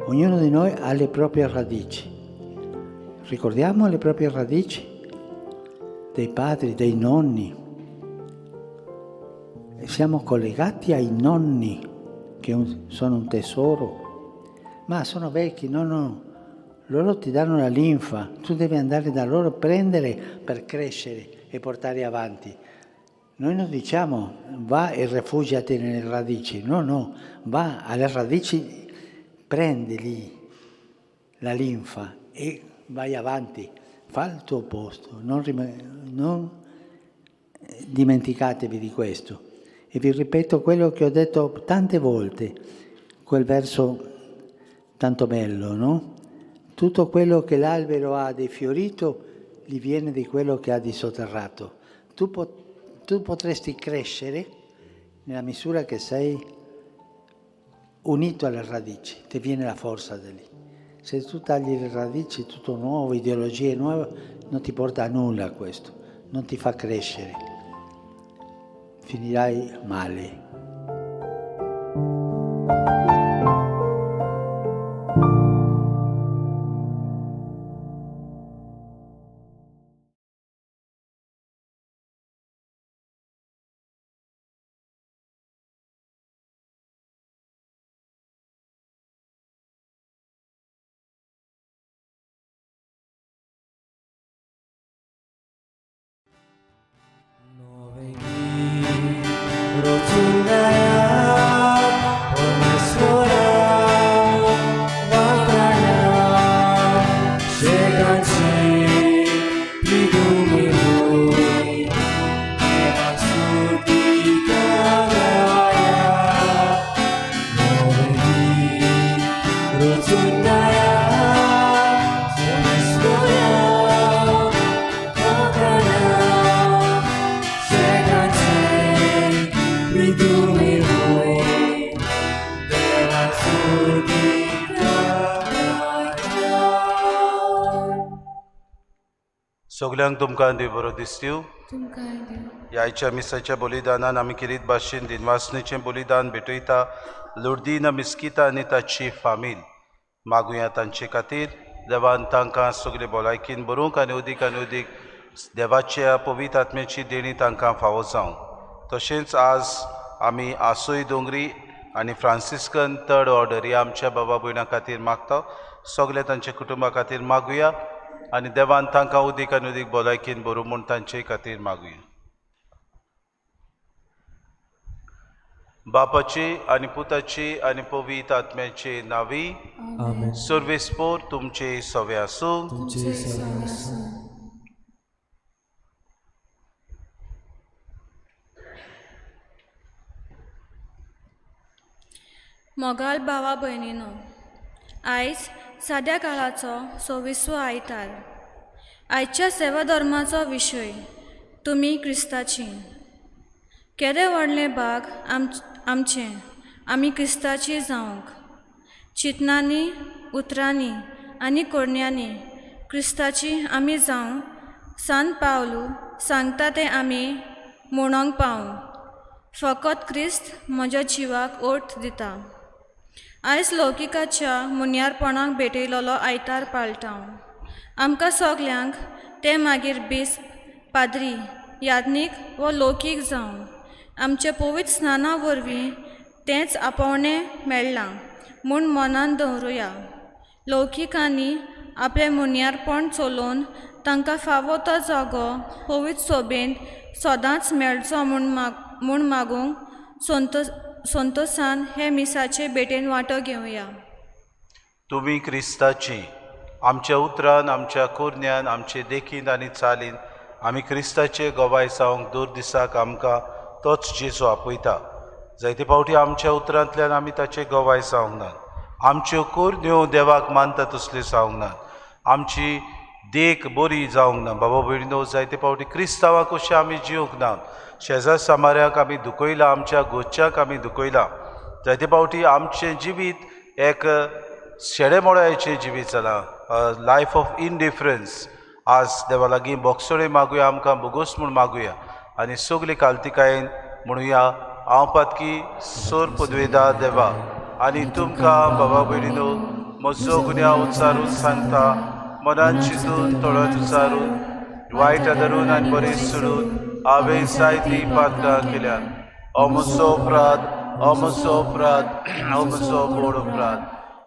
Ognuno di noi ha le proprie radici. Ricordiamo le proprie radici dei padri, dei nonni. E siamo collegati ai nonni, che sono un tesoro, ma sono vecchi, no, no. Loro ti danno la linfa, tu devi andare da loro, prendere per crescere e portare avanti. Noi non diciamo va e rifugiati nelle radici, no, no, va alle radici, prendi lì la linfa e vai avanti, fa il tuo posto, non dimenticatevi di questo. E vi ripeto quello che ho detto tante volte, quel verso tanto bello, no? Tutto quello che l'albero ha di fiorito gli viene di quello che ha di sotterrato. Tu potresti crescere nella misura che sei unito alle radici, ti viene la forza da lì. Se tu tagli le radici, tutto nuovo, ideologie nuove, non ti porta a nulla questo, non ti fa crescere, finirai male. सगल्यांक तुमकां देव बरो दिसतू. ह्या मिसाच्या बलिदानान आमी किरीत भाशेन दिनवासनेचें बलिदान भेटयता लुर्दीन मिस्किता आनी ताची फामील. मागुया तांचे खातीर देवान तांकां सगळे भलायकीन बरोवंक आनी अदीक आनी अदीक देवाच्या पवित्र आत्म्याची देणी तांकां फावो जावं. तशेंच आज आमी आसोय दोंगरी आनी फ्रांसिस्कन थर्ड ऑर्डर ह्या आमच्या बाबा भयणां खातीर मागता. सगळे तांच्या कुटुंबा खातीर मागुया आनी देवान तांकां उदीक आनी उदीक भलायकीन बरोवं म्हूण तांचे खातीर मागुया. बापाची आनी पुताची आनी पवित्र आत्म्याचे नांवी. सर्वेस्पोर तुमचे सवे आसूं. मोगाल भावा भयणीनो, आयज साद्या काळाचो 26वो आयतार. आयच्या सेवा धर्माचो विशय तुमी क्रिस्ताची. केदें व्हडलें भाग आमचें आमी क्रिस्ताची जावंक. चिंतनांनी, उतरांनी आनी करण्यांनी क्रिस्ताची आमी जावं. सान पावलू सांगता तें आमी म्हणोंक पावूं. फकत क्रिस्त म्हज्या जिवाक अर्थ दिता. आयज लौकिकाच्या मुन्यारपणाक भेटयलेलो आयतार पाळटा. आमकां सगल्यांक तें मागीर बिस्प, पाद्री, याज्ञीक वो लौकीक जावं, आमच्या पवित्र स्नाना वरवीं तेंच आपोवणें मेळ्ळां म्हूण मनान दवरुया. लौकिकांनी आपलें मुन्यारपण चलोवन तांकां फावो तो जागो पवित्र सोबेंत सदांच मेळचो म्हूण मागूंक संतोसान हे मिसाचे भेटेन वांटो घेवया. तुमी क्रिस्ताची आमच्या उतरान, आमच्या कोरण्यान, आमचे देखीन आनी चालीन आमी क्रिस्ताचे गवाय जावंक दूर दिसाक आमकां तोच जेजू आपयता. जायते फावटी आमच्या उतरांतल्यान आमी ताचे गवाय जावंक नात. आमच्यो कोरण्यो देवाक मानता तसल्यो जावंक नात. आमची देख बरी जावंक ना. बाबा भयणीनो, जायते फावटी क्रिस्तांवाक कशें आमी जिवंक ना. शेजार सामाऱ्याक आमी दुखयलां, आमच्या गोच्याक आमी दुखयलां. जायते फावटी आमचें जिवीत एक शेडेमोळ्याचें जिवीत जालां. Life of indifference. आज देवा लागीं बोगसोडे मागुया, आमकां बोगोस म्हूण मागुया आनी सगली कालतिकायेन म्हणुया, हांव पातकी सोर पुदवेदा देवा आनी तुमकां बाबा भयणीनो म्हजो गुन्यांव उच्चारून सांगता, मनान चिंतून तोंडान उच्चारून वायट आदरून आनी बरें सोडून हांवें जायतीं पातकां केल्यात. हो म्हजो अपराध, हो म्हजो अपराध, हो म्हजो व्हड अपराध.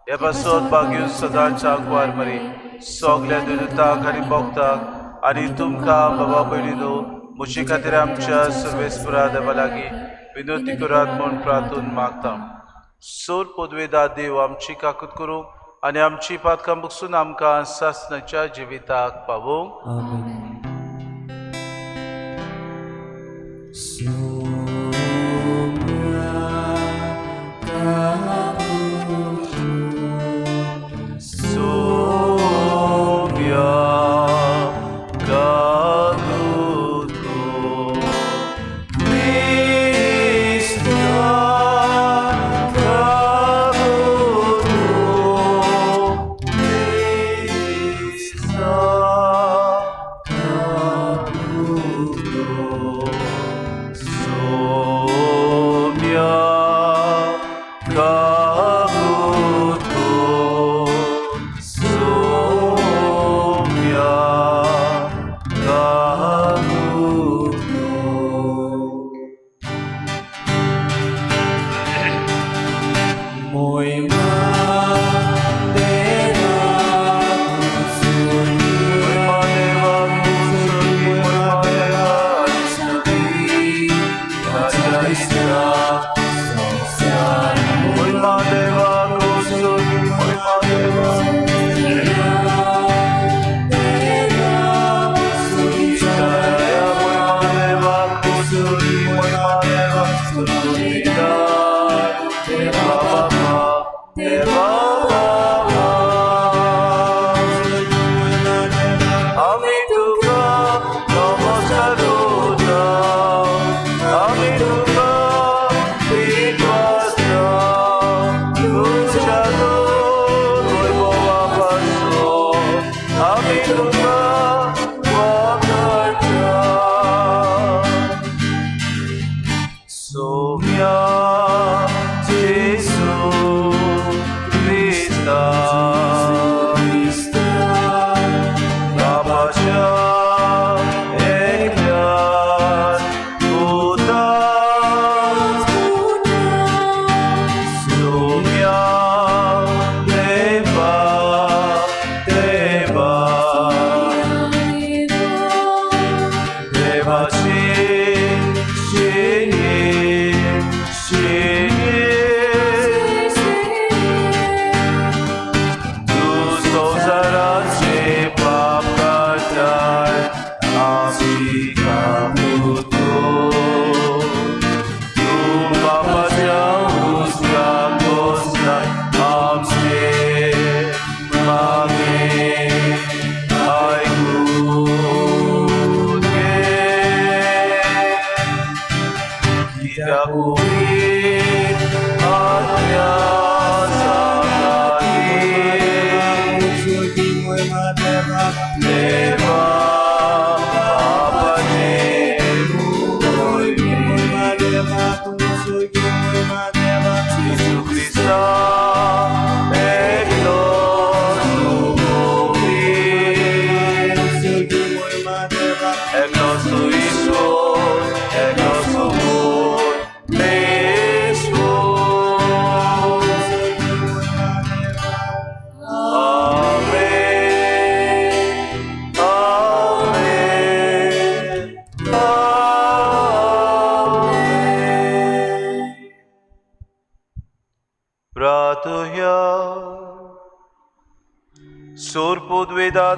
हे पासत बागीन सदांच आंकवार मरी सगल्या दुतांक आनी भक्तांक आनी तुमकां बाबा भयणीनो म्हजे खातीर आमच्या सर्वेस्परा देवा लागीं विनवती करात म्हूण प्रार्थून मागता. सोर पदवेदा देव आमची काकूत करूंक आनी आमची पातकां बगसून आमकां सासणाच्या जिविताक पावोवंक.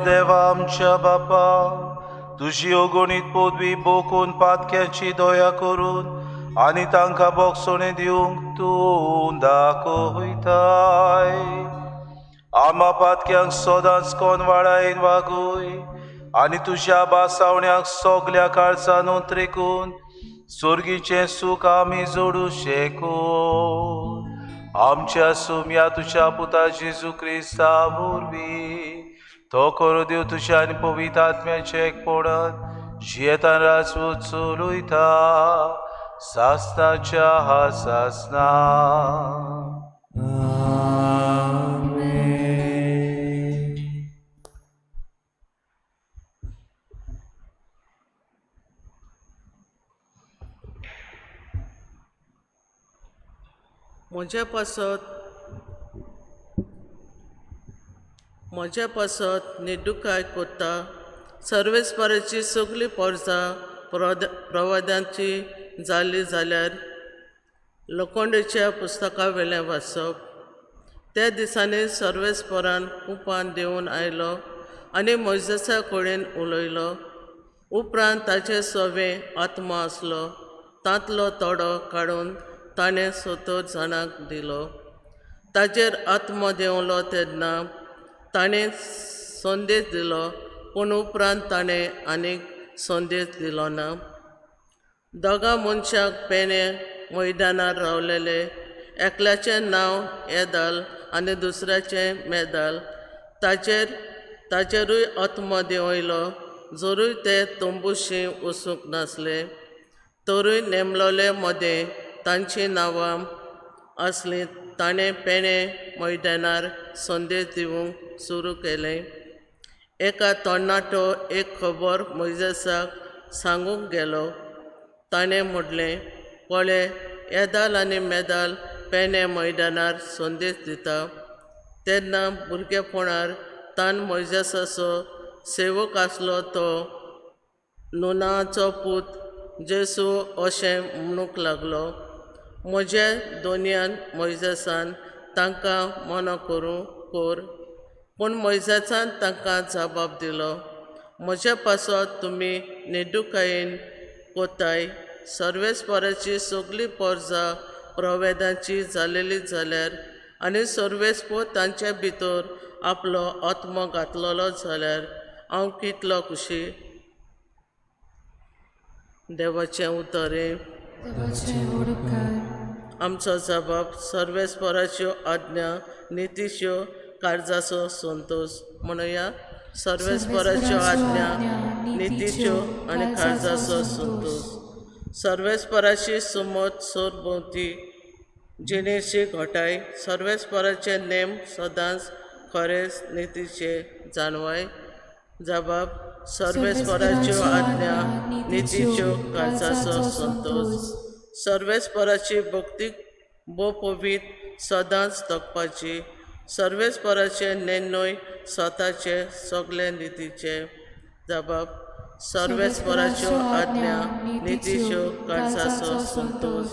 देवा आमच्या बापा, तुजी अगणीत पदवी बोकून पातक्यांची दया करून आनी तांकां बोगसणें दिवंक तूं दाखयताय. आमा पातक्यांक सदांच कोनवाळायन वागय आनी तुज्या बासावण्याक सगल्या काळजान उतरेकून सोर्गीचें सूख आमी जोडू शकून. आमच्या सुम्या तुज्या पुता जेजू क्रिस्ता वरवीं तो करू देव तुज्या आनी पवित्र आत्म्याचें एकपणन जियेतान राज चलयता सासनाच्या सासना. म्हज्या पासत निडुकाय कोत्ता सर्वेस्पराची सगळी पोरसां प्रवादांची जाली जाल्यार लोखंडेच्या पुस्तका वेल्यान वाचप. त्या दिसांनी सर्वेस्परान कुपान देंवून आयलो आनी मोयजेसा कडेन उलयलो. उपरांत ताचे सवे आत्मा आसलो तांतलो तोडो काडून ताणें 70 जाणांक दिलो. ताचेर आत्मो देंवलो तेन्ना ताणें संदेश दिलो, पूण उपरांत ताणें आनीक संदेश दिलो ना. दोगां मनशांक पेणे मैदानार रावलेले, एकल्याचें नांव येदाल आनी दुसऱ्याचें मेदाल. ताचेरूय आत्मो देंवयलो. जरूय ते तंबूशी वचूंक नासले तरूय नेमलोले मदें तांचीं नांवां आसलीं. ताणें पेणे मैदानार संदेश दिवंक सुरू केलें. एका तरणाटो एक खबर मोयजेसाक सांगूंक गेलो. ताणें म्हणलें, पळय, येदाल आनी मेदाल पेणे मैदानार संदेश दिता. तेन्ना भुरगेपणार तान मोयजेसाचो सेवक आसलो तो नुनाचो पूत जेसू अशें म्हणूंक लागलो, म्हज्या दोनयान मोयजेसान तांकां मना करूं कर. पूण मोयजेसान तांकां जबाब दिलो, म्हज्या पासत तुमी निडुकायेन कोताय. सर्वेस्पराची सगळी पोरसां प्रवेदांची जालेली जाल्यार आनी सर्वेस्पर तांचे भितर आपलो आत्मो घातलेलो जाल्यार हांव कितलो खुशी. देवाचें उतर. आमचो जबाब सर्वेस्पराच्यो आज्ञा नितीच्यो कार्जाचो संतोश. म्हणया, सर्वेस्पराच्यो आज्ञा नितीच्यो आनी कार्जाचो संतोश. सर्वेस्पराची सुमत सरभोंवती जिणेची घटाय. सर्वेस्पराचे नेम सदांच खरेंच नितीचे जाणवाय. जबाब सर्वेस्पराच्यो आज्ञा नितीच्यो कार्जाचो संतोश. सर्वेस्पराची भक्ती भोव सदांच तगपाची. सर्वेस्पराचे निर्णय स्वताचे सगळे नितीचे. जबाब सर्वेस्पराच्यो आज्ञा नितीच्यो कार्जाचो संतोश.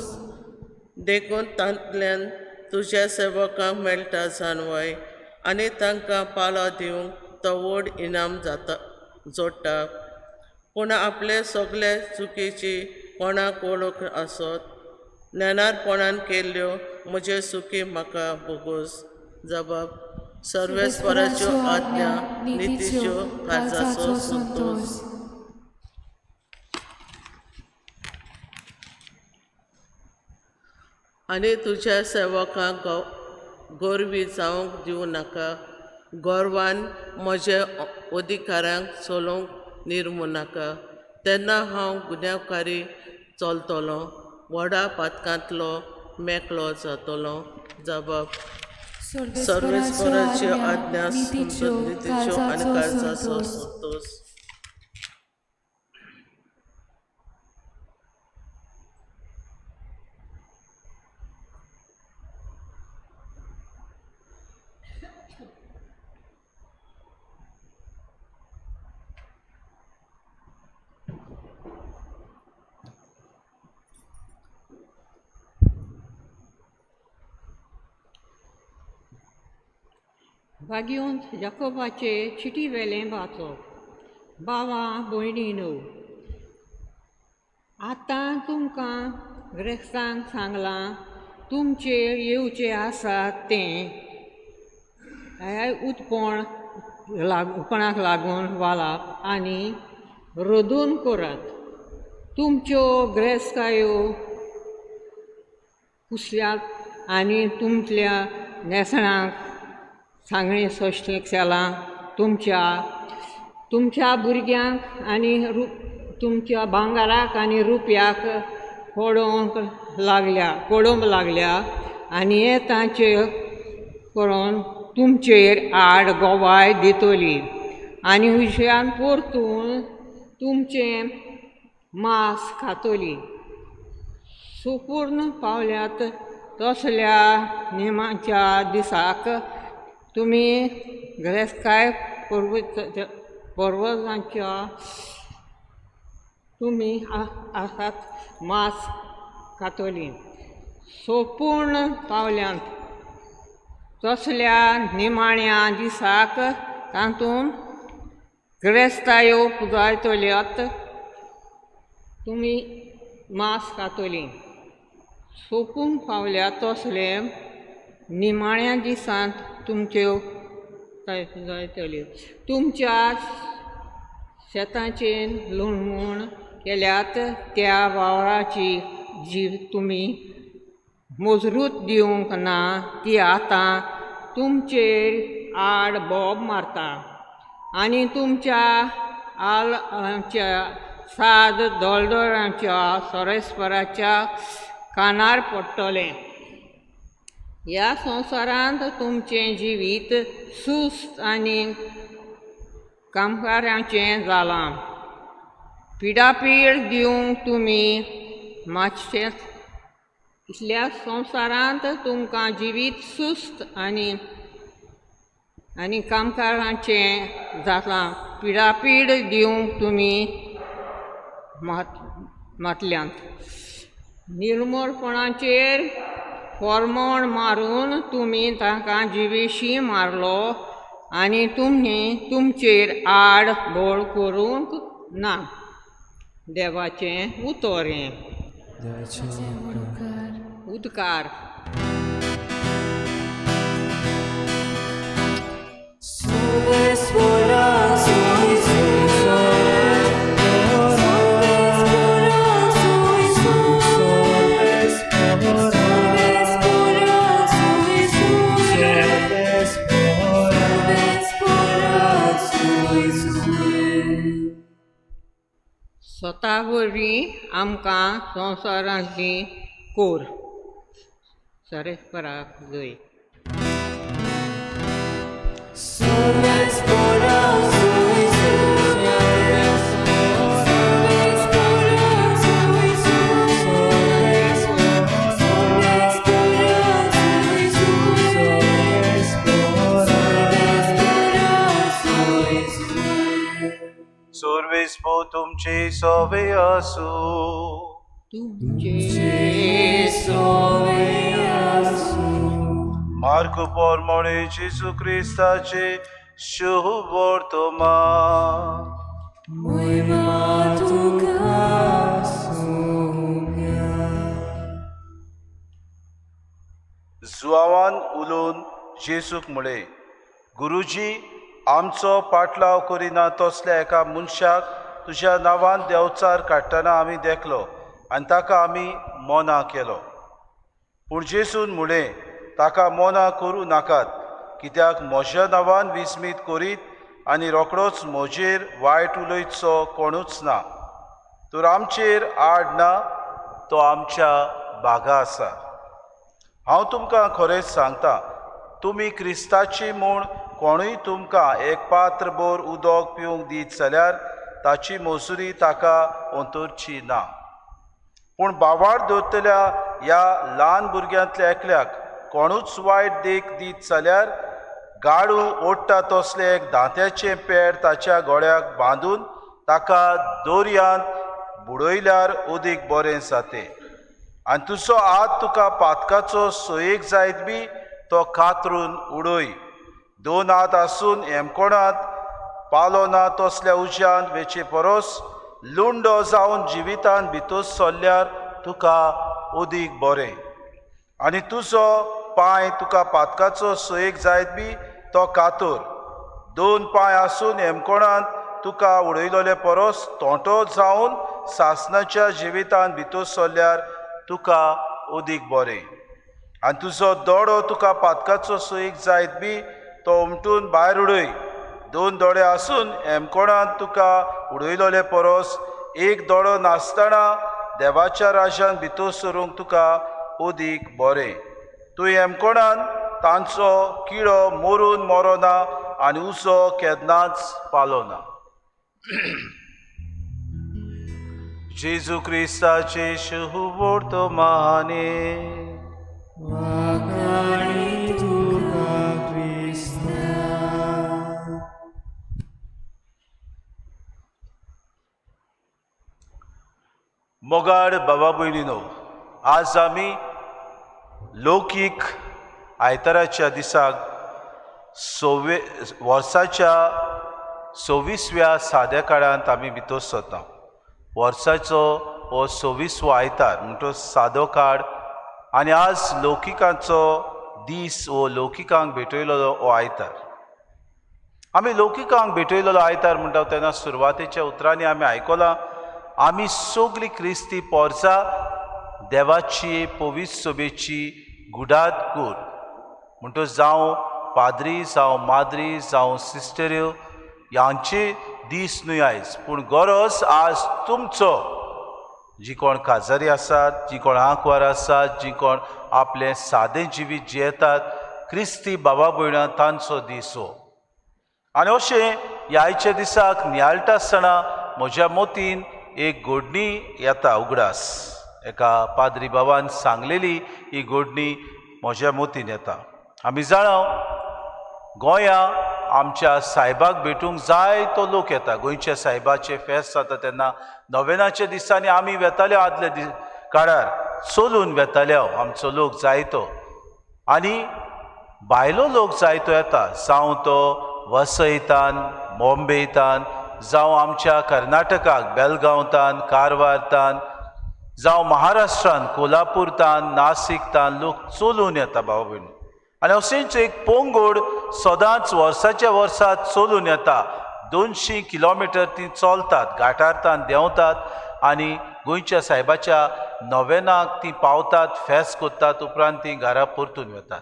देखून तांतल्यान तुज्या सेवकांक मेळटा जाणवाय आनी तांकां पालो दिवंक तो व्हड इनाम जाता जोडटा. पूण आपले सगळे चुकीची कोणाक वळख आसत ज्ञानारपणान केल्ल्यो म्हजे सुखी म्हाका भोगोस. जबाब सर्वेस्पराच्यो आज्ञा नितीच्यो कार्जाचो संतोश. आनी तुज्या सेवकांक गोरवी जावंक दिवं नाका. गोरवान म्हजे अधिकारांक चलोवंक निर्मू नाका. तेन्ना हांव गुन्यांवकारी चलतलो, व्हडा पातकांतलो मेकळो जातलो. जबाब सर्वेस्पराच्यो आज्ञा नितीच्यो आनी कार्जाचो संतोश. भाग्योंत जाकोबाचे चिटी वेलें वाचप. बावा भयणीनो, आतां तुमकां ग्रेस्तांक सांगलां तुमचेर येवचें आसा तें उत्पण उपणाक लागून वालाप आनी रोदून करात. तुमच्यो ग्रेस्तायो कुसल्यात आनी तुमच्या न्हेसणाक सांगणें सोंसणीक जालां. तुमच्या तुमच्या भुरग्यांक आनी तुमच्या भांगराक आनी रुपयाक पडोवंक लागल्या पडोवंक लागल्या आनी हे तांचे करून तुमचेर आड गोवाय दितली आनी विशयान परतून तुमचें मांस खातली. सुपूर्ण पावल्यात तसल्या नेमाच्या दिसाक तुमी गिरेस्तकाय पर्वजांच्या तुमी आसात मांस खातली. सोपूर्ण पावल्यांत तसल्या निमाण्या दिसाक तातूंत गिरेस्तायो पुजायतल्यात तुमी मांस खातली. सोपूंक पावल्या तसले निमाण्या दिसांत तुमच्यो जायतल्यो. तुमच्या शेताचेर लुणमूण केल्यात त्या वावराची जी तुमी मजरूत दिवंक ना ती आतां तुमचेर आड बोब मारता आनी तुमच्या आलच्या साद दोळदोळांच्या सोरेस्पराच्या कानार पडटलें. ह्या संवसारांत तुमचें जिवीत सुस्त आनी कामकाराचें जालां. पिडापीड दिवंक तुमी मातशें इतल्या संवसारांत तुमकां जिवीत सुस्त आनी आनी कामकाराचें जालां. पिडापीड दिवंक तुमी मातल्यांत. निर्मळपणाचेर फॉर्मोण मारून तुमी तांकां जिवेशी मारलो आनी तुमी तुमचेर आड बोळ करूंक ना. देवाचें उतर हें. उदकार. स्वता वरवीं आमकां संवसारांतली कोर सरेस्पराक जय. सर्वेस्पो तुमचे सोवे आसू. तुमचे सोवे आसू. मार्क पोरमोणे जेजू क्रिस्ताचे शुभ वर्तमान. महिमा तुका सोम्या. जुआवान उलोवन जेजूक म्हळें, गुरुजी, आमचो पाटलाव करिना तसल्या एका मनशाक तुज्या नांवान देंवचार काडटना आमी देखलो आनी ताका आमी मोना केलो. पूण जेजून म्हळें, ताका मोना करूं नाकात, कित्याक म्हज्या नांवान विस्मीत करीत आनी रोखडोच म्हजेर वायट उलयतसो कोणूच ना. तर आमचेर आड ना, तो आमच्या बागा आसा. हांव तुमकां खरेंच सांगता, तुमी क्रिस्ताची म्हूण कोणूय तुमकां एक पात्र भर उदक पिवंक दीत जाल्यार ताची मजुरी ताका अंतरची ना. पूण बावार दवरतल्या ह्या ल्हान भुरग्यांतल्या एकल्याक कोणूच वायट देख दीत जाल्यार गाडू ओडटा तसलें एक दांत्याचें पेड ताच्या गळ्याक बांदून ताका दर्यांत बुडयल्यार अदीक बरें जातें. आनी तुजो हात तुका पातकाचो सोयेक जायत बी तो कातरून उडय. दोन हात आसून हेमकोणांत पालो ना तसल्या उज्यांत वेचे परस लुंडो जावन जिवितान भितर सरल्यार तुका अदीक बरें. आनी तुजो पांय तुका पातकाचो सोयेक जायत बी तो कातोर. दोन पांय आसून हेमकोणांत तुका उडयलोले परस तोंटो जावन सासणाच्या जिवितान भितर सरल्यार तुका अदीक बरें. आनी तुजो दोडो तुका पातकाचो सोयेक जायत बी तो उमटून भायर उडय. दोन दोळे आसून हेमकोणांत तुका उडयलोले परस एक दोळो नासतना देवाच्या राजान भितर सरूंक तुका अदीक बरें. तूं हेमकोणान तांचो किडो मरून मरोना आनी उसो केन्नाच पालोना. जेजू क्रिस्ताचे शुभवर्तमाने. मोगाड बाबा भयणीनो, आज आमी लौकीक आयताराच्या दिसाक वर्साच्या 26व्या साद्या काळांत आमी भितर सरता. वर्साचो हो 26वो आयतार म्हणटो सादो काळ आनी आज लौकिकांचो दीस हो लौकिकांक भेटयलो हो आयतार. आमी लौकिकांक भेटयलेलो आयतार म्हणटा तेन्ना सुरवातेच्या उतरांनी आमी आयकलां, आमी सगळीं क्रिस्ती पोरसा देवाची पवित्र सभेची गुडात कूर. म्हणटो जावं पाद्री, जावं माद्री, जावं सिस्टऱ्यो ह्यांचे दीस न्हय आयज, पूण गरज आज तुमचो, जी कोण काजारी आसात, जी कोण आंकवार आसात, जी कोण आपलें सादें जिवीत जियेतात, क्रिस्ती बाबा भयणां तांचो दीस हो. आनी अशें ह्या आयच्या दिसाक नियाळटा आसतना म्हज्या मतीन एक घडणी येता उगडास. एका पाद्री बाबान सांगलेली ही घडणी म्हज्या मतीन येता. आमी जाणा गोंया आमच्या सायबाक भेटूंक जाय तो लोक येता. गोंयच्या सायबाचे फेस्त जाता तेन्ना नोवेनाच्या दिसांनी आमी वेताले, आदल्या काळार चलून वेताले आमचो लोक जायतो आनी भायलो लोक जायतो येता, जावं तो वसयतान, बॉम्बेतान, जावं आमच्या कर्नाटकाक बेलगांवतान, कारवारतान, जावं महाराष्ट्रान कोल्हापूरतान, नासिकतान लोक चलून येता बाबा भयणी. आनी अशेंच एक पोंगोड सदांच वर्साच्या वर्सा चलून येता. 200 किलोमिटर ती चलतात, घाटारतान देंवतात आनी गोंयच्या सायबाच्या नोवेनाक ती पावतात, फेस्त करतात, उपरांत ती घरा परतून वतात.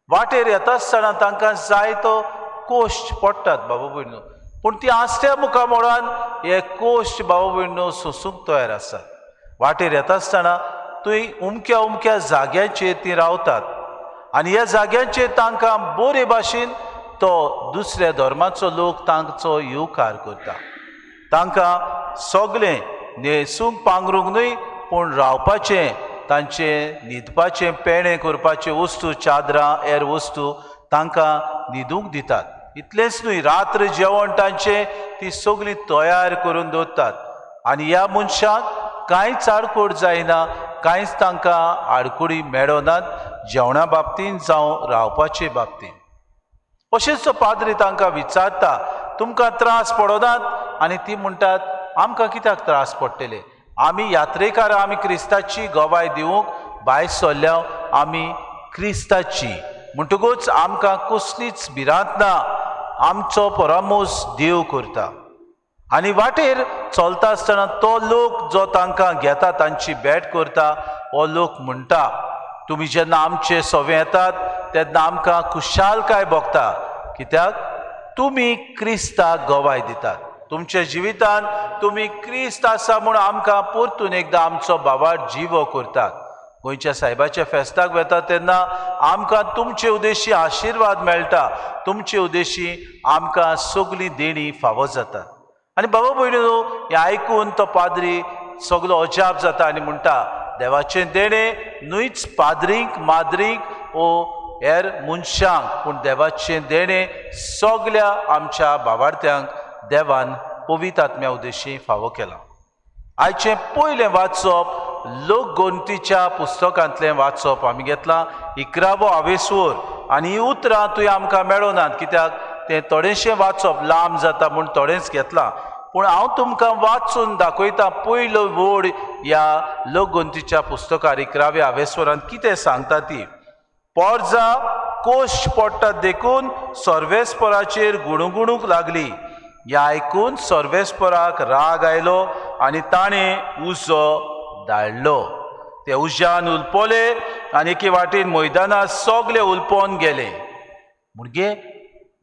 वाटेर येता आसतना तांकां जायतो कोश्ट पडटात बाबा भयणो, पूण ती आसत्या मुखामोळान हे कोश्ट बाबा भयणो सोसूंक तयार आसात. वाटेर येता आसतना थंय उमक्या उमक्या जाग्यांचेर ती रावतात आनी ह्या जाग्यांचेर तांकां बरे भाशेन तो दुसऱ्या धर्माचो लोक तांचो येवकार करता. तांकां सगळें न्हेसूंक पांगरूंक न्हय, पूण रावपाचें, तांचें न्हिदपाचें, पेणें करपाच्यो वस्तू, चादरां, हेर वस्तू तांकां न्हिदूंक दितात. इतलेंच न्हय, रात्र जेवण तांचें ती सगळीं तयार करून दवरतात आनी ह्या मनशाक कांयच आडकोड जायना, कांयच तांकां आडकुडी मेळनात जेवणा बाबतीन जावं रावपाचे बाबतीन. अशेंच तो पाद्री तांकां विचारता, तुमकां त्रास पडनात? आनी ती म्हणटात, आमकां कित्याक त्रास पडटले? आमी यात्रेकारां, आमी क्रिस्ताची गवाय दिवंक भायर सरल्या, आमी क्रिस्ताची, म्हणटकूच आमकां कसलीच भिरांत ना, आमचो परामोस देव करता. आनी वाटेर चलता आसतना तो लोक जो तांकां घेता, तांची भेट करता, हो लोक म्हणटा, तुमी जेन्ना आमचे सवे येतात तेन्ना आमकां खुशालकाय भोगता, कित्याक तुमी क्रिस्ताक गवाय दितात. तुमच्या जिवितान तुमी क्रिस्त आसा म्हूण आमकां परतून एकदां आमचो बाबार जिवो करतात. गोंयच्या सायबाच्या फेस्ताक वेता तेन्ना आमकां तुमचे उद्देशी आशिर्वाद मेळटा, तुमचे उद्देशी आमकां सगळीं देणी फावो जातात. आनी बाबा भयणीनो, हें आयकून तो पाद्री सगलो अजाप जाता आनी म्हणटा, देवाचें देणें न्हयच पाद्रींक, माद्रींक ओ हेर मनशांक, पूण देवाचें देणें सगल्या आमच्या बाबार्थ्यांक देवान पवित्र आत्म्या उद्देशी फावो केलां. आयचें पयलें वाचप लोकगोंतीच्या पुस्तकांतलें वाचप आमी घेतलां, 11वो आवेसवर. आनी हीं उतरां तुवें आमकां मेळनात, कित्याक तें थोडेंशें वाचप लांब जाता म्हूण थोडेंच घेतलां, पूण हांव तुमकां वाचून दाखयतां पयलो वड ह्या लोकगोंतीच्या पुस्तकार 11व्या आवेसवरान कितें सांगता ती. पोरजा कोश पडटात देखून सर्वेस्पराचेर गुणगुणूंक लागली. ह्या आयकून सर्वेस्पराक राग आयलो आनी ताणें उजो धाडलो. ते उज्यान उलपले आनी एके वाटेन मैदानांत सगळे उलपोवन गेले. म्हणजे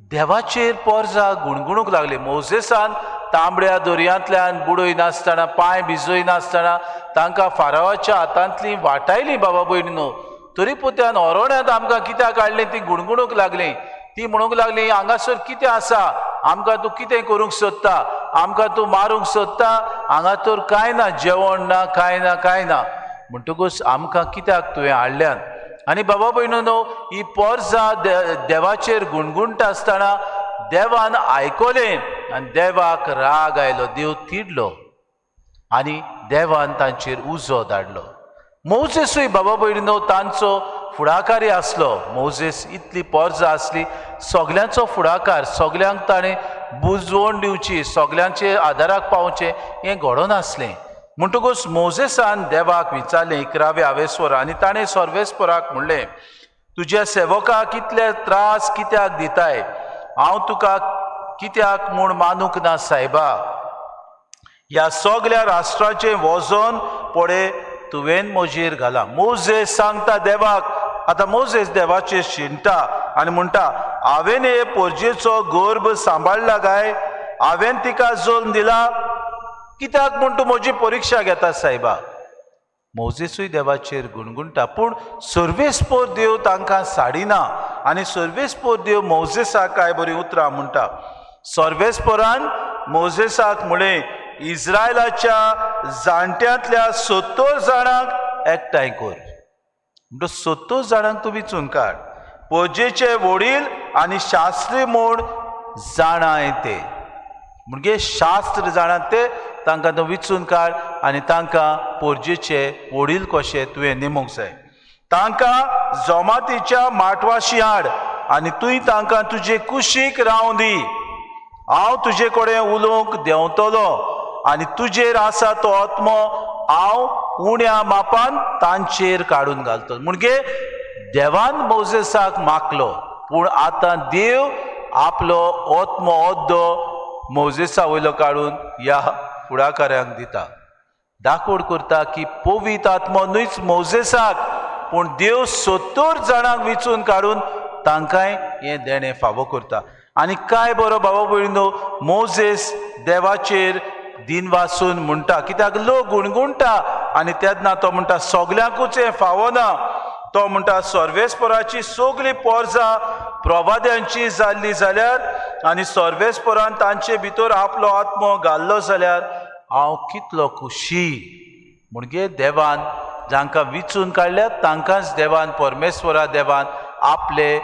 देवाचेर पोरजा गुणगुणूंक लागली. मोजेसान तांबड्या दर्यांतल्यान बुडय नासतना, पांय भिजय नासतना तांकां फारावाच्या हातांतली वाटायली बाबा भयणीनो. तरी पुत्यान ओरोड्यांत आमकां कित्याक काडलें ती गुणगुणूंक लागली. ती म्हणूंक लागली, हांगासर कितें आसा, आमकां तूं कितें करूंक सोदता, आमकां तूं मारूंक सोदता, हांगा तर कांय ना, जेवण ना, कांय ना, कांय ना, म्हणटकूच आमकां कित्याक तुवें हाडल्यान. आनी बाबा भयणीनो, ही पोरजा देवाचेर गुणगुणटा आसतना देवान आयकलें आनी देवाक राग आयलो, देव तिडलो आनी देवान तांचेर उजो धाडलो. मोजेसूय बाबा भयणीनो तांचो फुडाकारी आसलो. मोजेस इतली पोरजा आसली, सगल्यांचो फुडाकार, सगल्यांक ताणें बुजवण दिवची, सगल्यांचे आदाराक पावचें हें घडोनासलें. म्हणटकूच मोजेसान देवाक विचारलें 11व्या आवेस्वर, आनी ताणें सर्वेस्पराक म्हणलें, तुज्या सेवकाक कितले त्रास कित्याक दिताय, हांव तुका कित्याक म्हूण मानूंक ना सायबा, ह्या सगल्या राष्ट्राचें वजन पळय तुवें म्हजेर घालां. मोजेस सांगता देवाक, आतां मोजेस देवाचेर शिणटा आनी म्हणटा, हांवें हे पोरजेचो गर्भ सांबाळ्ळा काय, हांवें तिका जल्म दिला, कित्याक म्हूण तूं म्हजी परिक्षा घेता सायबा. मोजेसूय देवाचेर गुणगुणटा, पूण सर्वेस्पोर देव तांकां साडिना आनी सर्वेस्पोर देव मोजेसाक काय बरीं उतरां म्हणटा. सर्वेस्पोरान मोजेसाक म्हळें, इस्रायलाच्या जाणट्यांतल्या 70 जाणांक एकठांय कर. म्हणटा 70 जाणांक तूं विचून काड, पोजेचे वडील आनी शास्त्री म्हूण जाणाय ते, म्हणजे शास्त्र जाणात ते, तांकां तूं विचून काड आनी तांकां पोरजेचे वडील कशे तुवें नेमूंक जाय. तांकां जमातीच्या माटवाशी हाड आनी तुवें तांकां तुजे कुशीक रावं दी. हांव तुजे कडेन उलोवंक देंवतलो आनी तुजेर आसा तो आत्मो हांव उण्या मापान तांचेर काडून घालतलो. म्हणजे देवान मोजेसाक मागलो, पूण आतां देव आपलो आत्मो अद्दो मोजेसा वयलो काडून ह्या फुडाकाऱ्यांक दिता. दाखोड करता की पवित्र आत्मो न्हूच मोजेसाक, पूण देव 70 जाणांक विचून काडून तांकांय हें देणें फावो करता. आनी काय बरो बाबा भयणीनो, मोजेस देवाचेर दिनवासून म्हणटा, कित्याक लोक गुणगुणटा आनी तेन्ना तो म्हणटा सगल्यांकूच हें फावो ना. तो म्हणटा सर्वेस्पराची सगली पोरजा प्रवाद्यांची जाल्ली जाल्यार आनी सर्वेस्परान तांचे भितर आपलो आत्मो घाल्लो जाल्यार हांव कितलो खुशी. म्हणजे देवान जांकां विचून काडल्यात तांकांच देवान, परमेश्वरा देवान आपले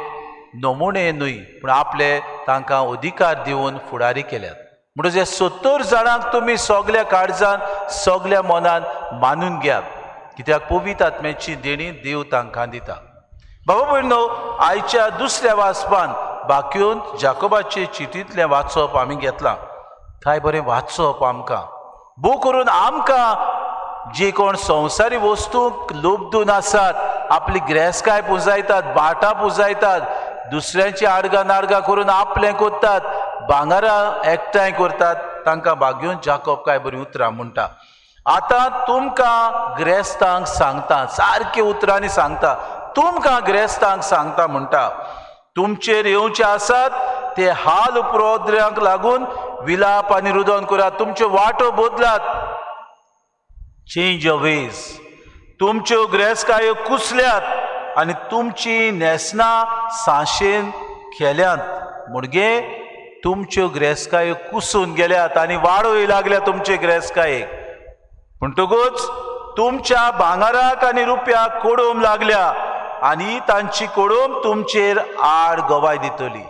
नमुणे न्हय पूण आपले तांकां अधिकार दिवन फुडारी केल्यात. म्हणटकच ह्या 70 जाणांक तुमी सगल्या काळजान सगल्या मनान मानून घेयात, कित्याक पवित्र आत्म्याची देणी देव तांकां दिता. बाबा भयणीनो, आयच्या दुसऱ्या वाचपान बाक्यून जाकोबाचे चिटींतलें वाचप आमी घेतलां. काय बरें वाचप आमकां, भोव करून आमकां जे कोण संवसारी वस्तूंक लोबदून आसात, आपली ग्रेसकाय पुंजायतात, बाटां पुंजायतात, दुसऱ्यांची आडगां नाडगां करून आपलें करतात, भांगरां एकठांय करतात, तांकां बागयोन जाकोब काय बरीं उतरां म्हणटा. आतां तुमकां ग्रेस्तांक सांगता, सारके उतरांनी सांगता, तुमकां ग्रेस्तांक सांगता म्हणटा, तुमचेर येवचे आसात ते हाल उपरोद्र्यांक लागून विलाप आनी रुदन करात, तुमच्यो वाटो बदलात, चेंज your ways, तुमच्यो ग्रेसकायो कुसल्यात आनी तुमची न्हेसणां सांशेन केल्यांत. म्हणजे तुमच्यो ग्रेसकायो कुसून गेल्यात आनी वाडोय लागल्या तुमचे ग्रेसकायेक. म्हणटकूच तुमच्या भांगराक आनी रुपयाक कोडूम लागल्या आनी तांची कोडूम तुमचेर आड गवाय दितली.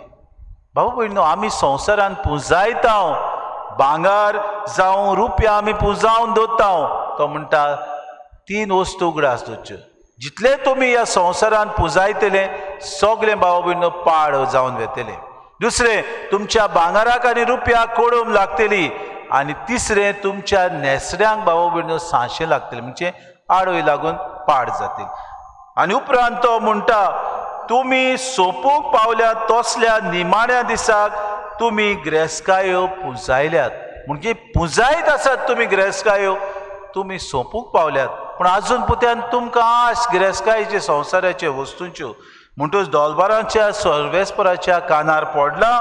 बाबा भयणीनो, आमी संवसारान पुंजायता, भांगर जावं रुपया आमी पुंजावन दवरता. तो म्हणटा 3 वस्तू उगडास दवरच्यो, जितले तुमी ह्या संवसारान पुंजायतले सगळें बाबा भयणीनो पाड जावन वेतले. दुसरें, तुमच्या भांगराक आनी रुपयाक कोडूम लागतली. आनी तिसरें, तुमच्या न्हेसऱ्यांक बाबा भयणीनो सांशें लागतलें, म्हणजे आडोय लागून पाड जातली. आनी उपरांत तो म्हणटा, तुमी सोंपूंक पावल्यात तसल्या निमाण्या दिसाक तुमी ग्रेसकायो पुंजायल्यात. म्हणजे पुंजायत आसात तुमी ग्रेसकायो, तुमी सोंपूंक पावल्यात, पूण आजून पुत्यान तुमकां आश गिरेस्तकायेचे, संवसाराचे वस्तूंच्यो. म्हणटूच दोलबारांच्या सर्वेस्पराच्या कानार पडला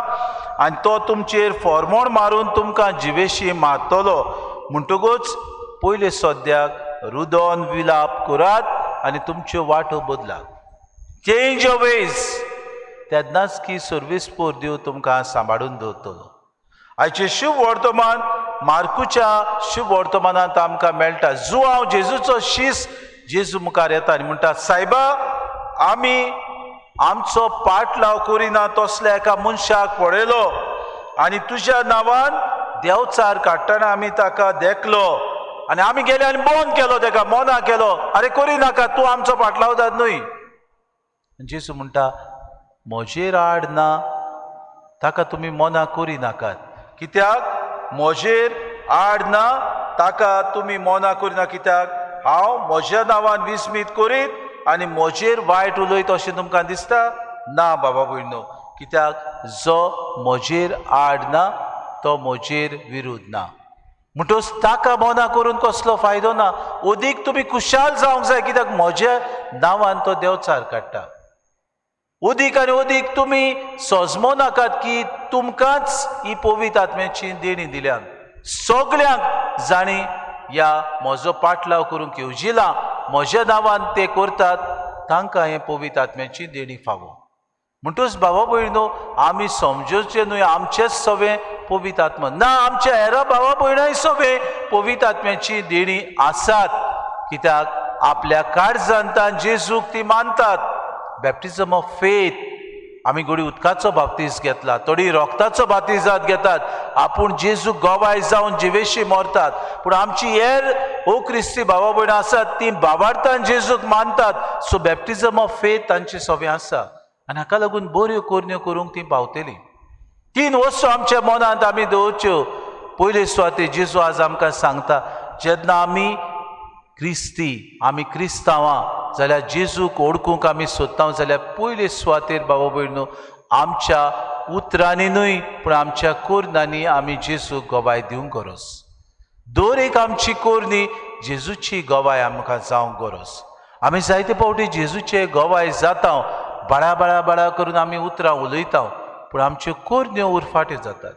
आनी तो तुमचेर फॉर्मोण मारून तुमकां जिवेशी मारतलो. म्हणटकूच पयले सद्याक रुदोन विलाप करात आनी तुमच्यो वाटो बदलात. चेंज your ways, तेन्नाच की सर्वेस्पोर देव तुमकां सांबाळून दवरतलो. आयचें शुभ वर्तमान मार्कुच्या शुभ वर्तमानांत आमकां मेळटा. जुआंव जेजूचो शीस जेजू मुखार येता आनी म्हणटा, सायबा, आमी आमचो पाटलाव करिना तसल्या एका मनशाक पळयलो आनी तुज्या नांवान देवचार काडटना आमी ताका देखलो आनी आमी गेले आनी बंद केलो ताका, मोना केलो, आरे करिनाका, तूं आमचो पाटलावदार न्हय. जेजू म्हणटा, म्हजेर आड ना ताका तुमी मोना करिनाकात. कित्याक म्हजेर आड ना ताका तुमी मोना करिना? कित्याक हांव म्हज्या नांवान विस्मीत करीत आनी म्हजेर वायट उलयत अशें तुमकां दिसता? ना बाबा भयणो, कित्याक जो म्हजेर आड ना तो म्हजेर विरुद्ध ना. म्हणटकच ताका मोना करून कसलो फायदो ना. अदीक तुमी खुशाल जावंक जाय, कित्याक म्हज्या नांवान तो देवचार काडटा. अदीक आनी अदीक तुमी सजमो नाकात की तुमकांच ही पवित्र आत्म्याची देणी दिल्यान. सगल्यांक जांणी ह्या म्हजो पाटलाव करूंक येवजिला, म्हज्या नांवान ते करतात, तांकां हें पवित्र आत्म्याची देणी फावो. म्हणटूच भावा भयणो, आमी समजोचें न्हय आमचेच सगळें पवित्र आत्मा ना, आमच्या हेरा भावा भयणांय सगळें पवित्र आत्म्याची देणी आसात. कित्याक आपल्या काळजांतान जेजूक ती मानतात. बॅप्टिजम ऑफ फेथ, आमी घोडी उदकाचो बाप्तीस घेतला, थोडी रोगताचो बाप्तिजाद घेतात, आपूण जेजूक गोवाय जावन जिवेशी मरतात. पूण आमची हेर ओ क्रिस्ती भावा भयणां आसात ती बाबार्थान जेजूक मानतात. सो बॅप्टिजम ऑफ फेथ तांचे सगळें आसा आनी हाका लागून बऱ्यो करण्यो करूंक ती पावतली. तीन वस्तू आमच्या मनांत आमी दवरच्यो. पयले सुवाते जेजू आज आमकां सांगता, जेन्ना आमी क्रिस्ती, आमी क्रिस्तांवां जाल्यार जेजूक ओळखूंक आमी सोदता जाल्यार पयले सुवातेर बाबा भयणो आमच्या उतरांनी न्हय पूण आमच्या कोरनांनी आमी जेजूक गवाय दिवंक गरज. दर एक आमची कोरनी जेजूची गवाय आमकां जावंक गरज. आमी जायते फावटी जेजूचे गवाय जाता, बाळा बाळा बाळा करून आमी उतरां उलयता, पूण आमच्यो कोरन्यो उरफाट्यो जातात.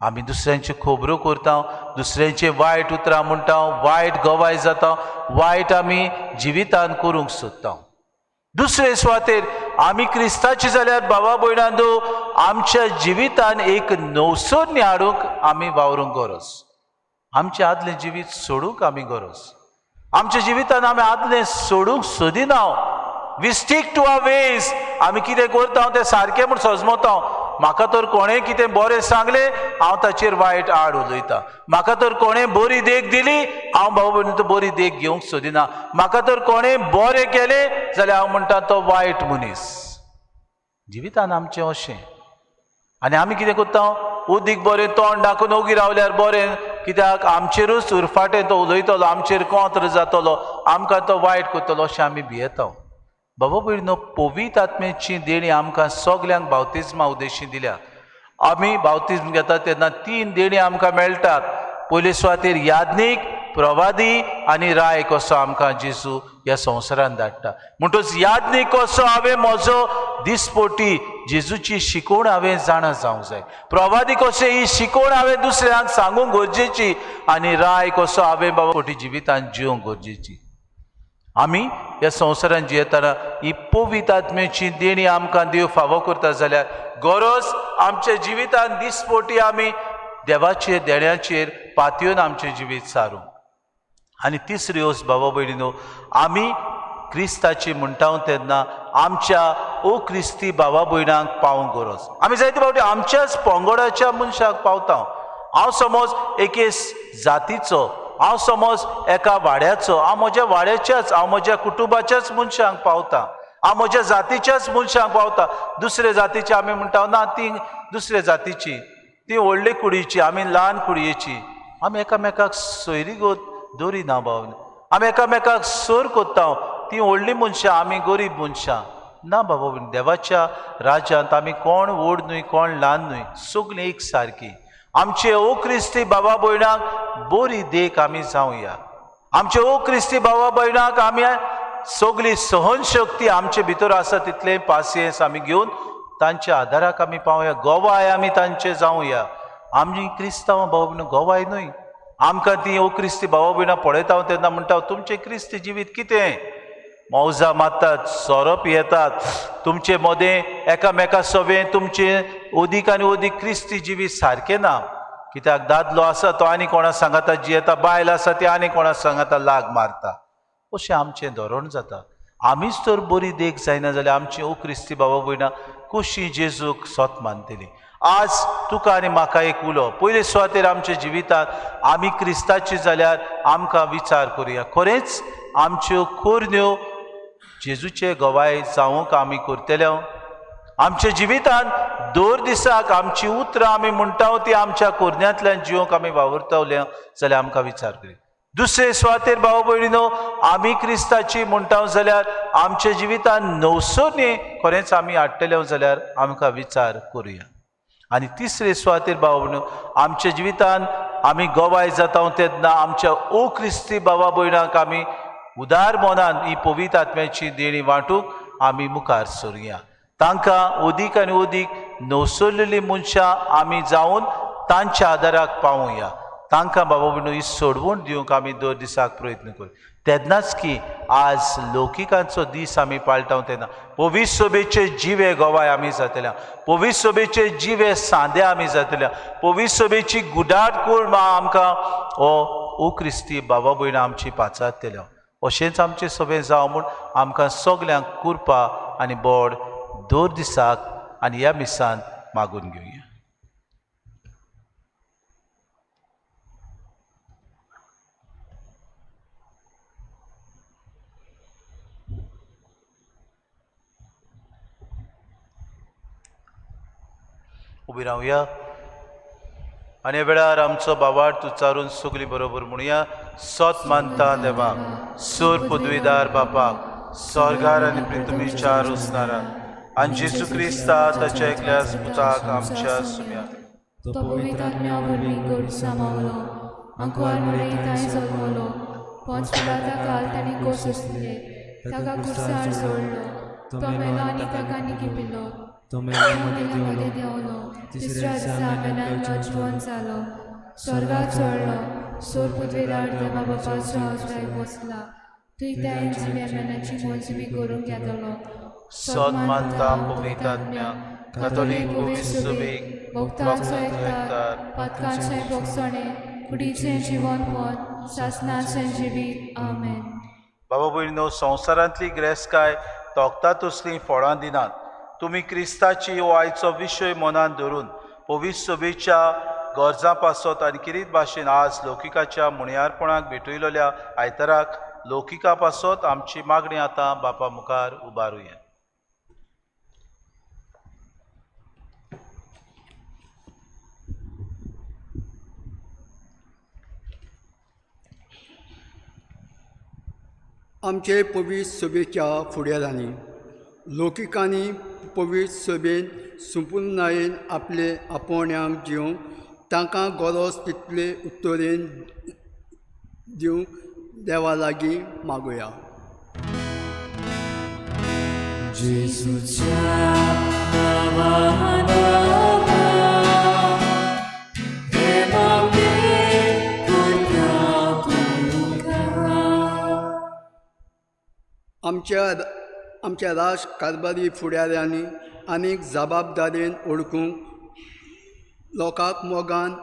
आमी दुसऱ्यांच्यो खबरो करता, दुसऱ्यांचे वायट उतरां म्हणटा, वायट गवाय जाता, वायट आमी जिवितान करूंक सोदता. दुसरे सुवातेर आमी क्रिस्ताची जाल्यार बाबा भयणांनो आमच्या जिवितान एक नवसरणी हाडूंक आमी वावरूंक गरज. आमचें आदलें जिवीत सोडूंक आमी गरज. आमच्या जिवितान आमी आदलें सोडूंक सोदिना. We stick to our ways. आमी कितें करता तें सारकें म्हूण सजमता. म्हाका तर कोणें कितें बरें सांगलें हांव ताचेर वायट आड उलयता. म्हाका तर कोणें बरी देख दिली हांव भाव भयणी तो बरी देख घेवंक सोदिना. म्हाका तर कोणें बरें केलें जाल्यार हांव म्हणटा तो वायट मनीस. जिवितान आमचें अशें. आनी आमी कितें करता, उदीक बरें तोंड दाखोवन ओगी रावल्यार बरें, कित्याक आमचेरूच उरफाटें तो उलयतलो, आमचेर कोंत्र जातलो, आमकां तो वायट करतलो अशें आमी भियेता. बाबा भयणो, पवित्र आत्म्याची देणी आमकां सगल्यांक बावतिज्मा उद्देशी दिल्या. आमी बावतिज्म घेतात तेन्ना तीन देणी आमकां मेळटात. पयले सुवातेर याज्ञीक, प्रवादी आनी राय कसो आमकां जेजू ह्या संवसारान धाडटा. म्हणटच याज्ञीक कसो हांवें म्हजो दिसपोटी जेजूची शिकवण हांवें जाणा जावंक जाय, प्रवादी कशें ही शिकवण हांवें दुसऱ्यांक सांगूंक गरजेची, आनी राय कसो हांवें बाबा पोटी जिवितान जिवंक गरजेची. आमी ह्या संवसारान जियेतना ही पवित्र आत्म्याची देणी आमकां देव फावो करता जाल्यार गरज आमच्या जिवितान दिसपोटी आमी देवाचे देण्याचेर पातयेवन आमचें जिवीत सारूंक. आनी तिसरी वस्त बाबा भयणीनो, आमी क्रिस्ताची म्हणटा तेन्ना आमच्या ओ क्रिस्ती बाबा भयणांक पावोवंक गरज. आमी जायते फावटी आमच्याच पंगडाच्या मनशाक पावता. हांव समज एके जातीचो, हांव समज एका वाड्याचो, हांव म्हज्या वाड्याच्याच, हांव म्हज्या कुटुंबाच्याच मनशांक पावता, हांव म्हज्या जातीच्याच मनशांक पावता. दुसरे जातीचे आमी म्हणटा ना, ती दुसरे जातीची, ती व्हडले कुडीची, आमी ल्हान कुडयेची. आमी एकामेकाक सोयरीगत दवरिना भाव, आमी एकामेकाक सर करता. ती व्हडली मनशां, आमी गरीब मनशां. ना बाबा, देवाच्या राज्यांत आमी कोण व्हड न्हय, कोण ल्हान न्हय, सगळीं एक सारकी. आमचे ओ क्रिस्ती बाबा भयणांक बरी देख आमी जावया. आमचे ओ क्रिस्ती बाबा भयणांक आमी सगली सहनशक्ती आमचे भितर आसा तितलें पासियेंस आमी घेवन तांच्या आदाराक आमी पावया, गोवाय आमी तांचे जावया. आमी क्रिस्तांव भाव भयणो गोवाय न्हय, आमकां ती ओ क्रिस्ती भाव भयणां पळयता तेन्ना म्हणटा तुमचें क्रिस्ती जिवीत कितें? मौजा मारतात, सोरो पियेतात, तुमचे मदें एकामेका सवें तुमचें अदीक आनी अदीक क्रिस्ती जिवीत सारकें ना. कित्याक दादलो आसा तो आनी कोणा सांगाता जियेता, बायल आसा ती आनी कोणा सांगाता लाग मारता. अशें आमचें धोरण जाता. आमीच तर बरी देख जायना जाल्यार आमची ओ क्रिस्ती बाबा भयणां कशी जेजूक सोत मानतली? आज तुका आनी म्हाका एक उलो, पयले सुवातेर आमच्या जिवितांत आमी क्रिस्ताची जाल्यार आमकां विचार करुया, खरेंच आमच्यो कोरण्यो जेजूचे गवाय जावंक आमी करतले? आमच्या जिवितांत दर दिसाक आमची उतरां आमी म्हणटा ती आमच्या कोरण्यांतल्यान जिवंक आमी वावुरतले जाल्यार आमकां विचार करुया. दुसरे सुवातेर भाव भयणीनो आमी क्रिस्ताची म्हणटा जाल्यार आमच्या जिवितांत नवसोनी खरेंच आमी हाडटले जाल्यार आमकां विचार करुया. आनी तिसरे सुवातेर भाव भयणीनो आमच्या जिवितांत आमी गोवाय जाता तेन्ना आमच्या ओ क्रिस्ती भावा भयणांक आमी उदार मनान ही पवित्र आत्म्याची देणी वांटूंक आमी मुखार सरुया. तांकां अदीक आनी अदीक नवसरलेलीं मनशां आमी जावन तांच्या आदाराक पावुया. तांकां बाबा भयणो ही सोडवण दिवंक आमी दर दिसाक प्रयत्न करूं. तेन्नाच की आज लौकिकांचो दीस आमी पाळटा तेन्ना पवित्र सभेचे जिवे गोवाय आमी जातले, पवित्र सभेचे जिवे सांदे आमी जातले, पवित्र सभेची गुडाट कूळ आमकां हो ओ क्रिस्ती बाबा भयणां आमची पाचारतले. अशेंच आमचें सभें जावं म्हूण आमकां सगल्यांक कुरपा आनी बोड दर दिसाक आनी ह्या मिसान मागून घेवया. उबी रावया आनी वेळार आमचो बावार्थ उच्चारून सगळीं बरोबर म्हणुया. सत मानता देवाक, सूर पदवीदार बापाक, स्वर्गार आनी पृथ्वीच्या रोसणाराक, आनी जेजू क्रिस्ता ताच्या एकल्या पुताक आमच्या सुम्या तो पवित्र आत्म्या वरवीं गोड सामावलो, आंकवार मरे तांय जल्मलो, पोंच पिलाता काल ताणें कोसले, ताका कुर्सार सोडलो, तो मेलो आनी ताका निकिपिलो, तो मेल्ल्या मदें देंवलो, तिसऱ्या दिसा मेल्यांतलो जिवन जालो, स्वर्गार चडलो, सोर पृथ्वीदार देवा बापाच्या उजव्याक बसला, थंय त्या जिव्या मेल्यांची मोजवी करूंक येतलो. सत मानता पवित्र आत्म्या, कातोलीक पवित्र सभेक, भक्तांचो एकतार, पातकांचें भोगसणें, कुडीचें जिवनपण, सासणाचें जिवीत. आमेन. बाबा भयणीनो, संवसारांतली गिरेस्तकाय तोखता तसलीं फळां दिनात. तुमी क्रिस्ताची हो आयचो विशय मनांत धरून पवित्र सभेच्या गरजां पासत आनी किरीत भाशेन आज लौकिकाच्या मुणयारपणाक भेटयलेल्या आयताराक लौकिका पासत आमची मागणी आतां बापा मुखार उबारुया. आमचे पवित्र सभेच्या फुडारांनी लौकिकांनी पवित्र सभेन संपुर्णायेन आपले आपोवण्यांक दिवंक तांकां गरज तितले उत्तरेन दिवंक देवा लागीं मागुया. आमच्या राज कारभारी फुडाऱ्यांनी आनीक जबाबदारेन ओळखूंक लोकांक मोगान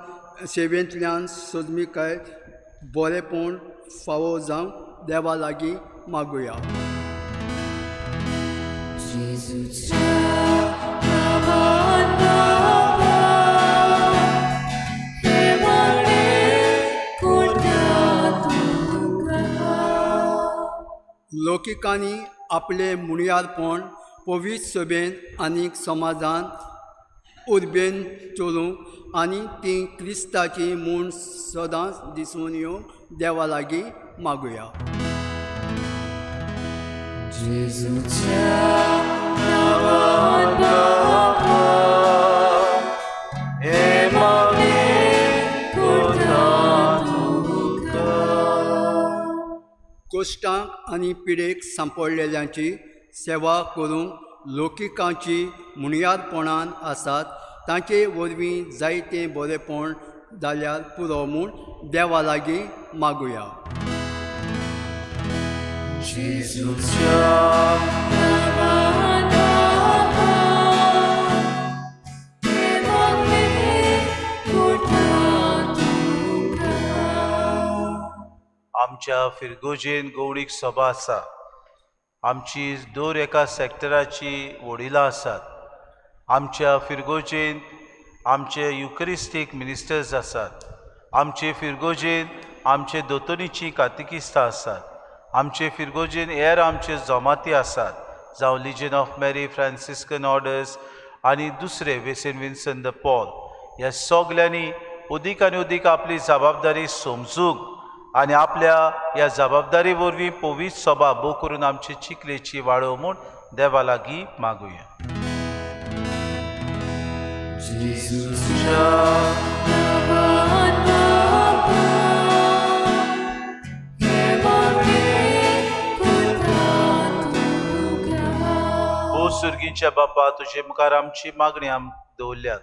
सेवेंतल्यान सजमिकाय बरेपण फावो जावंक देवा लागीं मागुया. लौकिकांनी आपले मुणयारपण पवित्र सभेन आनीक समाजान उर्बेन चलूंक आनी ती क्रिस्ताची म्हूण सदांच दिसून येवंक देवा लागीं मागुया. कोश्टांक आनी पिडेक सांपडलेल्यांची सेवा करूंक लोकिकांची मुणयारपणान आसात तांचे वरवीं जायतें बरेंपण जाल्यार पुरो म्हूण देवा लागीं मागुया. आमच्या फिरगोजेन गौडीक सभा आसा. आमची दर एका सॅक्टराची वडिलां आसात. आमच्या फिरगोजेन आमचे युक्रिस्टीक मिनिस्टर्स आसात. आमचे फिरगोजेन आमचे दोतोनीची कातिकिस्तां आसात. आमचे फिरगोजेन हेर आमचे जमाती आसात, जावं Legion of Mary, Franciscan orders आनी दुसरे वेसेन विन्सन the Paul. ह्या सगल्यांनी अदीक आनी अदीक आपली जबाबदारी समजूंक आनी आपल्या ह्या जबाबदारी वरवीं पवित्र सभा भोव करून आमची चिखलेची वाडोव म्हूण देवा लागीं मागुया. ओ सुर्गीच्या बापा, तुजे मुखार आमची मागणी आम दवरल्यात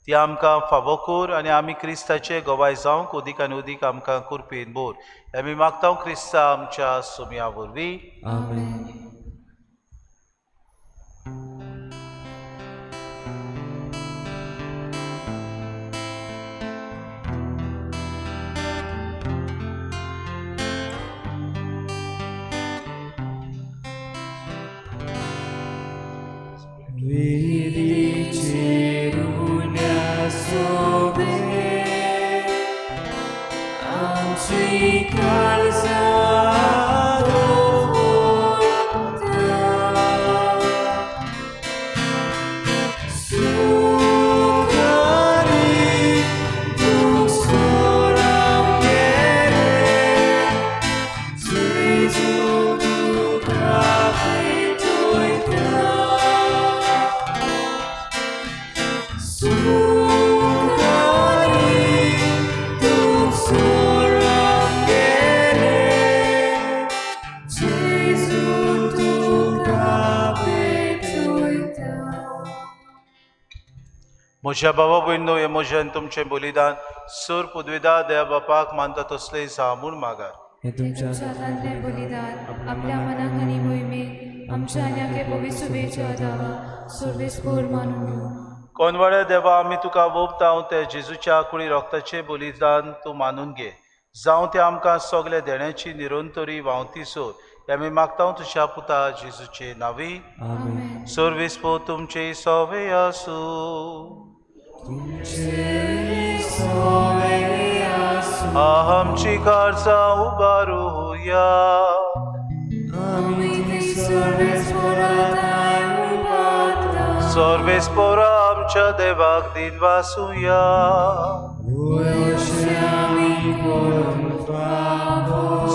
ती आमकां फावो कर आनी आमी क्रिस्ताचे गवाय जावंक अदीक आनी अदीक आमकां कुरपेन बोर. आमी मागता क्रिस्ता आमच्या सुमया वरवीं. आमेन. म्हज्या बाबा भयणो, हे म्हजें आनी तुमचें बलिदान सूर पुदविदा देव बापाक मानता तसलें जावं म्हूण मागात. हे तुमच्या हातांतलें बलिदान आपल्या मनाक आनी मोहिमेक आमच्या आनी आगे पवित्र सुबेच्या दावा सुर्वेस्पोर मानून घेवं. कोनवाड्या देवा, आमी तुका वोपता ते जेजूच्या कुळी रोगताचें बलिदान तूं मानून घे. जावं तें आमकां सगल्या देण्याची निरंतरी व्हांवती सोर. आमी मागता तुज्या पुता जेजूचे नांवी. आमेन. सर्वेस्पोर तुमचे सवे आसूं. आमची काळजां उबारुया. सर्वेस्पोरा आमच्या देवाक दिनवासुया.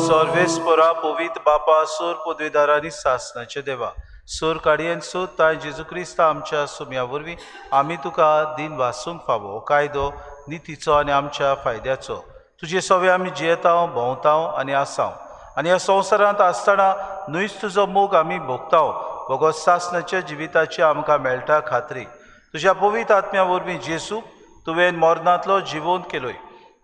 सर्वेस्पोरा पवित्र बापा, सूर पदवीदार आनी सासनाचे देवा, सूर काडयेन सोद ताय जेजू क्रिस्ता आमच्या सुम्या वरवीं आमी तुका दिन वासूंक फावो कायदो नितीचो आनी आमच्या फायद्याचो. तुजे सवे आमी जियेतांव, भोंवतांव आनी आसांव आनी ह्या संवसारांत आसतना न्हूच तुजो मोग आमी भोगतांव. भोगोत सासनाच्या जिविताची आमकां मेळटा खात्री. तुज्या पवित्र आत्म्या वरवीं जेजू तुवें मरणांतलो जिवंत केलोय.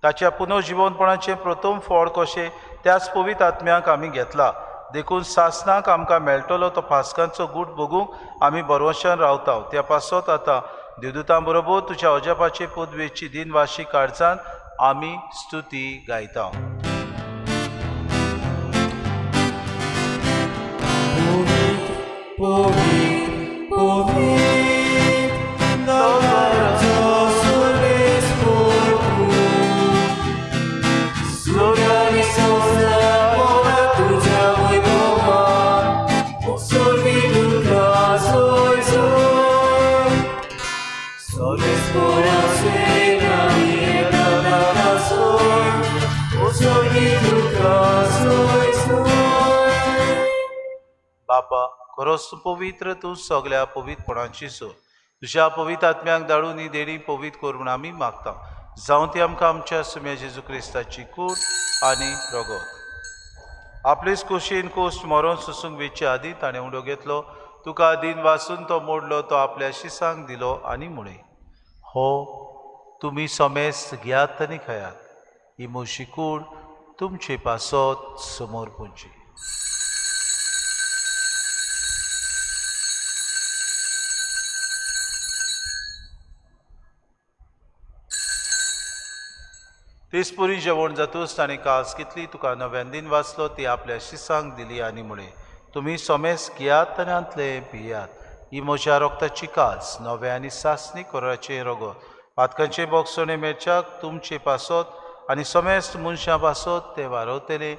ताच्या पुनर्जिवनपणाचें प्रथम फळ कशें त्याच पवित्र आत्म्याक आमी घेतला. देखून सासनाक आमकां मेळटलो तो फास्कांचो गूट भोगूंक आमी बरवशान रावता. त्या पासत आतां देवदूतां बरोबर तुज्या अजापाचे पदवेची दिनवाशी काळजान आमी स्तुती गायता. बापा, खरोच तूं पवित्र, तूं सगल्या पवित्रपणाची सो. तुज्या पवित्र आत्म्याक धाडून ही देणी पवित्र कर म्हूण आमी मागता. जावं ती आमकां आमच्या सुम्या जेजू क्रिस्ताची कूड आनी रगत. आपलेच कुशीन कोश्ट मरोन सोसूंक वेचे आदी ताणें उडो घेतलो, तुका दिन वासून तो मोडलो, तो आपल्या शिसांक दिलो आनी म्हळें, हो तुमी समेस्त घेयात आनी खायात, ही म्हजी कूड तुमचे पासत समोर पुंची. तेचपरी जेवण जातूच ताणें कास घेतली, तुका नव्यान दिन वाचलो, ती आपल्या शिसांक दिली आनी म्हळें, तुमी सोमेस घेयात आनी हांतले पियात, ही म्हज्या रोगताची कास, नव्या आनी सासणी कोराचें रगत, पातकांचें बोगसणें मेळच्याक तुमचे पासत आनी समेस्त मनशां पासत ते वारवतले,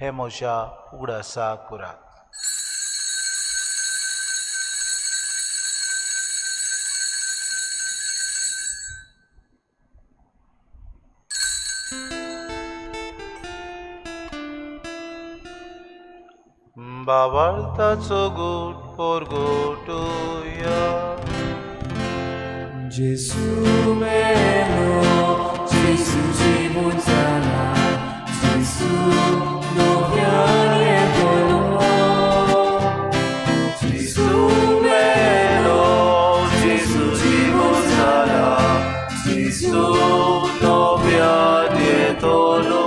हें म्हज्या उगडासा करात. बाबाळताचो गुट पोरगोटुया. Gesù melo, Gesù जीवन जाला, Gesù नव्यान येतलो. Gesù melo, Gesù जीवन जाला, Gesù नव्यान येतलो.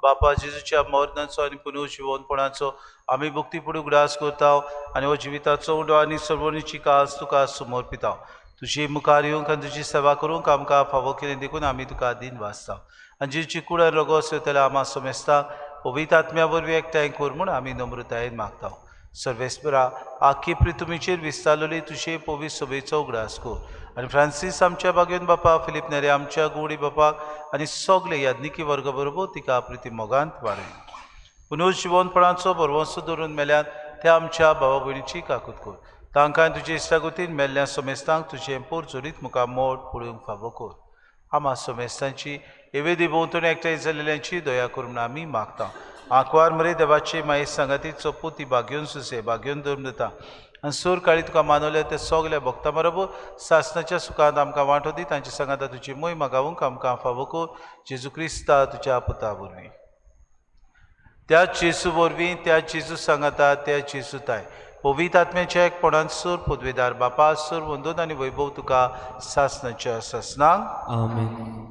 बापा जेजूच्या मरणाचो आनी पुनर्जिवनपणाचो आमी भक्तीपूर्ण उगडास करता आनी हो जिविताचो उंडो आनी सर्वणीची कास तुका समर्पिता. तुजी मुखार येवंक आनी तुजी सेवा करूंक आमकां फावो केली देखून आमी तुका दिन वाचता आनी जेजूची कूड आनी रगत येतल्या आमा समेस्ता पवित्र आत्म्या वरवीं एकठांय कर म्हूण आमी नम्रतायेन मागता. सर्वेस्परा आखी पृथ्वीचेर विस्तारलेली तुजे पवित्र सभेचो उगडास कर आनी फ्रांसीस आमच्या बागेवन बापा, फिलीप नेरे आमच्या गुडी बापाक आनी सगळे याज्ञिकी वर्ग बरोबर तिका प्रिती मोगांत वाडय. पुनर्जिवनपणाचो भरवंसो धरून मेल्यात त्या आमच्या भावा भयणीची काकूत कर, तांकां तुजे इश्टागतीन मेल्ल्या समेस्तांक तुजें पोरजोरीत मुखार मोड पळोवंक फावो कर. आमा समेस्तांची एवेदी भोंवतणी एकठांय जाल्ल्यांची दया कर म्हूण आमी मागता. आंकवार मरे देवाचे माये सांगाती चोपू ती बागेवन सुसे बागेवन धरून दिता आनी सूर काळी तुका मानवल्या ते सगल्या भक्तां बरोबर सासणाच्या सुखांत आमकां वांटो दी. तांचे सांगाता तुजी मोय मागावंक आमकां फावो कर, जेजू क्रिस्ता तुज्या पुता वरवीं. त्या जेजू वरवीं, त्या जेजू सांगाता, त्या जेजू ताय पवित्र आत्म्याच्या एकपणान सूर पदवेदार बापा सूर वंदन आनी वैभव तुका सासणाच्या सासणांक. आमेन.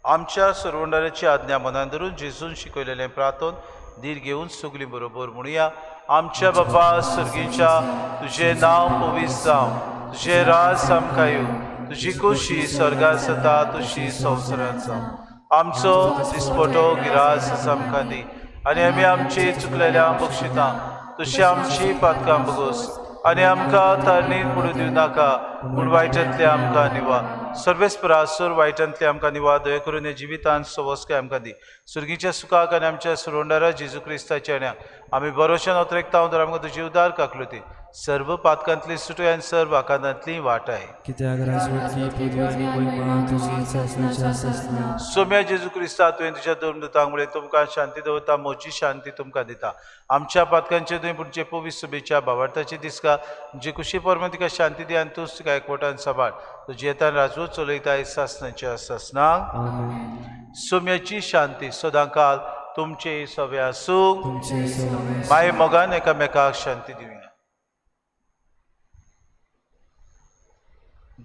आमच्या सरवंडाराची आज्ञा मनान धरून जेजून शिकयलेलें प्रार्थन धीर घेवन सगळीं बरोबर म्हणुया. आमच्या बाबा सर्गीच्या, तुजें नांव पवित्र जावं, तुजें राज आमकां येवं, तुजी खोशी स्वर्गांत जाता तशी संवसारांत जावं. आमचो दिसपटो गिरास आमकां दी आनी आमी आमची चुकलेल्या बक्षितां तशी आमची पातकां बगोस आनी आमकां तारणीर पडूं दिवं नाका, पूण वायटांतले आमकां निवा. सर्वेस्परा सूर वायटांतले आमकां निवा, दया करून ह्या जिवितांत सवस्काय आमकां दी. सुर्गीच्या सुखाक आनी आमच्या सुरोंडारा जेजू क्रिस्ताच्या येण्याक आमी बरोशान अतरेकता तर आमकां तुजी उदार काकलुती सर्व पातकांतली सुटय आनी सर्व आकांतांतली वाटाय. कित्याक राजवटकी पदवी आनी महिमा तुजी सासणाच्या सासणाक. सोम्या जेजू क्रिस्ता, तुवें तुज्या दोन दुतांक म्हळें, तुमकां शांती दवरता, म्हजी शांती तुमकां दिता. आमच्या पातकांचे तुवें पूण जे पवित्र सभेच्या भावार्थाची दिसका जे कुशी परमे तुका शांती दी आनी तूंच तुका एकवटान सांबाळ. तुजी येतान राजवट चलयता सासणाच्या सासणाक. आमेन. सोम्याची शांती सदांकाल तुमचे सवे आसूं. माये मोगान एकामेकाक शांती दिवया.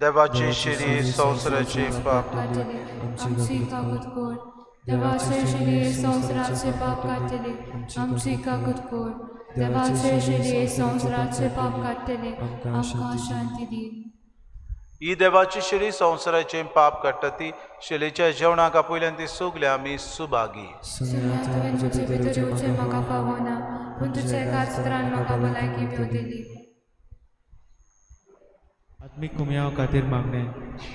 देवाचे शिरी संवसाराचे पाप आमची काकूत कर, देवाचे शिरी संवसाराचे पाप काडटले, आमची काकूत कर. देवाचे शिरी संवसाराचे पाप काडटले, आमकां शांती दी. ही देवाची शिरी संवसाराचे पाप काडटा ती शिलेच्या जेवणाक आपयल्यान ती सगळे आमी सुभागी. तुवें तुजे भितर येवचें म्हाका फावना, पूण तुज्या एकाच उतरान म्हाका भलायकी मेवतली. आत्मीक कुमयाव खातीर मागणें.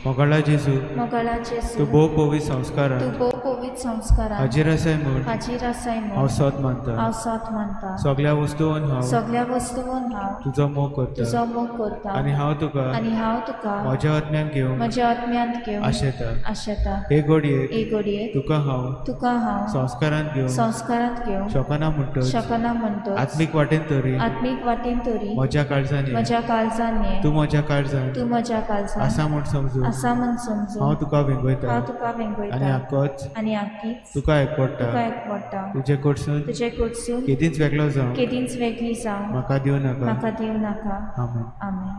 मोगाळा जेजू, मोगाळा जेजू, तूं भोव पवित्र संस्कारान, तूं भोव पवित्र संस्कारान हाजीर आसाय म्हूण, हाजीर आसाय म्हूण हांव सत मानता, हांव सत मानता. सगळ्या वस्तून हांव, सगळ्या वस्तून हांव तुजो मोग करता, तुजो मोग करता आनी हांव तुका, आनी हांव तुका म्हज्या आत्म्यांत घेवन, म्हज्या आत्म्यांत घेवन आशेता, आशेता. हे घडयेक, हे घडयेक तुका हांव, तुका हांव संस्कारांत घेवन, संस्कारांत घेवन शकना म्हणटच, शकना म्हणटच आत्मीक वाटेन तरी, आत्मीक वाटेन तरी म्हज्या काळजान ये, म्हज्या काळजान ये, तूं म्हज्या काळजान, काळजांत तूं म्हज्या काळजांत आसा म्हूण समजून आसा म्हूण समजून हांव तुका वेंगयता हांव तुका वेंगयता आनी आकोच आनी आकीच तुका एकवडटा तुका एकवडटा. तुजे कडसून तुजे कडसून केदींच वेगळो जावं केदींच वेगळी जावं म्हाका दिवं नाका. म्हाका दिवं नाका. आमेन. आमेन.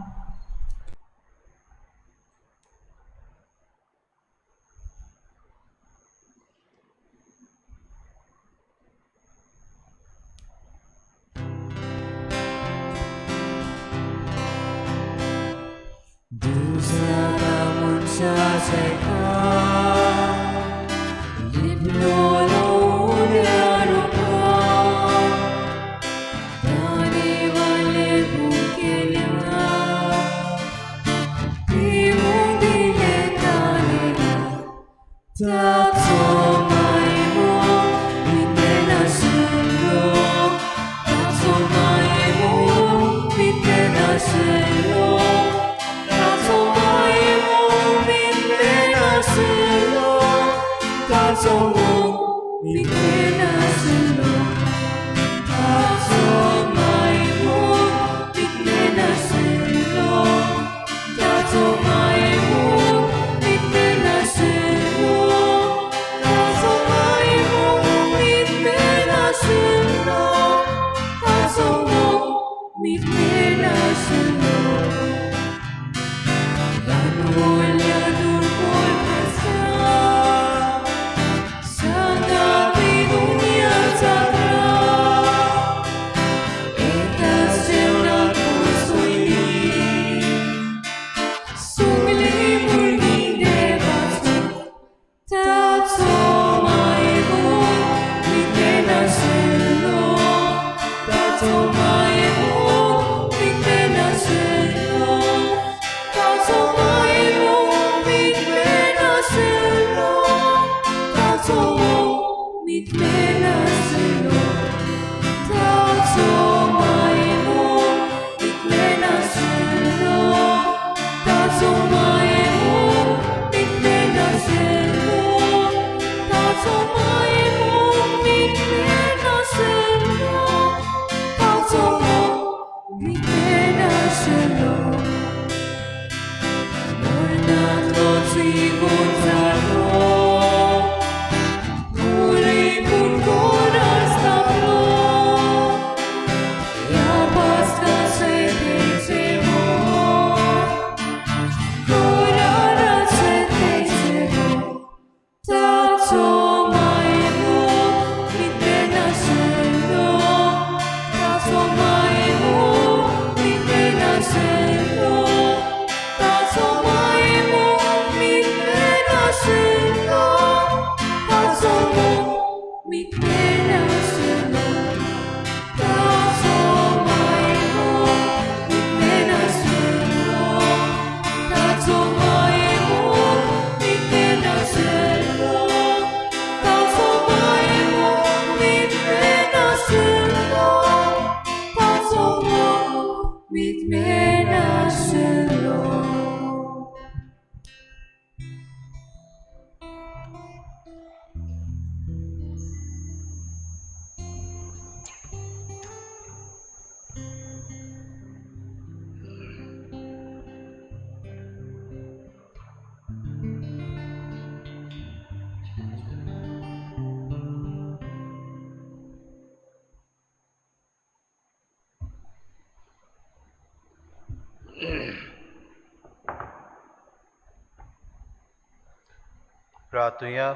प्रार्थुया.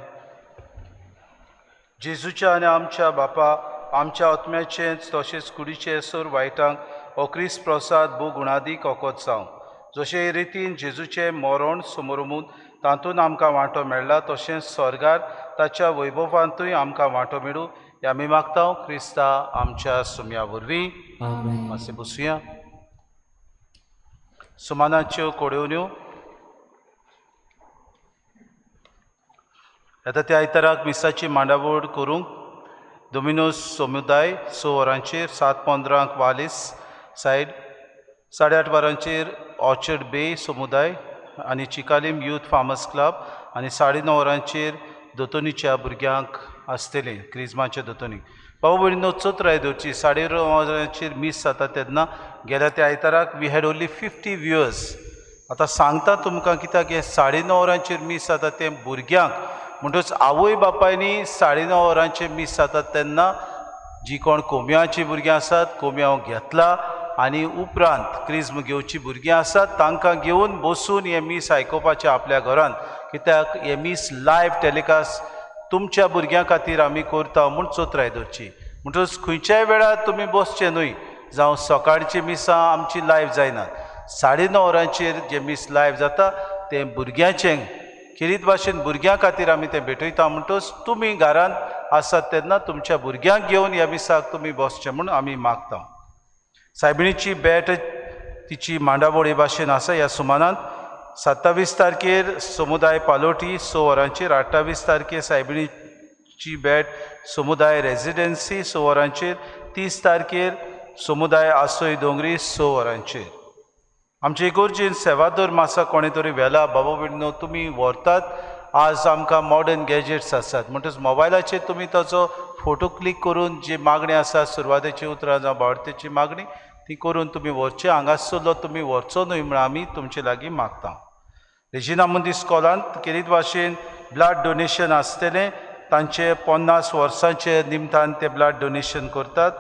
जेजूच्या आनी आमच्या बापा आमच्या आत्म्याचें तशेंच कुडीचें सर वायटांक हो क्रिस्त प्रसाद भो गुणादीक ओकोत जावं. जशें रितीन जेजूचें मरण समोरमून तातूंत आमकां वांटो मेळ्ळा तशेंच स्वर्गार ताच्या वैभवांतूय आमकां वांटो मेळूं ह्या आमी मागता क्रिस्ता आमच्या सुम्या वरवीं. मातशें बसुया. सुमानाच्यो कोडोवण्यो. येता त्या आयताराक मिसाची मांडावळ करूंक दोमिनोज समुदाय 6 वरांचेर, 7:15 वालीस सायड, 8:30 वरांचेर ऑर्चर्ड बे समुदाय आनी चिकालीम यूथ फार्मर्स क्लब आनी 9:30 वरांचेर दोतोनीच्या भुरग्यांक आसतलें क्रिजमाच्या दोतोनी. बाबा भयणीनो चतुराय दवरची. 9:30 वरांचेर मीस जाता तेन्ना गेल्या त्या आयताराक we had only 50 viewers. आतां सांगता तुमकां कित्याक हें 9:30 वरांचेर मीस जाता तें भुरग्यांक, म्हणटच आवय बापायनी 9:30 वरांचेर मीस जाता तेन्ना जी कोण कोम्यांची भुरगीं आसात कोम्यांव घेतला आनी उपरांत क्रिज्म घेवची भुरगीं आसात तांकां घेवन बसून हें मीस आयकुपाचें आपल्या घरांत, कित्याक हें मीस लायव्ह टेलिकास्ट तुमच्या भुरग्यां खातीर आमी करता म्हूण चोत्राय दवरची. म्हणटच खंयच्याय वेळार तुमी बसचें न्हय, जावं सकाळची मिसां आमची लायव्ह जायनात, 9:30 वरांचेर जें मीस लायव्ह जाता तें भुरग्यांचें खेरीत भाशेन भुरग्यां खातीर आमी तें भेटयता. म्हणटच तुमी घरांत आसात तेन्ना तुमच्या भुरग्यांक घेवन ह्या मिसाक तुमी बसचें म्हूण आमी मागता. सायबिणीची भेट तिची मांडावळी भाशेन आसा ह्या सुमानांत. 27 तारखेर समुदाय पालोटी 6 वरांचेर, 28 तारखेर सायबिणीची भेट समुदाय रेजिडेन्सी 6 वरांचेर, 30 तारखेर समुदाय आसोय दोंगरी 6 वरांचेर. आमचे इगोर्जेन सेवादोर मासा कोणें तरी व्हेला बाबा भयणीनो तुमी व्हरतात. आज आमकां मॉडर्न गॅजेट्स आसात म्हणटच मोबायलाचेर तुमी ताचो फोटो क्लिक करून जी मागणी आसा सुरवातेची उतरां जावं बावडतेची मागणी ती करून तुमी व्हरचे, हांगासरलो तुमी व्हरचो न्हय म्हूण आमी तुमचे लागीं मागता. रेजिना मुंदी स्कॉलांत खेरीत भाशेन ब्लड डोनेशन आसतलें, तांचे 50 वर्सांचे निमतान ते ब्लड डोनेशन करतात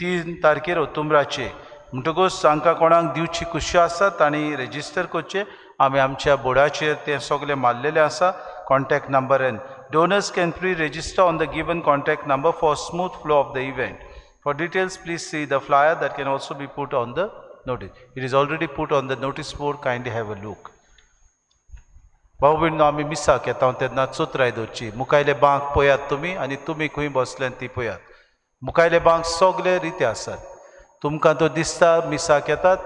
3 तारखेर ओतुंबराचे. म्हणटकूच तांकां कोणाक दिवची खुशी आसा तांणी रेजिस्टर करचें. आमी आमच्या बोर्डाचेर तें सगळें मारलेलें आसा contact नंबरान. Donors can pre register on the given contact number for smooth flow of the event. For details please see the flyer that can also be put on the notice. It is already put on the notice board, kindly have a look. भाऊ भयणीनो आमी मिसाक येता तेन्ना चोत्राय दवरची. मुखायले बांक पळयात तुमी आनी तुमी खंय बसल्यान ती पळयात. मुखायले बांक सगळे रिते आसात, तुमकां तो दिसता मिसाक येतात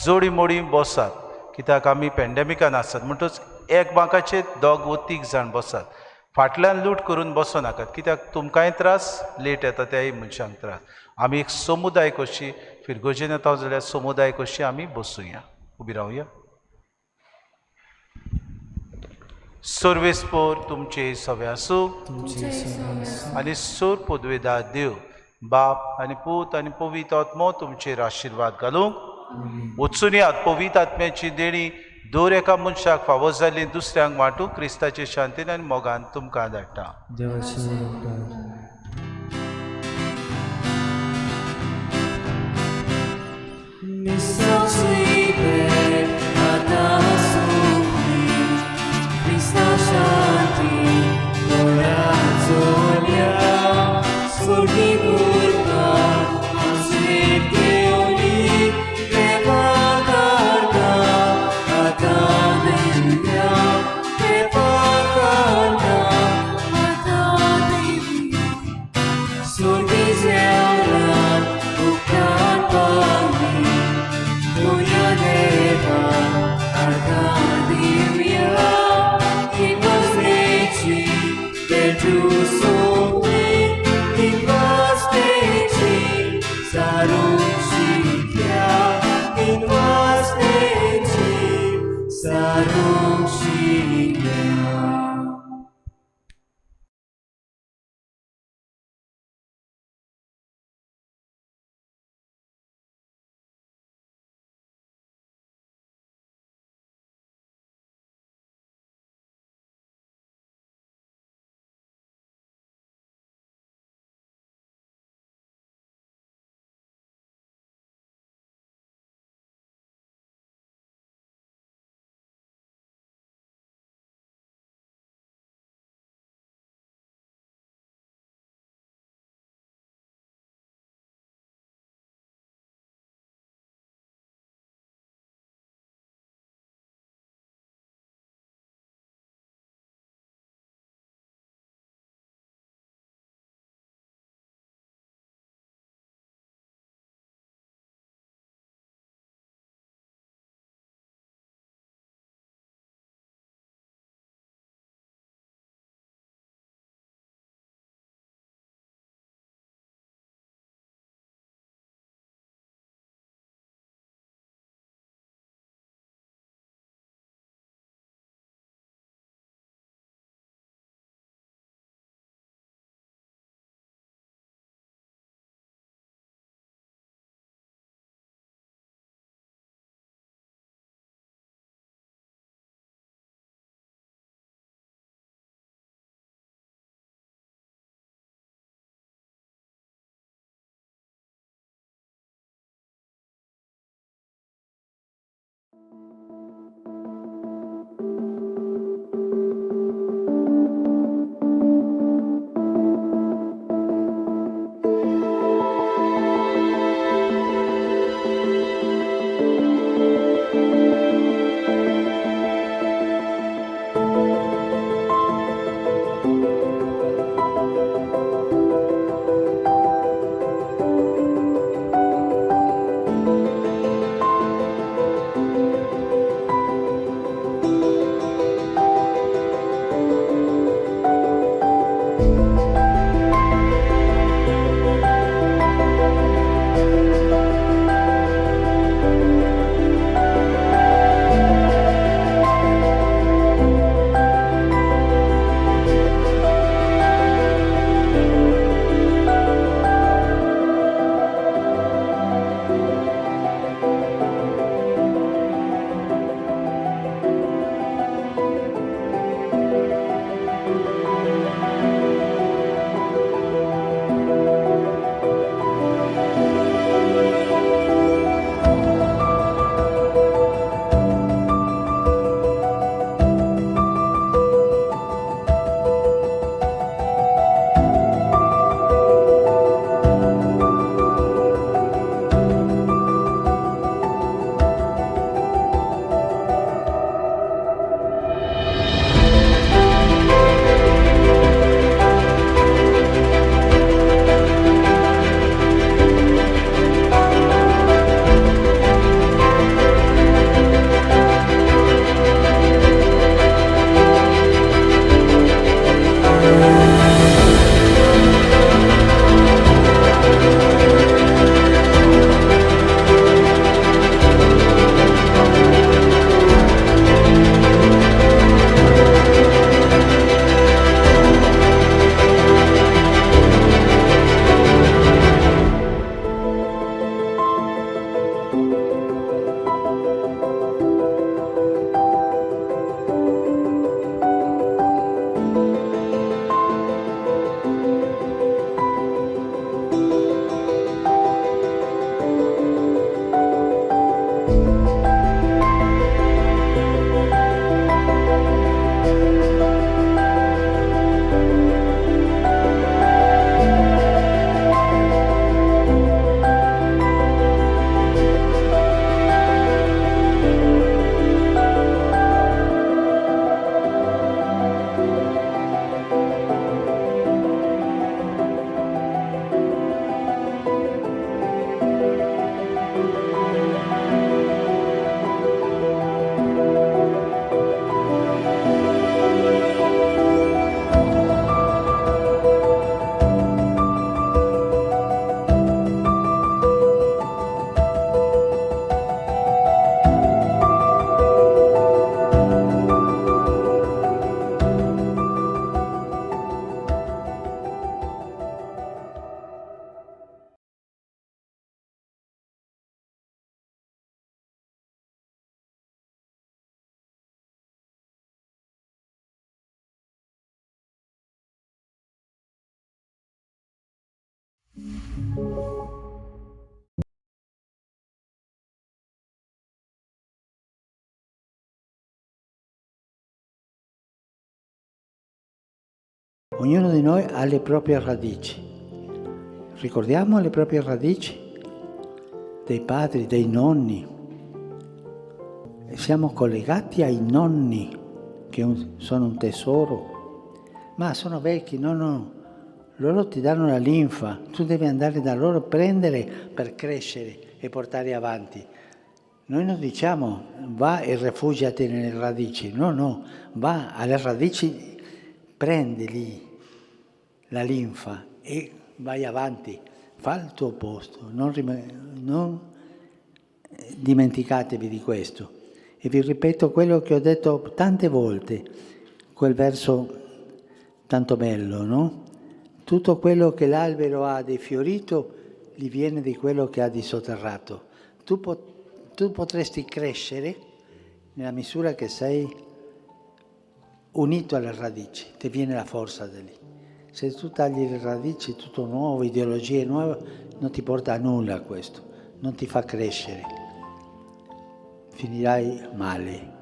जोडी मोडी बसात, कित्याक आमी पेंडेमिकान आसात. म्हणटच एक बांकाचेर 2 वा 3 जाण बसात, फाटल्यान लूट करून बसो नाकात, कित्याक तुमकांय त्रास लेट येता त्याय मनशांक त्रास. आमी एक समुदाय कशी फिरगोजेन येता जाल्यार समुदाय कशी आमी बसुया, उबी रावया. सर्वेस्पोर तुमचे सगळे आसूं आनी सोर पदवेदार देव बाप आनी पूत आनी पवित्र आत्मो तुमचेर आशिर्वाद घालूंक. वचून यात पवित्र आत्म्याची देणी दर एका मनशाक फावो जाल्ली दुसऱ्यांक वांटूंक क्रिस्ताचे शांतीन आनी मोगान तुमकां धाडटा. Sarung Shikya. Ognuno di noi ha le proprie radici. Ricordiamo le proprie radici dei padri, dei nonni. Siamo collegati ai nonni, che sono un tesoro, ma sono vecchi, no, no, loro ti danno la linfa, tu devi andare da loro a prendere per crescere e portare avanti. Noi non diciamo va e rifugiati nelle radici, no, no, va alle radici, prendi lì la linfa e vai avanti, fa il tuo posto, non dimenticatevi di questo. E vi ripeto quello che ho detto tante volte, quel verso tanto bello, no? Tutto quello che l'albero ha di fiorito gli viene di quello che ha di sotterrato. Tu potresti crescere nella misura che sei unito alle radici, ti viene la forza da lì. Se tu tagli le radici, tutto nuovo, ideologie nuove, non ti porta a nulla questo, non ti fa crescere, finirai male.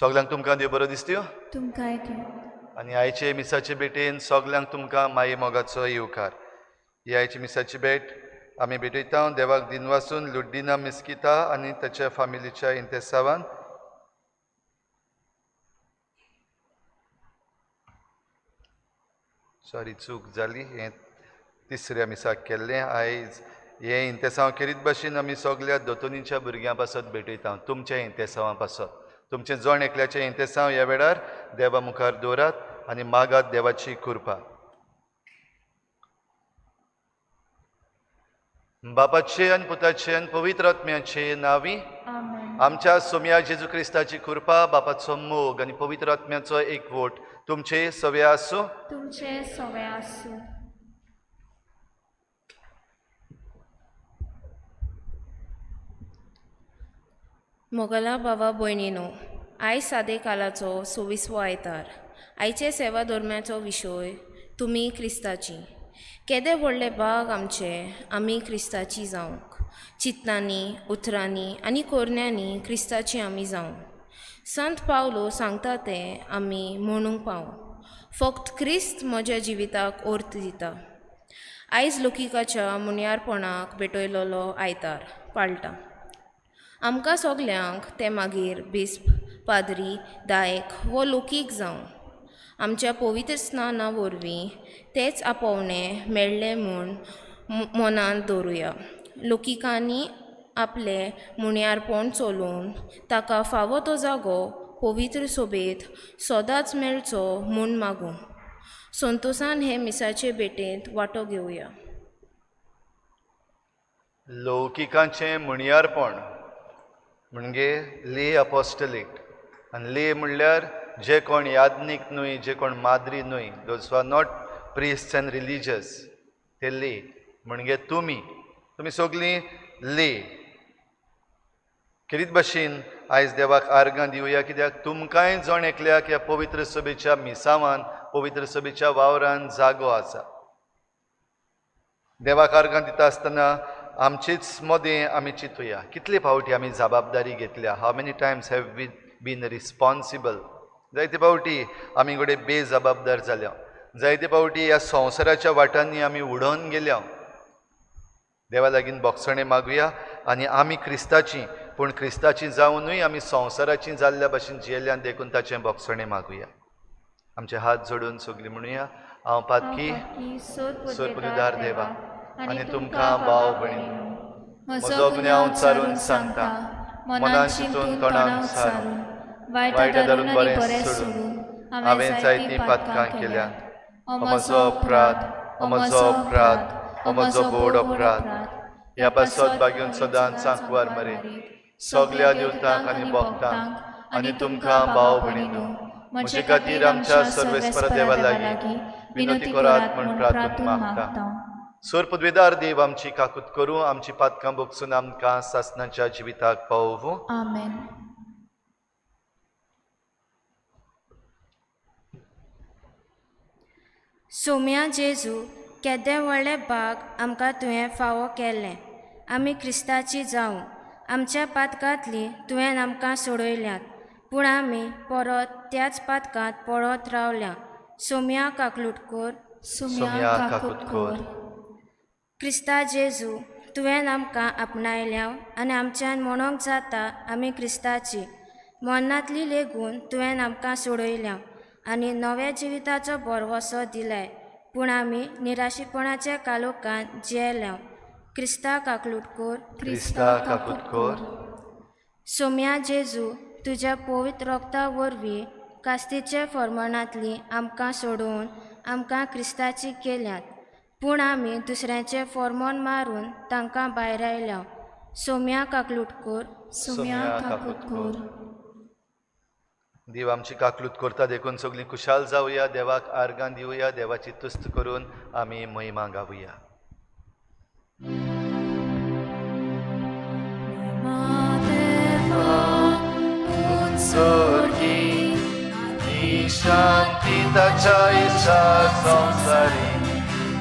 सगळ्यांक तुमकां देव बरो दिसत्यो. तुमकांय दिवं. आनी आयचे मिसाचे भेटेन सगल्यांक तुमकां माये मोगाचो येवकार. ही आयची मिसाची भेट आमी भेटयता देवाक दिनवासून लुड्डिना मिस्किता आनी ताच्या फामिलीच्या इंतेसावान. सॉरी, चूक जाली, हें तिसऱ्या मिसाक केल्लें. आयज हें इंतेसांव खेरीत भाशेन आमी सगल्या दोतोनीच्या भुरग्यां पासत भेटयता, तुमच्या इंतेसांवा पासत. तुमचें जण एकल्याचें इंतेसांव ह्या वेळार देवा मुखार दवरात आनी मागात देवाची कृपा. बापाचे आनी पुताचे आनी पवित्र आत्म्याचे नांवी आमच्या सोम्या जेजू क्रिस्ताची कृपा, बापाचो मोग आनी पवित्र आत्म्याचो एकवट तुमचे सवे आसूं. तुमचे सवे आसूं. मोगला बाबा भयणीनो, आयज सादे कालाचो 26वो आयतार. आयचे सेवा धर्म्याचो विशय तुमी क्रिस्ताची. केदे व्हडले भाग आमचे आमी क्रिस्ताची जावंक. चिंतनांनी, उतरांनी आनी कोरण्यांनी क्रिस्ताची आमी जावंक. संत पावलो सांगता तें आमी म्हणूंक पाव, फक्त क्रिस्त म्हज्या जिविताक अर्थ दिता. आयज लोकिकाच्या मुन्यारपणाक भेटयलेलो आयतार पाळटा. आमकां सगल्यांक तें मागीर बिस्प, पाद्री, दायक वो लोकीक जावं, आमच्या पवित्र स्नाना वरवीं तेच आपोवणें मेळ्ळें म्हूण मनांत दवरुया. लोकिकांनी आपलें मुण्यारपण चलोवन ताका फावो तो जागो पवित्र सोबेत सदांच मेळचो म्हूण मागूं. संतोसान हे मिसाचे भेटेंत वांटो घेवया. लौकिकांचें मुणयारपण म्हणजे ले अपोस्टलेट. आनी ले म्हणल्यार जे कोण याज्ञीक न्हय, जे कोण माद्री न्हय, those are not priests and religious, ते ले म्हणजे तुमी, तुमी सगळीं ले. खेरीत भाशेन आयज देवाक आर्गां दिवया, कित्याक तुमकांय जण एकल्याक ह्या पवित्र सभेच्या मिसावान, पवित्र सभेच्या वावरान जागो आसा. देवाक आर्गां दिता आसतना आमचेच मदें आमी चिंतुया, कितले फावटी आमी जबाबदारी घेतल्या. How many times have we been responsible. जायते फावटी आमी घडये बेजबाबदार जाल्या, जायते फावटी ह्या संवसाराच्या वाटांनी आमी उडोवन गेल्या. देवा लागीं बोगसणें मागुया आनी आमी क्रिस्ताची, पूण क्रिस्ताची जावनूय आमी संवसाराची जाल्ल्या भाशेन जियेल्यान, देखून ताचें बोगसणें मागुया. आमचे हात जोडून सगळीं म्हणुया, हांव पातकी सोरपुदार देवा आनी तुमकां भाव भयणींनो म्हजो गुन्यांव चारून सांगता, मनान चिंतून तोंडान सारून, वायट धरून बरें सोडून हांवें जायतीं पातकां केल्यांत. म्हजो अपराध, म्हजो अपराध, म्हजो बोड अपराध. ह्या पासत बागेवन सदांच सांकवार मरे सगल्या देवतांक आनी भक्तांक आनी तुमकां भाव भयणींनो म्हजे खातीर आमच्या सर्वेस्पर देवा लागीं विनंती करात म्हूण प्रार्थना मागता. सोर पदवेदार देव आमची काकूत करूं, आमची पातकां भोगसून आमकां सासणाच्या जिविताक पावोवं. आमेन. सोम्या जेजू, केदें व्हडलें भाग आमकां तुवें फावो केल्लें. आमी क्रिस्ताची जावं. आमच्या पातकांतली तुवें आमकां सोडयल्यात, पूण आमी परत त्याच पातकांत पडत रावल्या. सोम्या काकलूट कोर. सोम्या काकूट कोर. क्रिस्ता जेजू, तुवें आमकां आपणायल्या आनी आमच्यान म्हणोंक जाता आमी क्रिस्ताची. मरणांतली लेगून तुवें आमकां सोडयल्या आनी नव्या जिविताचो भरवंसो दिलाय, पूण आमी निराशीपणाच्या कालोकांत जियेल्या. क्रिस्ता काकलूट कोर. क्रिस्ता काकूट कोर. सोम्या जेजू, तुज्या पवित्र रोगता वरवीं कास्तीच्या फॉर्मणांतली आमकां सोडोवन आमकां क्रिस्ताची केल्यात, पूण आमी दुसऱ्यांचे फॉर्मोन मारून तांकां भायर आयल्या. सोम्या काकलूट कोर. सोम्या काकूट कोर. देव आमची काकलूत करता देखून सगळीं खुशाल जावया, देवाक आर्गां दिवया, देवाची तुस्त करून आमी महिमा गावया. शांती ताच्या इच्छा संसारी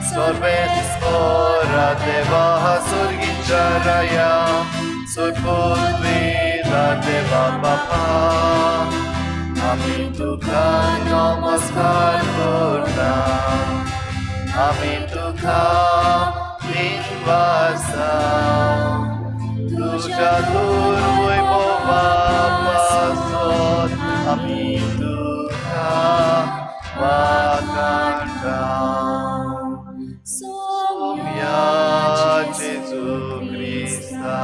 सर्वेस्परा देवा सुर्गीच्या राया सुरपुत्वीला देवा बापा आमी तुका नमस्कार करता, आमी तुका दिनवासा। तुज्या दुर्वैभवा पासत आमी तुका वाखाणटा। सोम्या जेजू क्रिस्ता,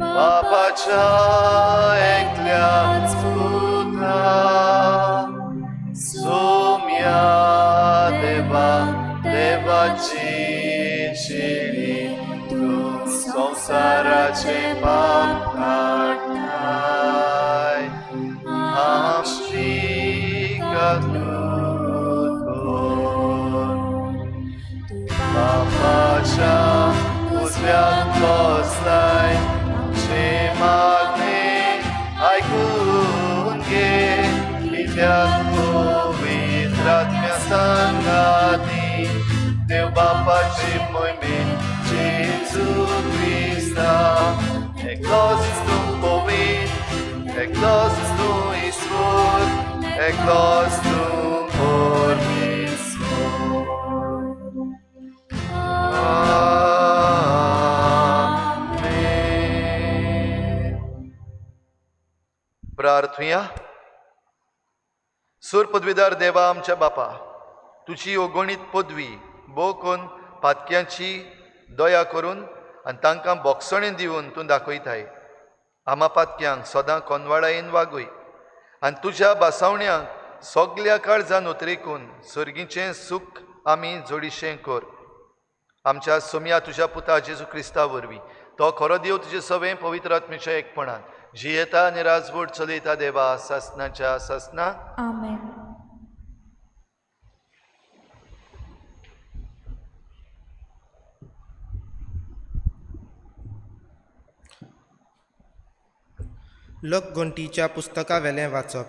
बापाच्या एकल्याच पुता, सोम्या देवा देवाची शिडी, तूं संवसाराचे पाप काडटाय, आमची कातूत कर। बापाच्या उजव्याक बसलाय, आमचे मागणें आयकून घे, कित्याक पवित्र आत्म्या सांगाती देव बापाची मोहिमेन जेजू क्रिस्ता, एकलोच तूं पवित्र, एकलोच तूं ईश्वर, एकलोच तूं परमेश्वर। आमेन। प्रार्थुया। सूर पदवीदार देवा आमच्या बापा, तुजी अगणीत पदवी भोव करून पातक्यांची दया करून आनी तांकां बोगसणें दिवन तूं दाखयताय। आमा पातक्यांक सदां कोनवाडायेन वागय आनी तुज्या बासावण्यांक सगल्या काळजान उतरेकून सर्गीचें सूख आमी जोडिशें कर। आमच्या सोम्या तुज्या पुता जेजू क्रिस्ता वरवीं, तो खरो देव तुजे सवें पवित्र आत्मेच्या एकपणान जियेता आनी राजवट चलयता देवा सासनाच्या सासना। आमेन। लोकगणतीच्या पुस्तकावेलें वाचप।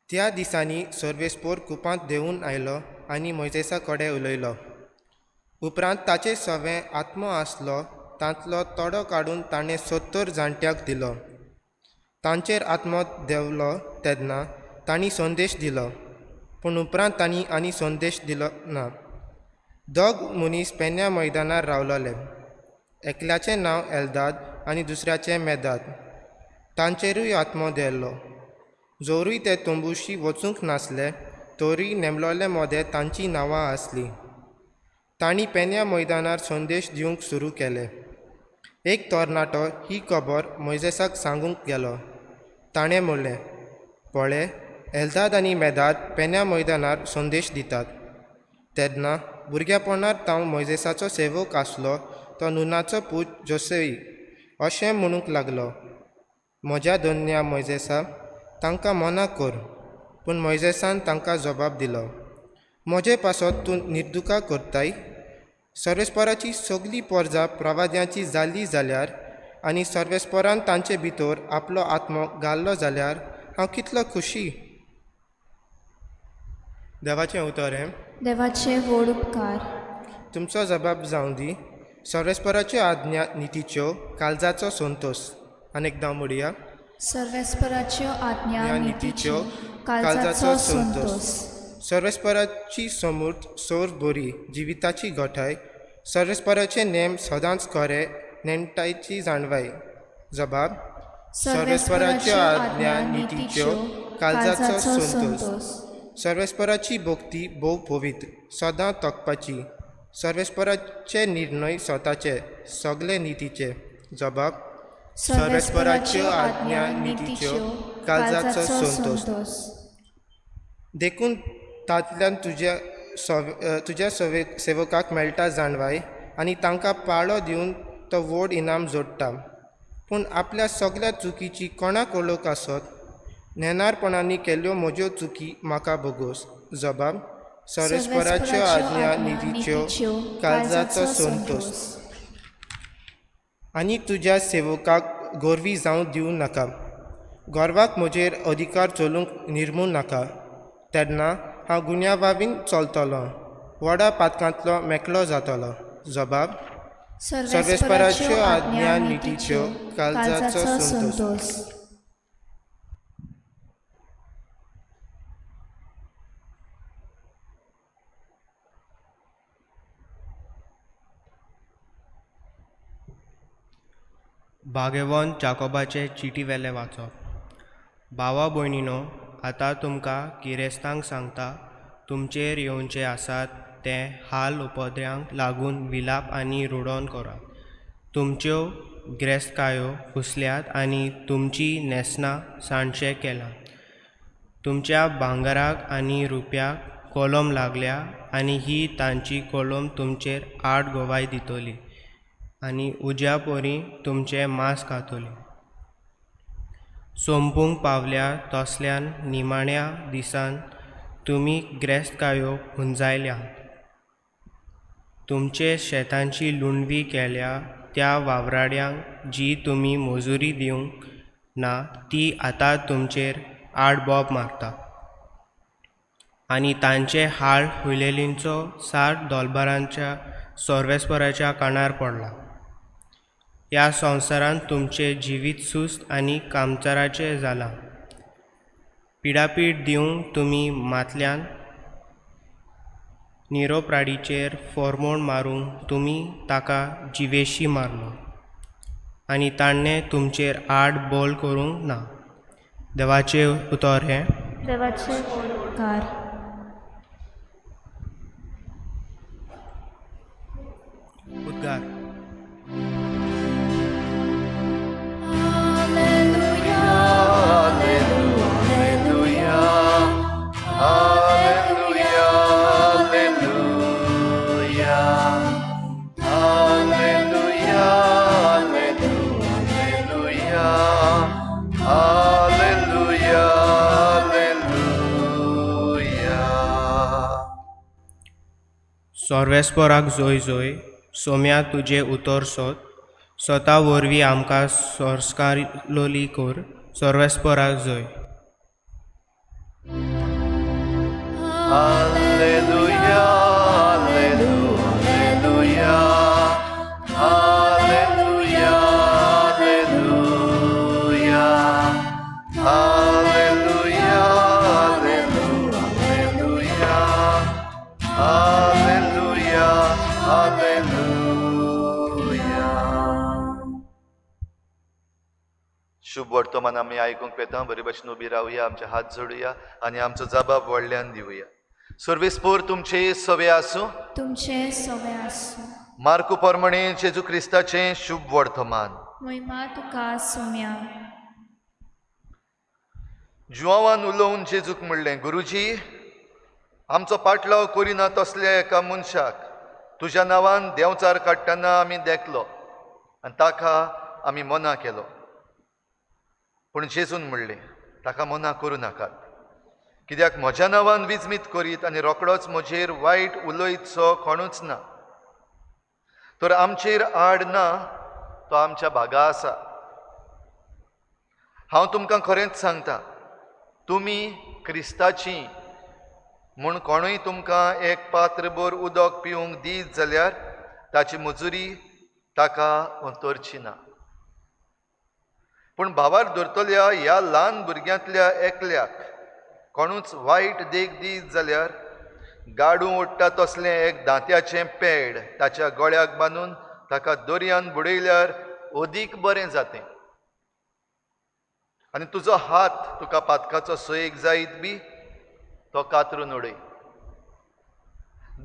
त्या दिसांनी सर्वेस्पोर कुपांत देंवून आयलो आनी मोयजेसा कडेन उलयलो। उपरांत ताचे सवें आत्मो आसलो तांतलो तोडो काडून ताणें 70 जाणट्यांक दिलो। तांचेर आत्मो देंवलो तेन्ना तांणी संदेश दिलो, पूण उपरांत तांणी आनी संदेश दिलो ना। दोग मनीस पेन्या मैदानार रावलोले, एकल्याचें नांव एल्दाद आनी दुसऱ्याचें मेदाद। तांचेरूय आत्मो देंवलो। जोरूय ते तंबूशी वचूंक नासले तरूय नेमलोले मदें तांचीं नांवां आसलीं। तांणी पेन्या मैदानार संदेश दिवंक सुरू केले। एक तरणाटो ही खबर मोयजेसाक सांगूंक गेलो। ताणें म्हणलें, पळय, एल्दाद आनी मेदाद पेन्या मैदानार संदेश दितात। तेन्ना भुरग्यापणार तांव मोयजेसाचो सेवक आसलो तो नुनाचो पूत जोसेई अशें म्हणूंक लागलो, म्हज्या धन्या मोयजेसा, तांकां मना कर। पूण मोयजेसान तांकां जबाब दिलो, म्हजे पासत तूं निर्दुका करताय? सर्वेस्पराची सगली परजा प्रवाद्यांची जाली जाल्यार आनी सर्वेस्परान तांचे भितर आपलो आत्मो घाल्लो जाल्यार हांव कितलो खुशी। देवाचें उतर हें। देवाचे व्हड उपकार। तुमचो जबाब जावं दी, सर्वेस्पराच्यो आज्ञा नितीच्यो, काळजाचो संतोश। आनी एकदां म्हणया, सर्वेस्पराच्यो आज्ञा नितीच्यो, काळजाचो संतोश। सर्वेस्पराची समूर्त सौर बरी जिविताची गोठाय, सर्वेस्पराचे नेम सदांच खरे नेणटायची जाणवाय। जबाब, सर्वेस्पराच्यो आज्ञा नितीच्यो, काळजाचो संतोश। सर्वेस्पराची भक्ती भोव पवित्र, सदां तोखपाची। सर्वेस्पराचे निर्णय स्वताचे, सगळे नितीचे। जबाब, सर्वेस्पराच्यो आज्ञा नितीच्यो, काळजाचो संतोश। देखून तांतल्यान तुज्या सेवकाक मेळटा जाणवाय आनी तांकां पाळो दिवन तो व्हड इनाम जोडटा। पूण आपल्या सगल्या चुकीची कोणाक वळख आसत? नेणारपणांनी केल्ल्यो म्हज्यो चुकी म्हाका भोगोस। जबाब, सर्वेस्पराच्यो आज्ञा नितीच्यो, काळजाचो संतोश। आनी तुज्या सेवकाक गोरवी जावं दिवं नाका, गर्वाक म्हजेर अधिकार चलूंक निर्मूं नाका। तेन्ना हांव गुन्यांवावीन चलतलो, व्हडा पातकांतलो मेकळो जातलो। जबाब, सर्वेस्पराच्यो आज्ञा नितीच्यो, काळजाचो संतोश। भागेवन जाकोबाचे चिटी वेलें वाचप. भावा भयणीनो, आतां तुमकां गिरेस्तांक सांगता, तुमचेर येवचे आसात ते हाल उपद्र्यांक लागून विलाप आनी रुडोन करात. तुमच्यो गिरेस्तकायो फुसल्यात आनी तुमची न्हेसणां सांडशें केलां. तुमच्या भांगराक आनी रुपयाक कोलम लागल्या आनी ही तांची कोलम तुमचेर आड गवाय दितली आनी उज्या परी तुमचें मांस खातली. सोंपूंक पावल्या तसल्यान निमाण्या दिसान तुमी गिरेस्तकायो पुंजायल्या. तुमचे शेतांची लुंडवी केल्या त्या वावराड्यांक जी तुमी मजुरी दिवंक ना ती आतां तुमचेर आड बोब मारता आनी तांचे हाल हुयलेलींचो सार दोलबारांच्या सर्वेस्पराच्या कानार पडला. ह्या संवसारांत तुमचें जिवीत सुस्त आनी कामचाराचें जालां. पिडापीड दिवंक तुमी मातल्यान निरोप्राडीचेर फॉर्मोण मारूंक तुमी ताका जिवेशी मारलो आनी ताणें तुमचेर आड बोल करूंक ना. देवाचें उतर हें. देवाचें व्हड उपकार. उद्गार. Alleluia, Alleluia, Alleluia, Alleluia, Alleluia, Alleluia, Alleluia, Alleluia. सर्वेस्पराक जोय जोय, सोम्या तुजें उतर सोद, स्वता वरवीं आमकां संस्कारलोली कर. सर्वेस्पराक जोय. Alleluia, Alleluia, Alleluia, Alleluia, Alleluia, Alleluia, Alleluia, Alleluia. शुभ वर्तमान आमी आयकूंक वेता. बरे भशेन उबी रावया, आमचे हात जोडुया आनी आमचो जबाब व्हडल्यान दिवया. सर्वेस्पोर तुमचे सवे आसूं. तुमचे सवे आसूं. मार्कू परमणे जेजू क्रिस्ताचें शुभ वर्तमान. महिमा तुका सोम्या. जुआवान उलोवन जेजूक म्हणलें, गुरुजी, आमचो पाटलाव करिना तसल्या एका मनशाक तुज्या नांवान देंवचार काडटना आमी देखलो आनी ताका आमी मना केलो. पूण जेजून म्हणलें, ताका मना करूं नाकात, कित्याक म्हज्या नांवान विजमीत करीत आनी रोकडोच म्हजेर वायट उलयतसो कोणूच ना. तर आमचेर आड ना, तो आमच्या भागा आसा. हांव तुमकां खरेंच सांगता, तुमी क्रिस्ताची म्हूण कोणूय तुमकां एक पात्रभर उदक पिवंक दीत जाल्यार ताची मजुरी ताका अंतरची ना. पूण भावार धरतल्या ह्या ल्हान भुरग्यांतल्या एकल्याक कोणूच वायट देख दीत जाल्यार गाडू ओडटा तसलें एक दांत्याचें पेड ताच्या गळ्याक बांदून ताका दर्यान बुडयल्यार अदीक बरें जातें. आनी तुजो हात तुका पातकाचो सोयेक जायत बी तो कातरून उडय.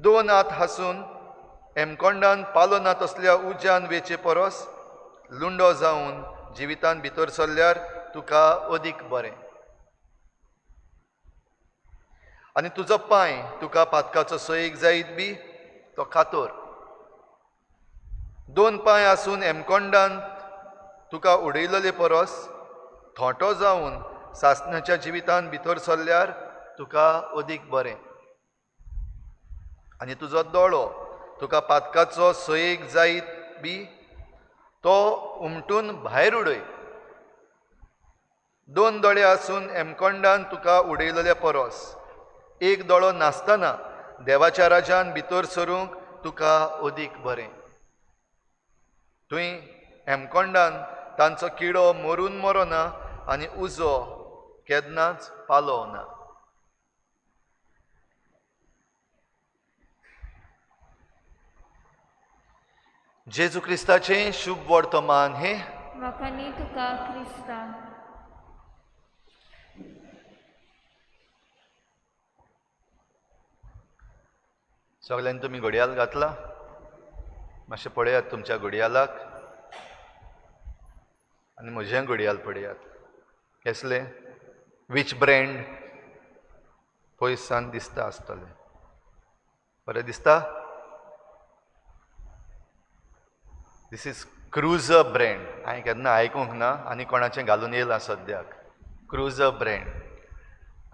दोन हात हासून हेमकोंडान पालो ना तसल्या उज्यान वेचे परस लुंडो जावन जिवितान भितर सरल्यार तुका अदीक बरें. आनी तुजो पांय तुका पातकाचो सोयेक जायत बी तो कातोर. दोन पांय आसून हेमकोंडान तुका उडयलेले परस थोंटो जावन सासणाच्या जिवितान भितर सरल्यार तुका अदीक बरें. आनी तुजो दोळो तुका पातकाचो सोयेक जायत बी तो उमटून भायर उडय. दोन दोळे आसून हेमकोंडान तुका उडयलेले परस एक दोळो नासतना देवाच्या राजान भितर सरूंक तुका अदीक बरें. तुवें हेमकोंडान तांचो किडो मरून मरोना आनी उजो केन्नाच पालोवना. जेजू क्रिस्ताचें शुभ वर्तमान हें. वाखाणी तुका क्रिस्ता. सगल्यांनी तुमी घडयाळ घातला? मातशें पळयात तुमच्या घडयाळाक आनी म्हजें घडयाळ पळयात. केसलें? Which brand? पयसान दिसता आसतलें. बरें दिसता? This is cruiser brand. हांवें केन्ना आयकूंक ना आनी कोणाचें घालून येयलां सद्याक. क्रुजर ब्रँड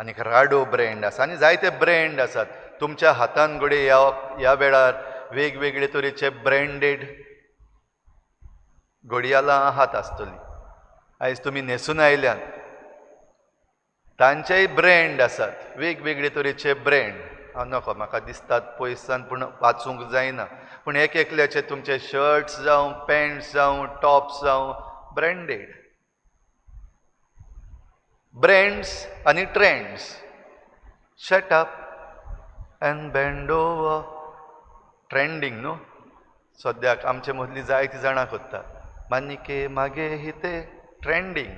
आनी राडो ब्रँड आसा आनी जायते ब्रँड आसात. तुमच्या हातान घडये ह्या वेळार वेगवेगळे तरेचे ब्रँडेड घडयाळां आहात आसतलीं. आयज तुमी न्हेसून आयल्यात तांचेय ब्रँड आसात, वेगवेगळे तरेचे ब्रँड. हांव नको, म्हाका दिसतात पयसान पूण वाचूंक जायना. पूण एक एकल्याचे तुमचे शर्ट्स जावं, पॅन्ट्स जावं, टॉप्स जावं, ब्रँडेड. ब्रँड्स आनी trends. Shut up and bend over. Trending न्हू सद्याक आमचे मदलीं जायतीं जाणां करतात. मानिके मागे हिते ट्रेंडींग.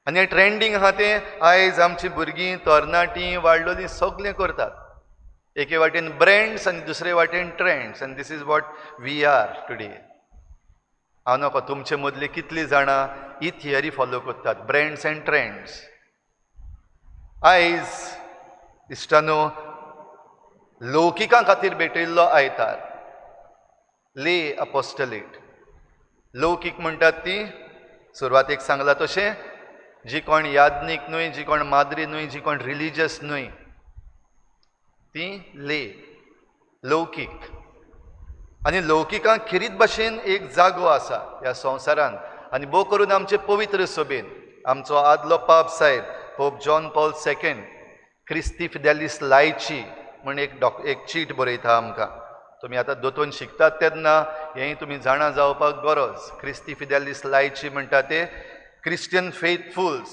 आनी ट्रेंडींग आहा तें आयज आमची भुरगीं तरणाटीं वाडलोलीं सगळें करतात. एके वाटेन ब्रँड्स आनी दुसरे वाटेन trends. And this is what we are today. हांव नको तुमचे मदलीं कितलीं जाणां ही थियरी फॉलो करतात, ब्रँड्स एंड ट्रेंड्स. आयज इश्टानो लौकिकां खातीर भेटयल्लो आयतार, ले अपोस्टलेट. लौकीक म्हणटात ती सुरवातेक सांगला तशें जी कोण याज्ञीक न्हय, जी कोण माद्री न्हय, जी कोण रिलीजियस न्हय, ती ले लौकीक. आनी लौकिकांक खेरीत भाशेन एक जागो आसा ह्या संवसारांत. आनी भोव करून आमचे पवित्र सभेन आमचो आदलो पाप साहेब Pope John Paul second Christi Fidelis Laici म्हण एक चीट बरयता आमकां. तुमी आतां दोतोन शिकतात तेन्ना हें तुमी जाणा जावपाक गरज. क्रिस्ती फिदेलीस लायची म्हणटा ते क्रिस्टियन फेथफुल्स,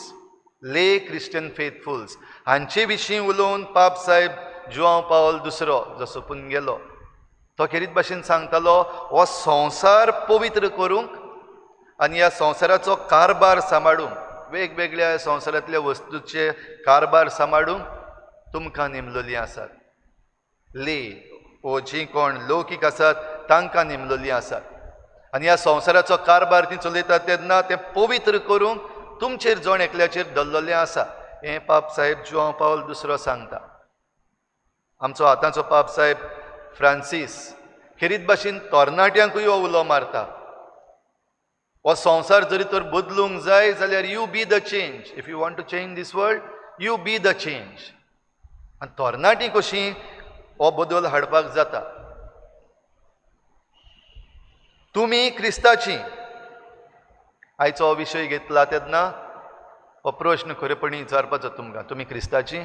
ले क्रिस्टियन फेथफुल्स हांचे विशीं उलोवन पाप साहेब जुआंव पावल दुसरो जो सोंपून गेलो तो खेरीत भाशेन सांगतालो, हो संवसार पवित्र करूंक आनी ह्या संवसाराचो कारभार सांबाळूंक, वेगवेगळ्या संवसारांतल्या वस्तूचे कारभार सांबाळूंक तुमकां नेमलोलीं आसात. ले ओ जीं कोण लौकीक आसात तांकां नेमलोलीं आसात. आनी ह्या संवसाराचो कारभार ती चलयतात तेन्ना तें पवित्र करूंक तुमचेर जण एकल्याचेर दवरलेलें आसा. हें पाप साहेब जुआंव पावल दुसरो सांगता. आमचो आतांचो पाप साहेब फ्रांसीस खेरीत भाशेन तरणाट्यांकूय हो उलो मारता. हो संवसार जरी तर बदलूंक जाय जाल्यार you be the change. If you want to change this world, you be the change. आनी तरणाटीं कशीं हो बदल हाडपाक जाता. तुमी क्रिस्ताची. आयचो हो विशय घेतला तेन्ना हो प्रश्न खरेपणी विचारपाचो तुमकां. तुमी क्रिस्ताची?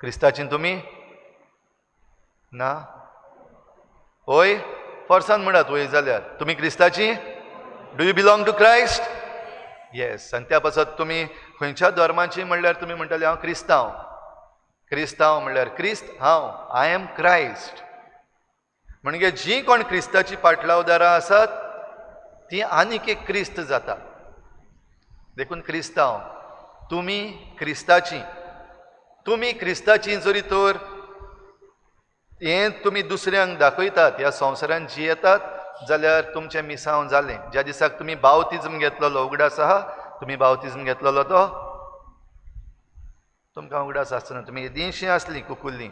क्रिस्ताची तुमी ना? होय, फोर्सान म्हणात वय जाल्यार तुमी क्रिस्ताची? Do you belong to Christ? Yes. आनी त्या पासत तुमी खंयच्या धर्माची म्हणल्यार तुमी म्हणटाले हांव क्रिस्तांव. क्रिस्तांव म्हणल्यार क्रिस्त हांव, I am Christ. म्हणजे जी कोण क्रिस्ताची पाटलावदारां आसात ती आनीक एक क्रिस्त जाता. देखून क्रिस्तांव तुमी क्रिस्ताची. तुमी क्रिस्ताची जरी तर हें तुमी दुसऱ्यांक दाखयतात, ह्या संवसारांत जियेतात जाल्यार तुमचें मिसांव जालें. ज्या दिसाक तुमी बावतिज्म घेतलेलो, उगडास आहा? तुमी बावतिज्म घेतलेलो तो तुमकां उगडास आसतना तुमी येदींशीं आसलीं कुकुल्लीं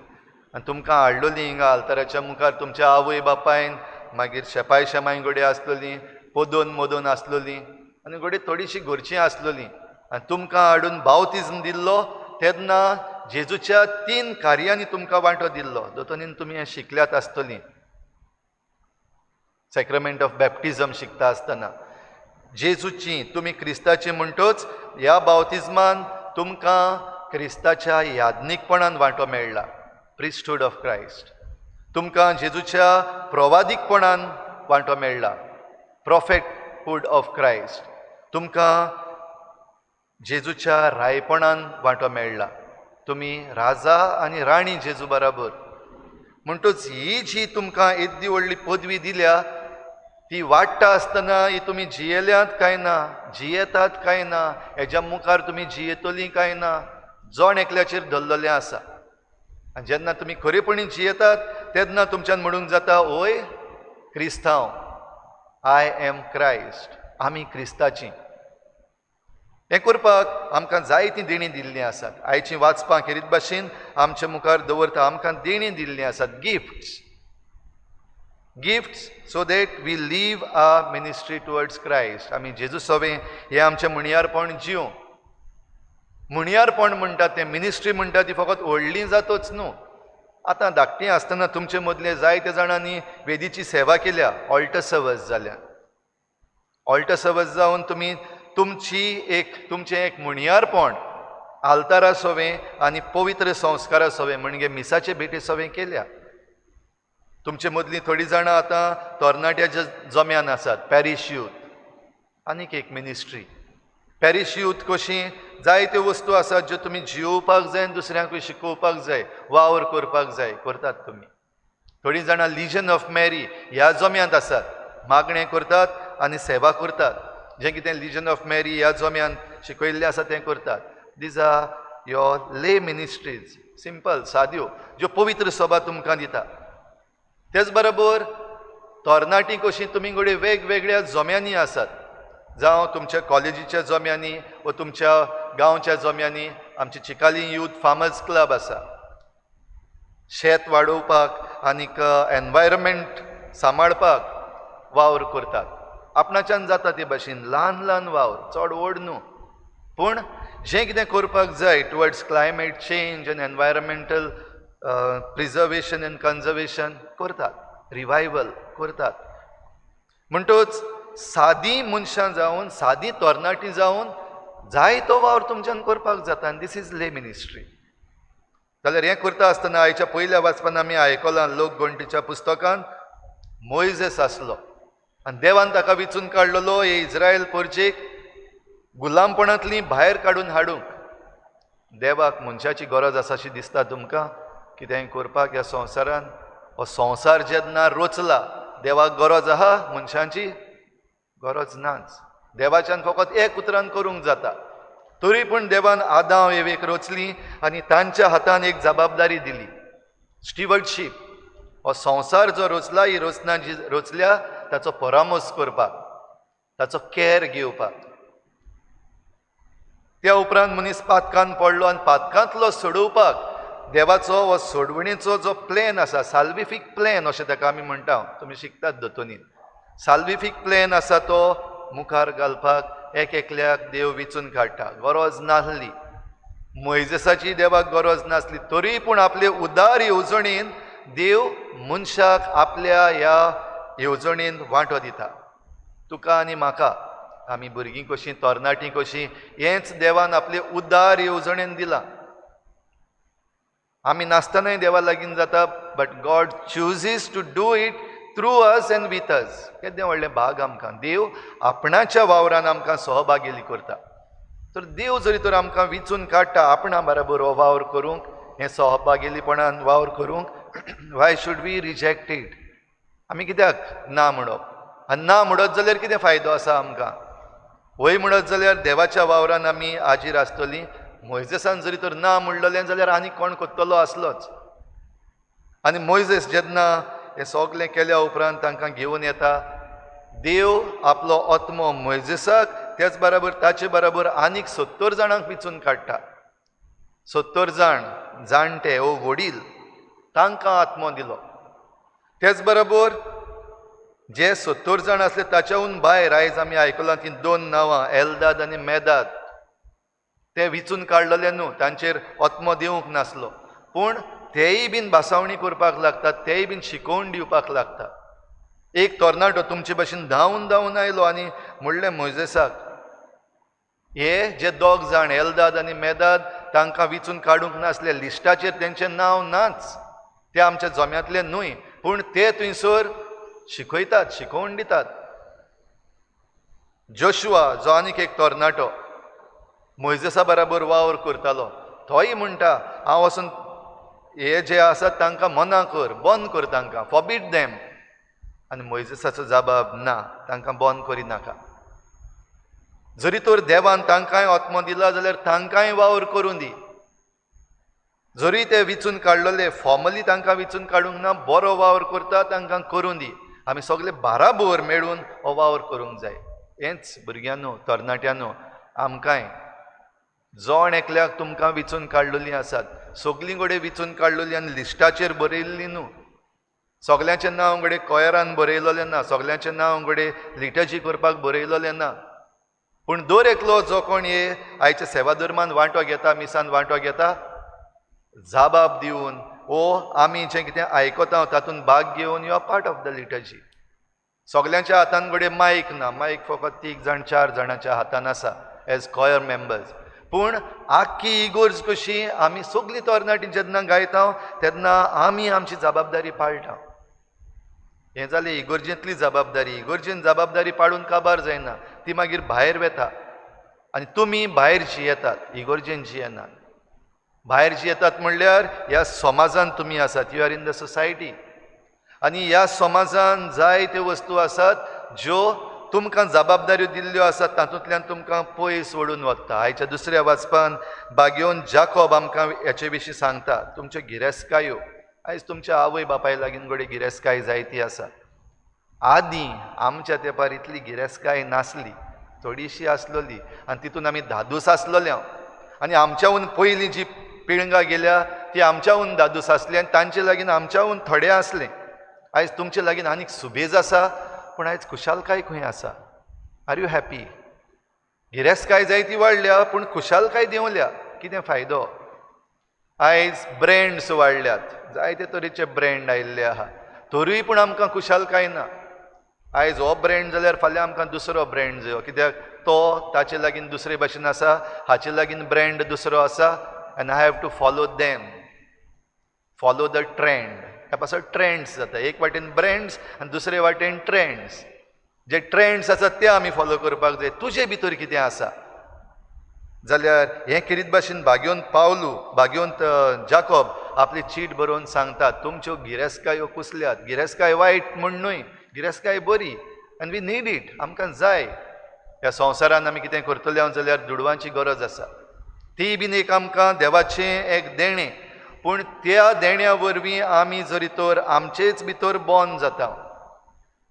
आनी तुमकां हाडलोलीं हिंगा आल्ताराच्या मुखार तुमच्या आवय बापायन, मागीर शेपाय शेमाय घडये आसलोलीं, पदोन मदोन आसलोलीं आनी घडये थोडीशीं घरचीं आसलोलीं आनी तुमकां हाडून बावतिज्म दिल्लो तेन्ना जेजूच्या 3 कार्यांनी तुमकां वांटो दिल्लो. दोतोनीन तुमी हें शिकल्यात आसतलीं, सॅक्रमेंट ऑफ बॅप्टिजम शिकता आसतना. जेजूची तुमी क्रिस्ताची म्हणटच ह्या बावतिज्मान तुमकां क्रिस्ताच्या याज्ञीकपणान वांटो मेळ्ळा, प्रिस्टहूड ऑफ क्रायस्ट. तुमकां जेजूच्या प्रवादीकपणान वांटो मेळ्ळा, प्रॉफेटहूड ऑफ क्रायस्ट. तुमकां जेजूच्या रायपणान वांटो मेळ्ळा, तुमी राजा आनी राणी जेजू बराबर. म्हणटच ही जी तुमकां येद्दी व्हडली पदवी दिल्या ती वाडटा आसतना ही तुमी जियेल्यात काय ना, जियेतात काय ना, हेज्या मुखार तुमी जियेतलीं काय ना, जण एकल्याचेर धरलेलें आसा. आनी जेन्ना तुमी खरेपणी जियेतात तेन्ना तुमच्यान म्हणूंक जाता, ओय क्रिस्तांव, I am Christ, आमी क्रिस्ताचीं. हें करपाक आमकां जायतीं देणीं दिल्लीं आसात. आयचीं वाचपां खेरीत भाशेन आमच्या मुखार दवरता, आमकां देणीं दिल्लीं आसात, gifts. Gifts so that we live a ministry towards Christ. आमी जेजू सवें हें आमचें म्हणयारपण जिवं. म्हणयारपण म्हणटा तें, मिनिस्ट्री म्हणटा ती फकत व्हडली जातच न्हू. आतां धाकटीं आसतना तुमचे मदले जायते जाणांनी वेदीची सेवा केल्या, ऑल्टर सर्वस जाल्या. ऑल्टर सर्वस जावन तुमी तुमची एक तुमचें एक म्हणयारपण आल्तारा सवें आनी पवित्र संस्कारा सवें म्हणजे मिसाचे भेटी सवें केल्या. तुमचे मदलीं थोडीं जाणां आतां तरणाट्याच्या जम्यान आसात, पॅरीश यूथ, आनीक एक मिनिस्ट्री. पॅरीश यूथ कशी जायत्यो वस्तू आसात ज्यो तुमी जियोवपाक जाय आनी दुसऱ्यांकूय शिकोवपाक जाय, वावर करपाक जाय, करतात तुमी. थोडीं जाणां लिजन ऑफ मॅरी ह्या जम्यांत आसात, मागणें करतात आनी सेवा करतात. जें कितें लिजन ऑफ मॅरी ह्या जम्यान शिकयल्लें आसा तें करतात. These are your lay ministries, simple, साद्यो, ज्यो पवित्र सभा तुमकां दिता. तेच बरोबर तरणाटीं कशीं तुमी घडये वेगवेगळ्या जम्यांनी आसात, जावं तुमच्या कॉलेजीच्या जम्यांनी वा तुमच्या गांवच्या जम्यांनी. आमची चिकाली यूथ फार्मर्स क्लब आसा, शेत वाडोवपाक आनीक एनवायरमेंट सांबाळपाक वावर करतात. आपणाच्यान जाता ते भाशेन ल्हान ल्हान वावर, चड व्हड न्हू, पूण जें कितें करपाक जाय towards climate change and environmental preservation and conservation करतात, रिवायवल करतात. म्हणटच सादी मनशां जावन, सादी तरणाटीं जावन जायतो वावर तुमच्यान करपाक जाता. आनी this is ले मिनिस्ट्री. जाल्यार हें करता आसतना आयच्या पयल्या वाचपान आमी आयकलां, लोकगणतीच्या पुस्तकान मोयजेस आसलो आनी देवान ताका विचून काडलेलो हे इस्रायल परजेक गुलामपणांतली भायर काडून हाडूंक. देवाक मनशाची गरज आसा अशी दिसता तुमकां कितेंय करपाक ह्या संवसारान? हो संवसार जेन्ना रचला देवाक गरज आहा मनशांची? गरज नाच. देवाच्यान फकत एक उतरान करूंक जाता. तरी पूण देवान आदांव एवेक रचली आनी तांच्या हातान एक जबाबदारी दिली, स्टिवर्डशीप. हो संवसार जो रचला, ही रचना जी रचल्या ताचो परामर्श करपाक, ताचो कॅर घेवपाक. त्या उपरांत मनीस पातकान पडलो आनी पातकांतलो सोडोवपाक देवाचो हो सोडवणेचो जो प्लॅन आसा, साल्विफीक प्लॅन अशें ताका आमी म्हणटा, तुमी शिकतात दोतोनी. साल्विफीक प्लॅन आसा तो मुखार घालपाक एक एकल्याक देव विचून काडटा. गरज नासली मोयजेसाची, देवाक गरज नासली, तरी पूण आपले उदार येवजणेन देव मनशाक आपल्या ह्या येवजणेन वांटो दिता. तुका आनी म्हाका, आमी भुरगीं कशीं, तरणाटीं कशीं, हेंच देवान आपले उदार येवजणेन दिलां. आमी नासतनाय देवा लागीं जाता, but God chooses to do it through us and with us. केदें व्हडलें भाग आमकां, देव आपणाच्या वावरान आमकां सहभागी करता. तर देव जरी तर आमकां विचून काडटा आपणा बराबर हो वावर करूंक, हें सहभागीपणान वावर करूंक, why should we reject it? आमी कित्याक ना म्हणप? आनी ना म्हणत जाल्यार कितें फायदो आसा आमकां? वय म्हणत जाल्यार देवाच्या वावरान आमी आजीर आसतलीं. मोयजेसान जरी तर ना म्हणलेलें जाल्यार आनी कोण करतलो आसलोच. आनी मोयजेस जेन्ना हें सगलें केल्या उपरांत तांकां घेवन येता, देव आपलो आत्मो मोयजेसाक तेच बराबर ताचे बराबर आनीक 70 जाणांक विचून काडटा. 70 जाण जाणटे ओ वडील, तांकां आत्मो दिलो. तेच बरोबर जे 70 जाण आसले ताच्याहून भायर आयज आमी आयकलां ती 2 नांवां, एलदाद आनी मेदाद, ते विचून काडलेले न्हू, तांचेर आत्मो दिवंक नासलो, पूण तेय बीन भासावणी करपाक लागतात, तेय बीन शिकोवन दिवपाक लागतात. एक तरणाटो तुमचे भशेन धांवून धांवून आयलो आनी म्हणलें मोयजेसाक, हे जे 2 जाण एलदाद आनी मेदाद तांकां विचून काडूंक नासले, लिस्टाचेर तेंचें नांव नाच, ते आमच्या जम्यांतले न्हय, पूण ते थंयसर शिकयतात, शिकोवन दितात. जोशुआ जो आनीक एक तरणाटो मोयजेसा बराबर वावर करतालो, तोय म्हणटा हांव वचून हे जे आसात तांकां मना कर, बंद कर तांकां, फॉरबीड देम. आनी मोयजेसाचो जबाब ना, तांकां बंद करिनाका. जरी तर देवान तांकांय आत्मो दिला जाल्यार तांकांय वावर करूं दी. जरी ते विचून काडलेले, फॉर्मली तांकां विचून काडूंक ना, बरो वावर करता तांकां करूं दी. आमी सगळे बाराबोर मेळून हो वावर करूंक जाय. हेंच भुरग्यांनो, तरणाट्यांनो, आमकांय जण एकल्याक तुमकां विचून काडलेलीं आसात, सगळीं कडेन विचून काडलेली आनी लिस्टाचेर बरयल्ली न्हू. सगल्यांचें नांव घडये कोयरान बरयलेलें ना, सगल्यांचें नांव घडये लिटर्जी करपाक बरयलेलें ना, पूण दर एकलो जो कोण हे आयच्या सेवा धर्मान वांटो घेता, मिसान वांटो घेता, जबाब दिवन ओ आमी जें कितें आयकता तातूंत भाग घेवन you are part of the liturgy. सगल्यांच्या हातान घडये मायक ना, मायक फकत 3 जाण 4 जाणांच्या हातान आसा एज कॉयर मेंबर्स, पूण आख्खी इगोर्ज कशी आमी सगळीं तरणाटीं जेन्ना गायता तेन्ना आमी आमची जबाबदारी पाळटा. हें जालें इगोर्जेंतली जबाबदारी. इगोर्जेन जबाबदारी पाळून काबार जायना, ती मागीर भायर वता आनी तुमी भायर जियेतात, इगोर्जेन जियेनात. भायर जियेतात म्हणल्यार ह्या समाजान तुमी आसात, you are in the society. आनी ह्या समाजान जायत्यो वस्तू आसात ज्यो तुमकां जबाबदाऱ्यो दिल्ल्यो आसात, तातूंतल्यान तुमकां पयस ओडून वता. आयच्या दुसऱ्या वाचपान बागेवन जाकोब आमकां हेचे विशीं सांगता, तुमच्यो गिरेस्तकायो. आयज तुमच्या आवय बापाय लागीं घडये गिरेस्तकाय जायती आसा. आदीं आमच्या तेंपार इतली गिरेस्तकाय नासली, थोडीशी आसलोली आनी तितून आमी धादूस आसलोले. आनी आमच्याहून पयलीं जी पिळंगा गेल्या ती आमच्याहून धादूस आसली आनी तांचे लागीं आमच्याहून थोडे आसले. आयज तुमचे लागीं आनीक सुबेज आसा, पूण आयज खुशालकाय खंय आसा? Are you happy? गिरेस्तकाय जायती वाडल्या पूण खुशालकाय देंवल्या, कितें फायदो? आयज ब्रँड्स वाडल्यात, जायते तरेचे ब्रँड आयिल्ले आहा, तरूय पूण आमकां खुशालकाय ना. आयज हो ब्रँड जाल्यार फाल्यां आमकां दुसरो ब्रँड जायो, कित्याक तो ताचे लागीं दुसरे भाशेन आसा, हाचे लागीं ब्रँड दुसरो आसा. And I have to follow them, follow the trend. ह्या पासत ट्रेंड्स जाता, एक वाटेन ब्रँड्स आनी दुसरे वाटेन ट्रेंड्स. जे ट्रेंड्स आसात ते आमी फॉलो करपाक जाय. तुजे भितर कितें आसा जाल्यार हें किरीत भाशेन भाग्योवन पावलू, भाग्योवन जाकोब आपली चीट बरोवन सांगता, तुमच्यो गिरेस्तकायो कुसल्यात. गिरेस्तकाय वायट म्हूण न्हय, गिरेस्तकाय बरी आनी we need it, आमकां जाय. ह्या संवसारान आमी कितें करतले जाल्यार दुडवांची गरज आसा, ती बीन एक आमकां देवाचें एक देणें. पूण त्या देण्या वरवीं आमी जरी तर आमचेच भितर बॉन जाता,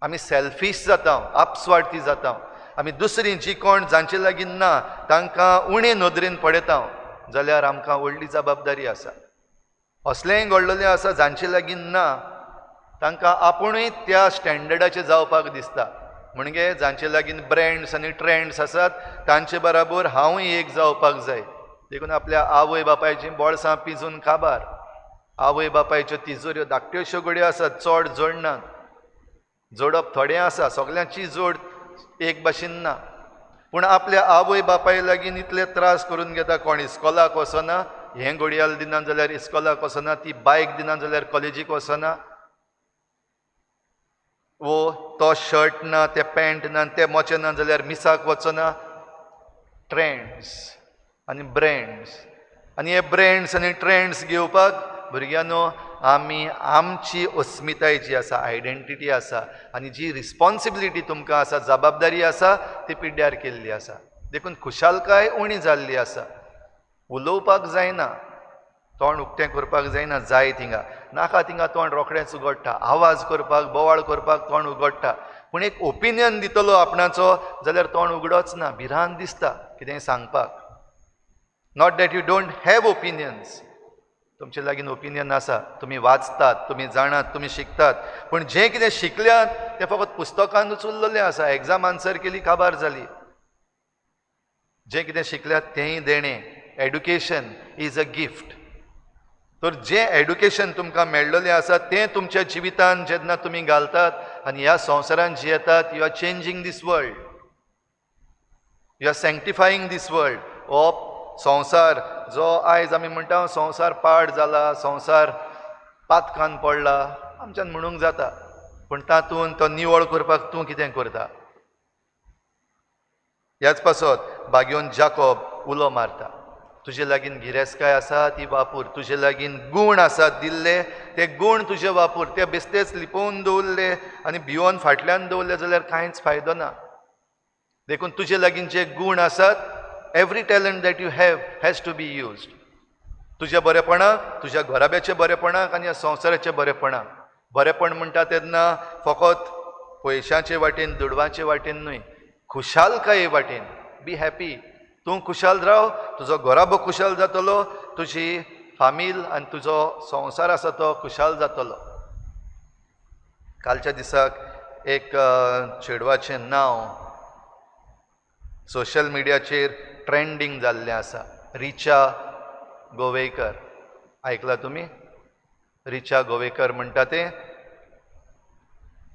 आमी सेल्फीश जाता, आपस्वार्थी जाता, आमी दुसरीं जी कोण जांचे लागीं ना तांकां उणे नदरेन पळयता जाल्यार आमकां व्हडली जबाबदारी आसा. असलेंय घडलेलें आसा, जांचे लागीं ना तांकां आपुणूय त्या स्टँडर्डाचें जावपाक दिसता. म्हणजे जांचे लागीं ब्रँड्स आनी ट्रेंड्स आसात तांचे बराबर हांवूय एक जावपाक जाय. देखून आपल्या आवय बापायचीं बोळसां पिजून काबार, आवय बापायच्यो तिजोऱ्यो धाकट्योश्यो घडयो आसात, चड जोडनात, जोडप थोडें आसा, सगल्यांची जोड एक भाशेन ना, पूण आपल्या आवय बापाय लागीं इतले त्रास करून घेता. कोण इस्कोलाक वचना, हें घडयाळ दिना जाल्यार इस्कोलाक वचना, ती बायक दिना जाल्यार कॉलेजीक वचना, वो तो शर्ट ना, ते पॅन्ट ना, ते मोचे ना जाल्यार मिसाक वचना. ट्रेंड्स आनी ब्रँड्स, आनी हे ब्रँड्स आनी ट्रेंड्स घेवपाक भुरग्यांनो आमी आमची अस्मिताय जी आसा, आयडेंटिटी आसा आनी जी रिस्पोन्सिबिलिटी तुमकां आसा, जबाबदारी आसा, ती पिड्ड्यार केल्ली आसा. देखून खुशालकाय उणी जाल्ली आसा. उलोवपाक जायना, तोंड उक्तें करपाक जायना, जाय थिंगा नाका थिंगा तोंड रोखडेंच उगडटा, आवाज करपाक, बोवाळ करपाक तोंड उगडटा, पूण एक ओपिनियन दितलो आपणाचो जाल्यार तोंड उगडोच ना, भिरांत दिसता कितेंय सांगपाक. Not that you don't have opinions, तुमचे लागीं ओपिनियन आसा, तुमी वाचतात, तुमी जाणात, तुमी शिकतात, पूण जें कितें शिकल्यात तें फकत पुस्तकानूच उरलेलें आसा. एग्जाम आन्सर केली, काबार जाली. जें कितें शिकल्यात तेंय देणें. Education is a gift. तर जें एडुकेशन तुमकां मेळ्ळेलें आसा तें तुमच्या जिवितान जेन्ना तुमी घालतात आनी ह्या संवसारान जियेतात, you are changing this world, you are sanctifying this world. हो संवसार जो आयज आमी म्हणटा संवसार पाड जाला, संवसार पातकान पडला, आमच्यान म्हणूंक जाता, पूण तातूंत तो निवळ करपाक तूं कितें करता? ह्याच पासत बागेवन जाकोब उलो मारता. तुजे लागीं गिरेस्तकाय आसा ती वापूर, तुजे लागीं गूण आसात दिल्ले ते गूण तुजे वापूर. ते बेस्तेच लिपोवन दवरले आनी भियोन फाटल्यान दवरले जाल्यार कांयच फायदो ना. देखून तुजे लागीं जे गूण आसात, every talent that you have has to be used. तुज्या बरेपणाक, तुज्या घराब्याच्या बरेपणाक आनी ह्या संवसाराच्या बरेपणाक. बरेपण म्हणटा तेन्ना फकत पयशांचे वाटेन, दुडवांचे वाटेन न्हय, खुशालकाये वाटेन. Be happy. तूं खुशाल राव, तुजो घराबो खुशाल जातलो, तुजी फामील आनी तुजो संवसार आसा तो खुशाल जातलो. कालच्या दिसाक एक चेडवाचें नांव सोशल मिडियाचेर ट्रेंडींग जाल्लें आसा, रिचा गोवेकर. आयकलां तुमी? रिचा गोवेकर म्हणटा तें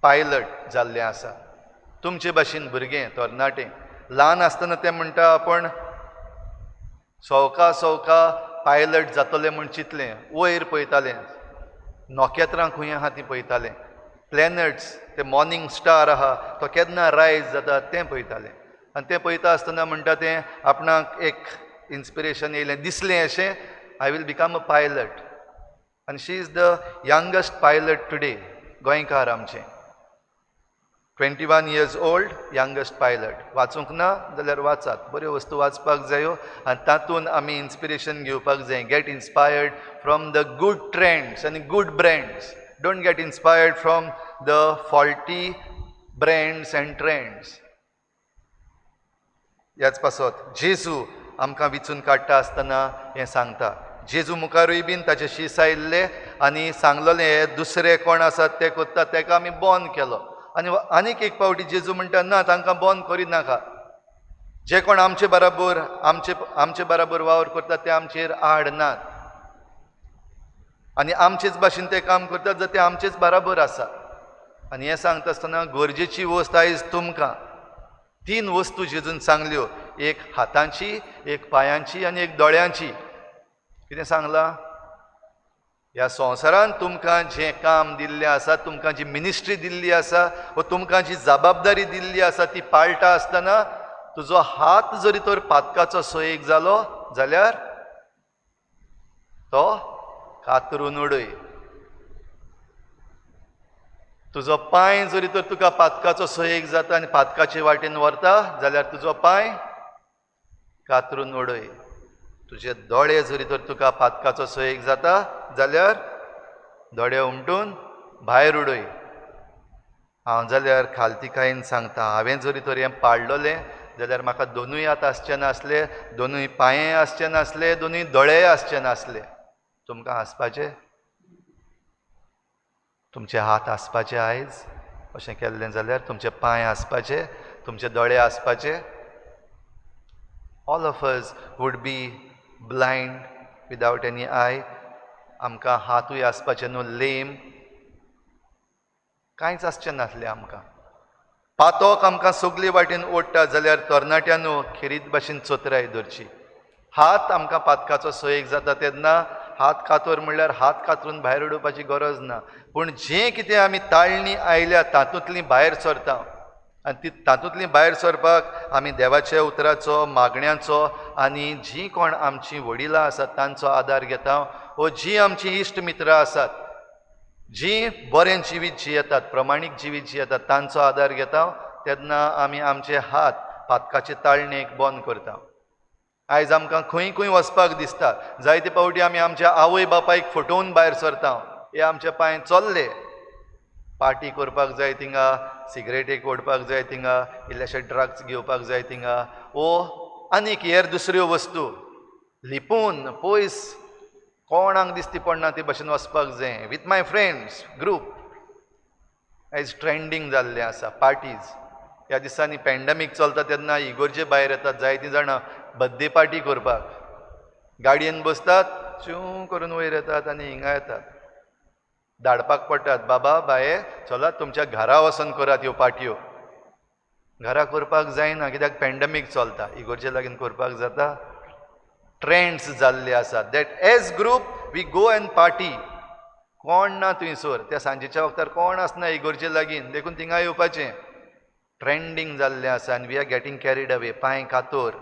पायलट जाल्लें आसा. तुमचे भाशेन भुरगें, तरणाटें, ल्हान आसतना तें म्हणटा आपूण सवका सवका पायलट जातलें म्हूण चिंतलें. वयर पळयतालें, नखेत्रां खंय आहा तीं पळयतालें, प्लॅनट्स, ते मॉर्निंग स्टार आहा तो केन्ना रायज जाता तें पळयतालें. आनी तें पळयता आसतना म्हणटा तें आपणाक एक इन्स्पिरेशन येयलें, दिसलें अशें, I will become a pilot. आनी she is the youngest pilot today. गोंयकार आमचें, 21 years old, youngest pilot. वाचूंक ना जाल्यार वाचात, बऱ्यो वस्तू वाचपाक जायो आनी तातूंत आमी इन्स्पिरेशन घेवपाक जाय. Get inspired from the good trends आनी good brands. Don't get inspired from the faulty brands and trends. ह्याच पासत जेजू आमकां विचून काडटा आसतना हें सांगता. जेजू मुखारूय बीन ताचे शीस आयिल्ले आनी सांगलेलें, हे दुसरे कोण आसात ते करतात ताका आमी बंद केलो. आनी आनीक एक पावटी जेजू म्हणटा, ना, तांकां बंद करिनाका. जे कोण आमचे बराबर आमचे बराबर वावर करतात ते आमचेर आड नात आनी आमचेच भाशेन ते काम करतात जर ते आमचेच बराबर आसा. आनी हें सांगता आसतना गरजेची वस्त आयज तुमकां 3 वस्तू जेजून सांगल्यो, एक हातांची, एक पांयांची आनी एक दोळ्यांची. कितें सांगलां? ह्या संवसारान तुमकां जें काम दिल्लें आसा, तुमकां जी मिनिस्ट्री दिल्ली आसा वा तुमकां जी जबाबदारी दिल्ली आसा ती पाळटा आसतना तुजो हात जरी तर पातकाचो सोयेक जालो जाल्यार तो कातरून उडय. तुजो पांय जरी तर तुका पातकाचो सोयेक जाता आनी पातकाचे वाटेन व्हरता जाल्यार तुजो पांय कातरून उडय. तुजे दोळे जरी तर तुका पातकाचो सोयेक जाता जाल्यार दोळे उमटून भायर उडय. हांव जाल्यार खालतीकायेन सांगता, हांवें जरी तर हें पाळलेलें जाल्यार म्हाका दोनूय हात आसचे नासले, दोनूय पांये आसचे नासले, दोनूय दोळेय आसचे नासले. तुमकां हांसपाचें? तुमचे हात आसपाचे आयज अशें केल्लें जाल्यार तुमचे पांय आसपाचे, तुमचे दोळे आसपाचे. All of us would be blind without any eye. आमकां हातूय आसपाचे न्हू, लेम, कांयच आसचें नासलें आमकां. पातोक आमकां सगले वाटेन ओडटा जाल्यार तरणाट्यांनो खेरीत भाशेन चतुराय धरची. हात आमकां पातकाचो सोयेक जाता तेन्ना हात कातर म्हणल्यार हात कातरून भायर उडोवपाची गरज ना, पूण जें कितें आमी ताळणी आयल्या तातूंतली भायर सरता आनी ती तातूंतली भायर सरपाक आमी देवाच्या उतराचो, मागण्याचो आनी जीं कोण आमचीं वडिलां आसात तांचो आदार घेता वो जीं आमचीं इश्ट मित्रां आसात, जीं बरें जिवीत जियेतात, प्रमाणीक जिवीत जियेतात तांचो आदार घेता तेन्ना आमी आमचे हात पातकाचे ताळणेक बंद करता. आयज आमकां खंय खंय वचपाक दिसता, जायते फावटी आमी आमच्या आवय बापायक फटोवन भायर सरता. हे आमचे पांय चल्ले, पार्टी करपाक जाय थिंगा, सिगरेटीक ओडपाक जाय थिंगा, इल्लेशे ड्रग्स घेवपाक जाय थिंगा, वो आनीक हेर दुसऱ्यो वस्तू लिपून पयस कोणाक दिसती पडना ते भशेन वचपाक जाय. विथ my friends group आयज ट्रेंडींग जाल्लें आसा पार्टीज. ह्या दिसांनी पॅन्डेमीक चलता तेन्ना इगोर्जे भायर येतात जायतीं जाणां बड्डे पार्टी करपाक, गाडयेन बसतात, शूं करून वयर येतात आनी हिंगा येतात. धाडपाक पडटात, बाबा बाये चलात तुमच्या घरा वचून करात ह्यो पार्ट्यो. घरा करपाक जायना कित्याक पॅन्डेमीक चलता, इगोर्जे लागीं करपाक जाता. ट्रेंड्स जाल्ले आसात that as group we go and party. कोण ना थंयसर त्या सांजेच्या वखतार कोण आसना इगोर्जे लागीं, देखून थिंगा येवपाचें. ट्रेंडींग जाल्लें आसा आनी we are getting carried away. पांय कातोर,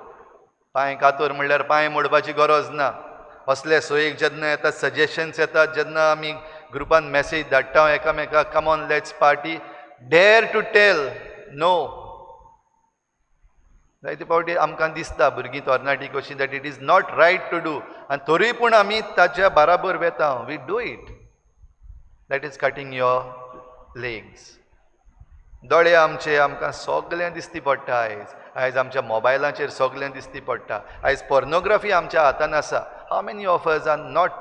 पांय कातोर म्हणल्यार पांय मोडपाची गरज ना. असले सोयीक जेन्ना येतात, सजेशन्स येतात, जेन्ना आमी ग्रुपान मॅसेज धाडटा एकामेकाक, come on let's party, dare to tell no. जायते फावटी आमकां दिसता भुरगीं तरणाटी कशी that it is not right to do, आनी तरूय पूण आमी ताच्या बाराबर वेता, we do it. That is cutting your legs. दोळे आमचे आमकां सगळें दिसती पडटा आयज. आयज आमच्या मोबायलाचेर सगळें दिसती पडटा. आयज पोर्नोग्राफी आमच्या हातान आसा. How many of us are not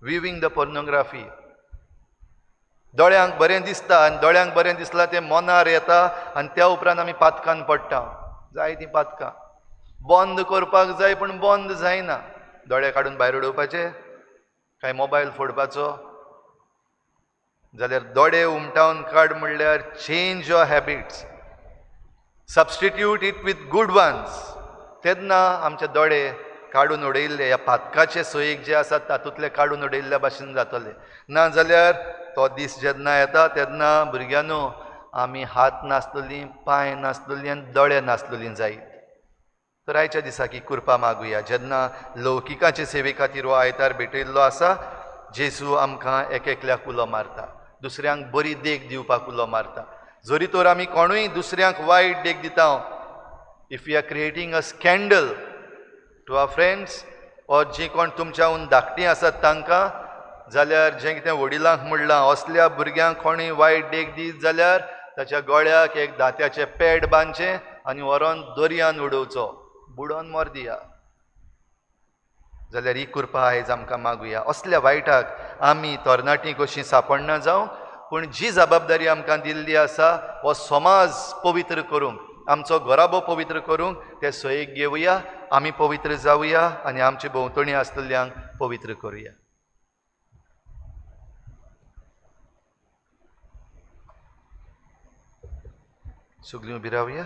viewing the pornography? दोळ्यांक बरें दिसता आनी दोळ्यांक बरें दिसलां तें मनार येता आनी त्या उपरांत आमी पातकान पडटा. जायतीं पातकां बंद करपाक जाय पूण बंद जायना. दोळे काडून भायर उडोवपाचे काय मोबायल फोडपाचो? जाल्यार दोळे उमटावन काड म्हणल्यार change your habits, substitute it with good ones. तेन्ना आमचे दोळे काडून उडयल्ले ह्या पातकाचे सोयीक जे आसात तातूंतले काडून उडयल्ल्या भाशेन जातले. ना जाल्यार तो दीस जेन्ना येता तेन्ना भुरग्यांनो आमी हात नासतलीं, पांय नासतलीं आनी दोळे नासतलीं जायत. तर आयच्या दिसाक ही कृपा मागुया. जेन्ना लौकिकाचे सेवे खातीर हो आयतार भेटयल्लो आसा, जेजू आमकां एक एकल्याक उलो मारता, दुसऱ्यांक बरी देख दिवपाक उलो मारता. जरी तर आमी कोणूय दुसऱ्यांक वायट देख दिता, if you are creating a scandal to our friends or जी कोण तुमच्याहून धाकटीं आसात तांकां, जाल्यार जें कितें वडिलांक म्हणलां असल्या भुरग्यांक कोणूय वायट देख दीत जाल्यार ताच्या गळ्याक एक दांत्याचें पॅड बांदचें आनी व्हरोन दर्यान उडोवचो, बुडोवन मर दिया. जाल्यार ही कृपा आयज आमकां मागुया. असल्या वायटाक आमी तरणाटीं कशीं सांपडना जावं, पूण जी जबाबदारी आमकां दिल्ली आसा हो समाज पवित्र करूंक, आमचो घराबो पवित्र करूंक ते सोयीक घेवया, आमी पवित्र जावया आनी आमचे भोंवतणी आसतल्यांक पवित्र करुया. सगळीं उबी रावया.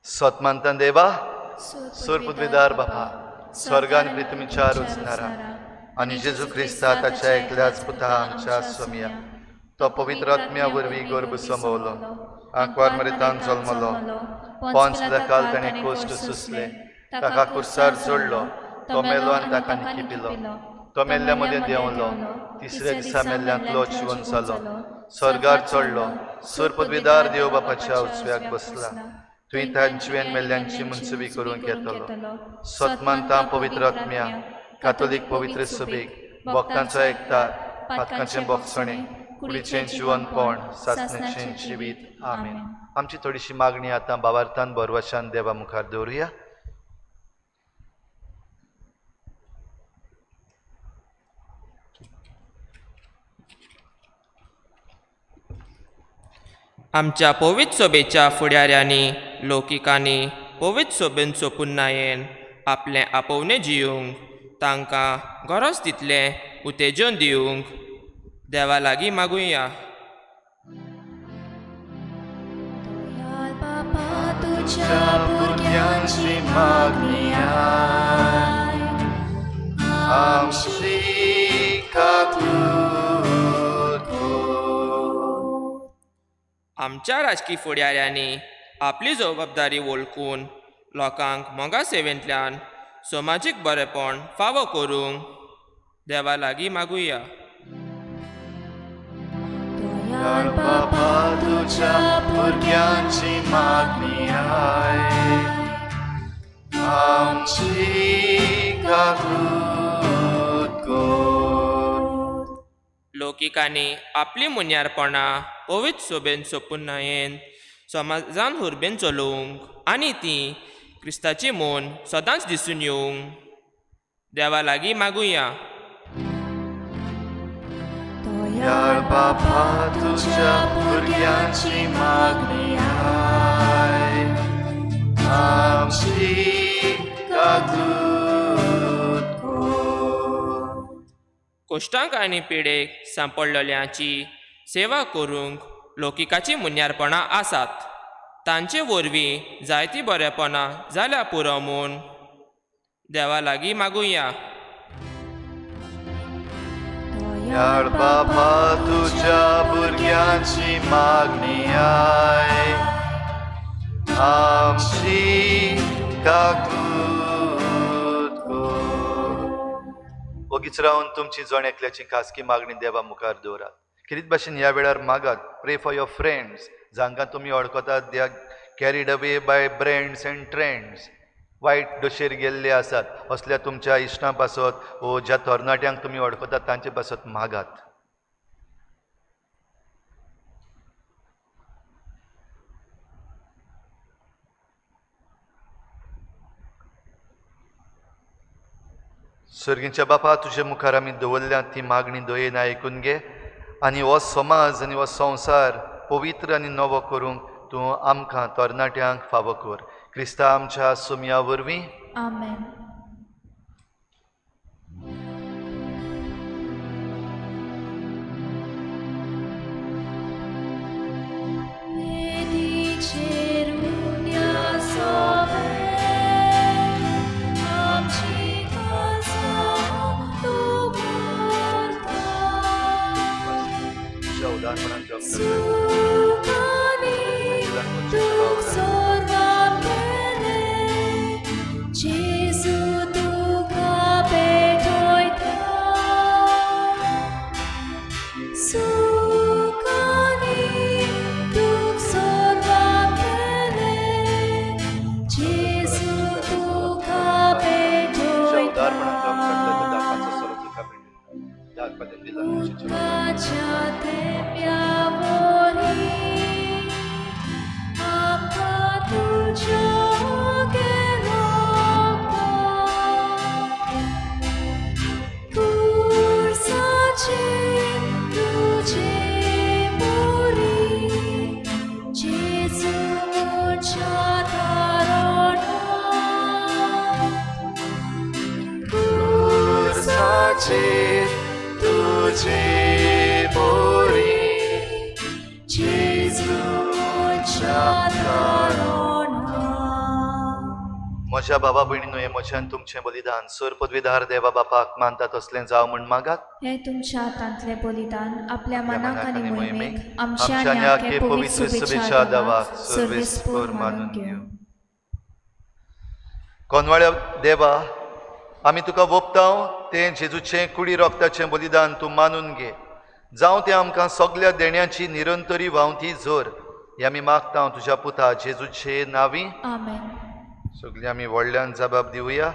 सतमानतान देवा, सोरपुदवेदार बापा, स्वर्गान पृथ्वीच्या रचणारा आनी जेजू क्रिस्ता ताच्या एकल्याच पुता आमच्या स्वामया, तो पवित्र आत्म्या वरवीं गर्भ संभवलो, आंकवार मरितान जल्मलो, पोंच काल ताणें कोश्ट सोंसले, ताका कुर्सार जोडलो, तो मेलो आनी ताका निकिपिलो, तो मेल्ल्या मदें देंवलो, तिसऱ्या दिसा मेल्ल्यांतलो जिवन जालो, स्वर्गार चडलो, सोरपदवीदार देव बापाच्या उजव्याक बसला, थंय तांची मेल्ल्यांची मुनसुबी करूंक येतलो. सतमानता पवित्र आत्म्या, कातोलीक पवित्र सभेक, भक्तांचो एकतार, पातकांचें बोगसणें, कुडीचें जिवनपण, सासण्याचें जिवीत. आमेन. आमची थोडीशी मागणी आतां बाबार्थान बरवशान देवा मुखार दवरुया. आमच्या पवित्र सभेच्या फुडाऱ्यांनी, लौकिकांनी पवित्र सोबेन सोपुन्नायेन आपलें आपोवणें जिवंक, तांकां गरज तितलें उत्तेजन दिवंक देवा लागीं मागुया. आमच्या राजकी फुडाऱ्यांनी आपली जबाबदारी वळखून लोकांक मोगा सेवेंतल्यान समाजीक बरेपण फावो करूंक देवा लागीं मागुया. बापा तुझ्या भुरग्यांची मागणी आमची काकूत कर. लौकिकांनी आपली मुन्यारपणां पवित्र सोबेन सोपुन्नायेन समाजान हुर्बेन चलोवंक आनी ती क्रिस्ताची म्हूण सदांच दिसून येवंक देवा लागीं मागुया. दयाळ बाबा तुझ्या भुरग्यांची मागणी आमची काकूत कर. कोश्टांक आनी पिडेक सांपडलेल्यांची सेवा करूंक लौकिकाचीं मुन्यारपणां आसात, तांचे वरवीं जायतीं बरेपणां जाल्या पुरो म्हूण देवा लागीं मागुया. दयाळ बाबा तुज्या भुरग्यांची मागणी I आमची काकूत कोर. ओगीच रावन तुमची जण एकल्याची खासगी मागणी देवा मुखार दवरात. खेरीत भाशेन ह्या वेळार मागात. प्रे फॉर your friends, जांकां तुमी वळखतात, they are carried away by brands and trends, वायट दशेर गेल्ले आसात, असल्या तुमच्या इश्टां पासत वो ज्या तरणाट्यांक तुमी वळखतात तांचे पासत मागात. सर्गींच्या बापा, तुजे मुखार आमी दवरल्या ती मागणी दयेन आयकून घे आनी हो समाज आनी हो संवसार पवित्र आनी नवो करूंक तूं आमकां तरणाट्यांक फावो कर. क्रिस्ता आमच्या सोमया वरवीं. आमेन. तुज्या उदारपणान जप तुझे बोरी म्हज्या बाबा भयणीनो, हें म्हजें आनी तुमचें बलिदान सर पदवीधार देवा बापाक मानता तसलें जावं म्हूण मागात. हें तुमच्या हातांतलें बलिदान आपल्या मनाक आनी मोहिमेक आमच्या आमच्या आनी आनी आख्या आख्या पवित्र पवित्र शुभेच्छा शुभेच्छा दावाक दावाक सर्वेस्पोर सर्वेस्पोर मानून मानून घेवं. कोनवाळ्या देवा, आमी तुका वोपतांव तें जेजूचें कुडी रोगताचें बलिदान तूं मानून घे. जावं तें आमकां सगल्या देण्याची निरंतरी व्हांवती जोर. हें आमी मागता तुज्या पुता जेजूचे नांवी. आमेन. सगळीं आमी व्हडल्यान जबाब दिवया.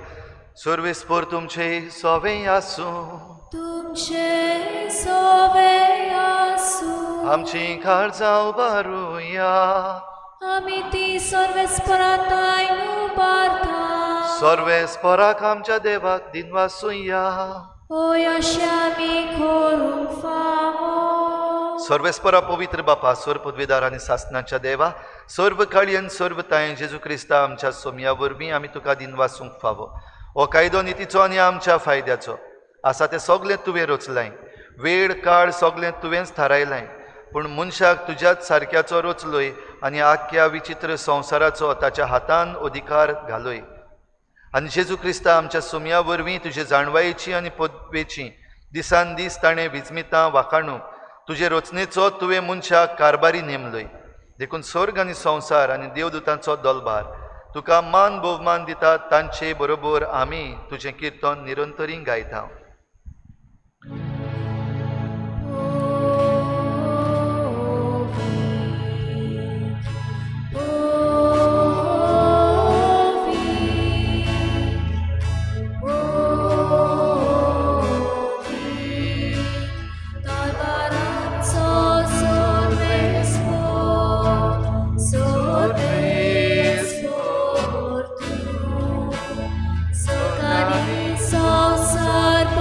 सर्वेस्पोर तुमचे सोवे आसूं. तुमचे सोवे आसूं. आमची काळजां उबारुया. आमी ती सर्वेस्पराताय उबारता. सर्वेस्पराक आमच्या देवाक दिनवासुया. होय अशें आमी करूंक फावो. सर्वेस्परा पवित्र बापा, सर्व पदवीदार आनी सासनाच्या देवा, सर्व काळयेन सर्व तायेन जेजू क्रिस्ता आमच्या सोमया वरवीं आमी तुका दिनवासूंक फावो. हो कायदो नितीचो आनी आमच्या फायद्याचो आसा तें सगळें तुवें रचलाय. वेळ काळ सगळें तुवेंच थारायलाय, पूण मनशाक तुज्याच सारक्याचो रचलोय आनी आख्या विचित्र संवसाराचो ताच्या हातान अधिकार घालोय. आनी जेजू क्रिस्ता आमच्या सोमया वरवीं तुजे जाणवायेची आनी पदवेची दिसान दीस ताणें विजमितां वाखाणूंक तुजे रचनेचो तुवें मनशाक कारभारी नेमलोय. देखून स्वर्ग आनी संवसार आनी देवदूतांचो दलभार तुका मान भोवमान दिता, तांचे बरोबर आमी तुजें किर्तन निरंतरी गायता. Sar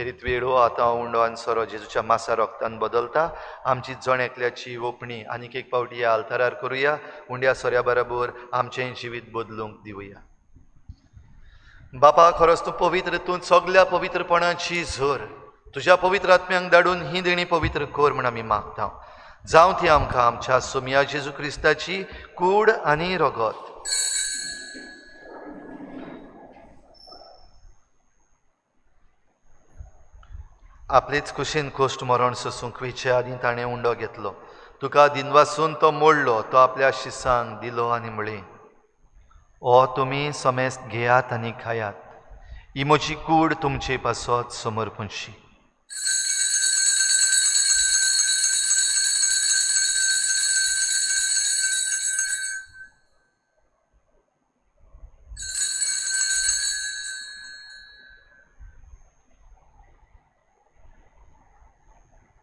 खेरीत वेळ हो आतां उंडो आनी सोरो जेजूच्या मासा रोगतान बदलता. आमची जण एकल्याची ओपणी आनीक एक फावटी ह्या आल्तारार करुया. उंड्या सोऱ्या बरोबर आमचें जिवीत बदलूंक दिवया. बापा, खरोच तूं पवित्र, तूं सगल्या पवित्रपणाची झर. तुज्या पवित्र आत्म्यांक धाडून ही देणी पवित्र कर म्हूण आमी मागता. जावं ती आमकां आमच्या सोमया जेजू क्रिस्ताची कूड आनी रगत. आपलेच कुशीन कोश्ट मरण सोसूंक वयचे आदीं ताणें उंडो घेतलो. तुका दिनवासून तो मोडलो, तो आपल्या शिसांक दिलो आनी म्हळें, ओ तुमी समेस्त घेयात आनी खायात, ही म्हजी कूड तुमचे पासत समर्पणशी.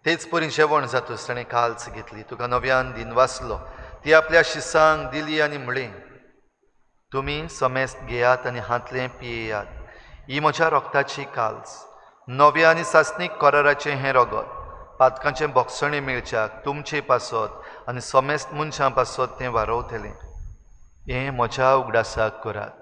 तेच परी जेवण जातूच ताणें काल्स घेतली, तुका नव्यान दिनवासलो, ती आपल्या शिसांक दिली आनी म्हळें, तुमी समेस्त घेयात आनी हांतलें पियेयात, ही म्हज्या रोगताची काल्स, नव्या आनी सासणीक कराराचें हें रगत, पातकांचें बोगसणें मेळच्याक तुमचे पासत आनी समेस्त मनशां पासत तें वारोवतलें. हें म्हज्या उगडासाक करात.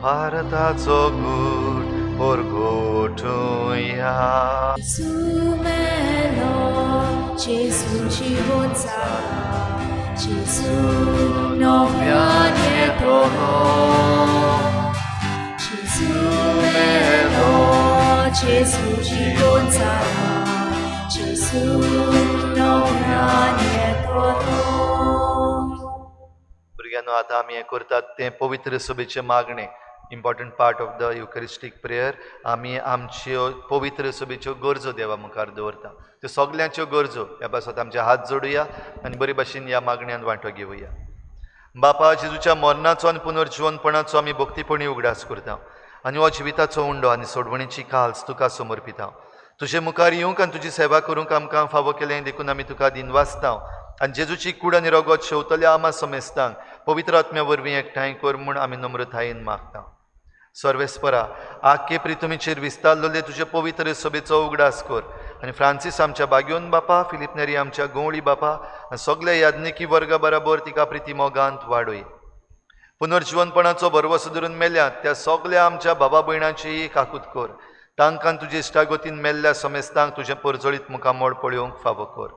भारताचो गूट परगोटुया. Sumelo, Gesù ci gonzaga, Gesù novian yetolo. Gesù melo, Gesù ci gonzaga, Gesù novian yetolo. भुरग्यांनो, आतां आमी हें करतात तें पवित्र सभेचें मागणें, important part of the Eucharistic prayer. आमी आमच्यो पवित्र सभेच्यो गरजो देवा मुखार दवरता, त्यो सगल्यांच्यो गरजो ह्या पासत आमचे हात जोडुया आनी बरे भाशेन ह्या मागण्यांत वांटो घेवया. बापा, जेजूच्या मरणाचो आनी पुनर्जिवनपणाचो आमी भक्तीपणी उगडास करता आनी हो जिविताचो उंडो आनी सोडवणीची काल्स तुका समर्पिता. तुजे मुखार येवंक आनी तुजी सेवा करूंक आमकां फावो केलें देखून आमी तुका दिनवासता आनी जेजूची कूड आनी रगत शेवतल्या आमा समेस्तांक पवित्र आत्म्या वरवीं एकठांय कर म्हूण आमी नम्रतायेन मागता. सर्वेस्परा, आखे प्रितुमीचेर विस्तारलेले तुजे पवित्र सभेचो उगडास कर आनी फ्रांसीस आमच्या बाग्योन बापा, फिलीप नेरी आमच्या गवळी बापा आनी सगल्या याज्ञिकी वर्गा बराबर तिका प्रिती मोगांत वाडय. पुनर्जिवनपणाचो भरवसो धरून मेल्यात त्या सगल्या आमच्या बाबा भयणांचीय काकूत कर. तांकां तुजे इश्टागतीन मेल्ल्या समेस्तांक तुजें परजळीत मुखामळ पळोवंक फावो कर.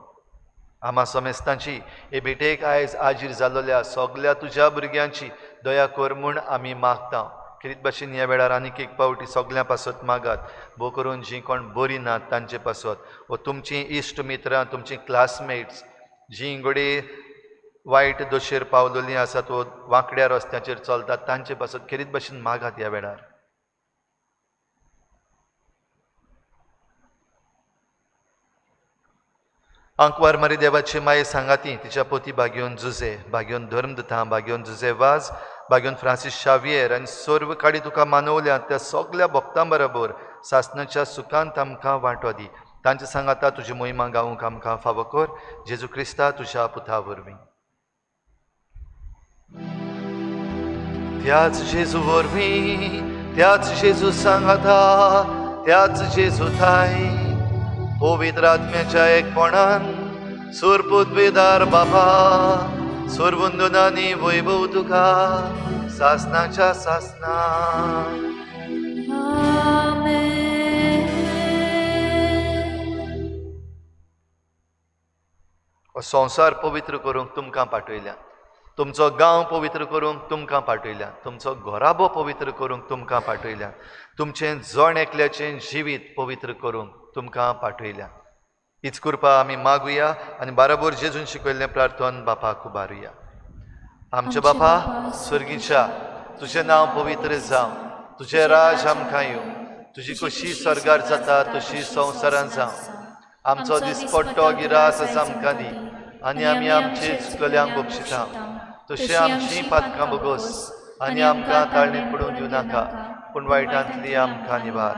आमा समेस्तांची हे भेटेक आयज आजीर जाल्ल्या सगल्या तुज्या भुरग्यांची दया कर म्हूण आमी मागता. खेरीत भाशेन ह्या वेळार आनीक एक पावटी सगल्यां पासत मागात, भोव करून जीं कोण बरीं नात तांचे पासत, वो तुमचीं इश्ट मित्रां, तुमचीं क्लासमेट्स जीं घडये वायट दोशेर पावलेलीं आसात वो वांकड्या रस्त्याचेर चलतात तांचे पासत खेरीत भाशेन मागात ह्या वेळार. आंकवार मारी देवाची माये सांगाती तिच्या पोती बागेवन जुजे, बागेवन धर्मदुतां, बागेवन जुजे वाज, बागेवन फ्रांसीस शावियर आनी सर्व काडी तुका मानवल्या त्या सगल्या भक्तां बरोबर सासणाच्या सुखांत आमकां वांटो दी. तांचे सांगाता तुजी मोहिमा गावूंक आमकां फावो कर. जेजू क्रिस्ता तुज्या पुता वरवीं. त्याच जेजू वरवीं, त्याच जेजू सांगाता, त्याच जेजू थाय पवित्र आत्म्याच्या एकपणान सुरपुतवेदार बाबा सुरवंदनानी वैभव तुका सासनाच्या सासना. संवसार पवित्र करूंक तुमकां पाठयल्या, तुमचो गांव पवित्र करूंक तुमकां पाठयल्या, तुमचो घराबो पवित्र करूंक तुमकां पाठयल्या, तुमचें जण एकल्याचें जिवीत पवित्र करूंक तुमकां पाठयल्या. हीच कृपा आमी मागुया आनी बाराबोर जेजून शिकयल्लें प्रार्थन बापाक उबारुया. आमच्या बापा स्वर्गीच्या, तुजें नांव पवित्र जावं, तुजें राज आमकां येवं, तुजी कशी स्वर्गार जाता तशी संवसारान जावं. आमचो दिसपट्टो गिरास आसा आमकां दी आनी आमी आमचे चुकल्यांक बक्षिता तशें आमचीं पातकां बोगस आनी आमकां ताळणेंत पडूंक दिवं नाका, पूण वायटांतली आमकां निवार.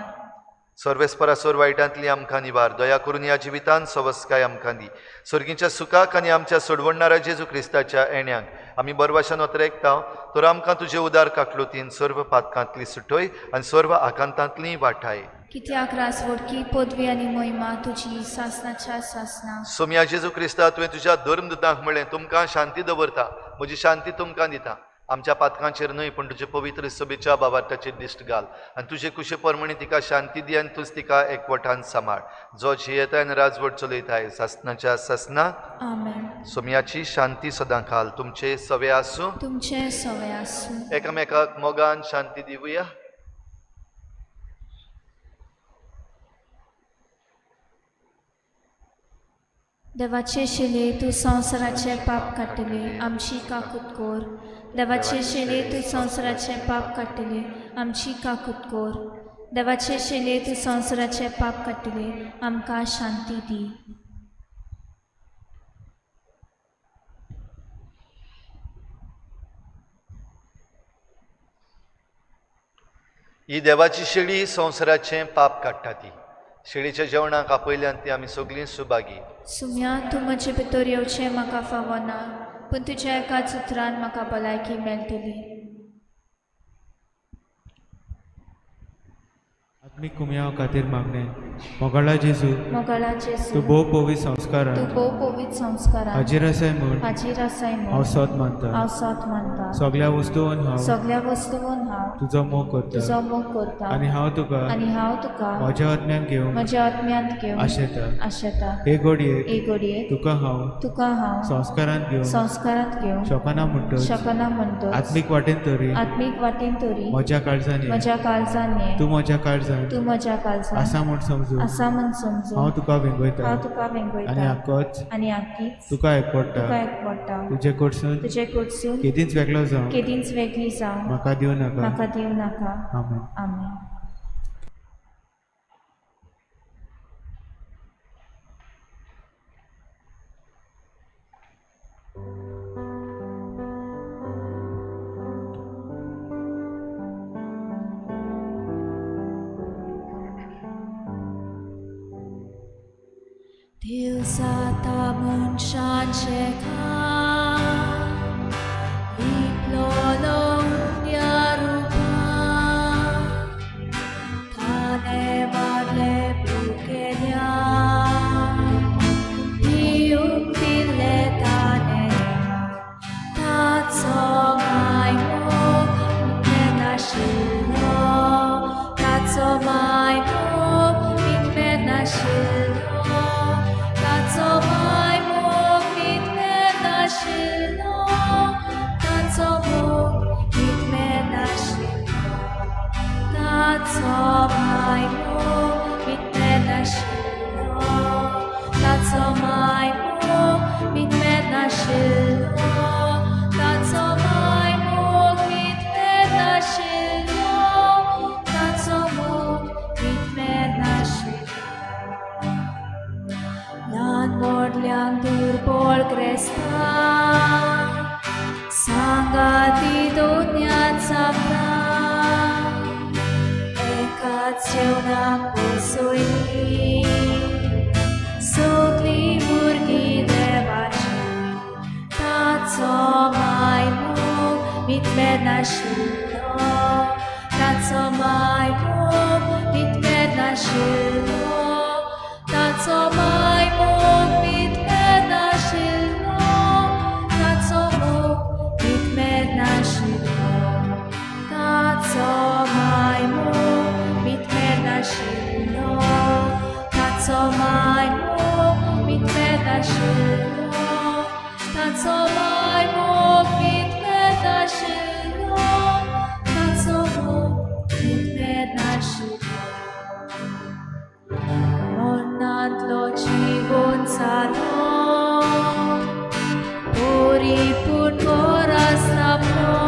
सर्वेस्परासोर वायटांतली आमकां निवार. दया करून ह्या जिवितान सवस्काय आमकां दी. सर्गीच्या सुखाक आनी आमच्या सोडवणणारा जेजू क्रिस्ताच्या येण्याक आमी बरवाशान ओतरेकता, तर आमकां तुजे उदार काकलुतीन सर्व पातकांतली सुटय आनी सर्व आकांतांतली वाठाय. कित्याक रासवडकी पदवी आनी मोहिमा तुजी सासनाच्या सासना. सोम्या जेजू क्रिस्ता, तुवें तुज्या धर्मदूतांक म्हणलें, तुमकां शांती दवरता, म्हजी शांती तुमकां दिता. आमच्या पातकांचेर न्हय, पूण तुजे पवित्र सभेच्या बाबार्थाचेर दिश्ट घाल आनी तुजे कुशे परमणी तिका शांती दी आनी तूंच तिका एकवटान सांबाळ, जो जियेताय आनी राजवट चलयताय सासनाच्या सासना. आमेन. सोम्याची शांती सदां खाल तुमचे सवे आसूं, तुमचे सवे आसूं. एकामेकाक मोगान शांती दिवया. देवाचे शिले तूं संवसाराचें पाप काडटली, आमची काकूत कोर. देवाचे शिले तूं संवसाराचें पाप काडटली, आमची काकूत कोर. देवाचे शिले तूं संवसाराचें पाप काडटली, आमकां शांती दी. ही देवाची शेळी संवसाराचें पाप काडटा. ती शेळीच्या जेवणाक आपयल्यान ती आमी सगळीं सुभागी. सुम्या, तूं म्हजे भितर येवचें म्हाका फावना, पूण तुज्या एकाच उतरान म्हाका भलायकी मेळटली. आत्मीक कुमयाव खातीर मागणें. मोगाळा जेजू, मोगाळा जेजू, तूं भोव पवित्र संस्कारान, तूं भोव पवित्र संस्कारान हाजीर आसाय म्हूण, हाजीर आसाय म्हूण हांव सत मानता, हांव सत मानता. सगळ्या वस्तून हांव, सगळ्या वस्तून हांव तुजो मोग करता, तुजो मोग करता. आनी हांव तुका, आनी हांव तुका म्हज्या आत्म्यान घेवन, म्हज्या आत्म्यांत घेवन आशेता, आशेता. हे घडयेक, हे घडयेक तुका हांव, तुका हांव संस्कारांत घेवन, संस्कारांत घेवन शकना म्हणटच, शकना म्हणटच, आत्मीक वाटेन तरी, आत्मीक वाटेन तरी म्हज्या काळजान, म्हज्या काळजान, तूं म्हज्या काळजान, तूं म्हज्या काळजान आसा म्हूण समजून, आसा म्हूण समजून हांव तुका वेंगयता, हांव तुका वेंगयता. आनी आकच, आनी आकीच तुका एकवडटा, तुका एकवडटा. तुजे कडसून, तुजे कडसून केदींच वेगळो जावं, केदींच वेगळी जावं म्हाका दिवं नाका, म्हाका दिवं नाका. आमेन. आमेन. दिवसाता मनशांचे काम लिपलोलो उंड्या रुपान ताणें मारलें भुकेल्या पिवंक दिलें ताणें ताचो मायमोग मिटमेनाशिल्लो, ताचो मायमोग मिटमेनाशिल्लो, ताचो मायमोग मिटमेनाशिल्लो, ताचो मोग मिटमेनाशिल्लो, ताचो मायमोग मिटमेनाशिल्लो, ताचो मायमोग मिटमेनाशिल्लो, ताचो मायमोग मिटमेनाशिल्लो, ताचो मोग मिटमेनाशिल्लो. ल्हान व्हडल्यांक दुर्बळ क्रेस्तांक सांगाती दोन्यांत सापडां एकाच जेवणाक बसयली सगळीं भुरगीं देवाची ताचो मायमोग मिटमेनाशिल्लो, ताचो मायमोग मिटमेनाशिल्लो, ताचो मायमोग मिटमेनाशिल्लो, ताचो मोग मिटमेनाशिल्लो, ताचो मायमोग मिटमेनाशिल्लो, ताचो मायमोग मिटमेनाशिल्लो, ताचो मायमोग मिटमेनाशिल्लो, ताचो मोग मिटमेनाशिल्लो. मरणांतलो जिवोन जालो परिपूर्ण गोरासनापलो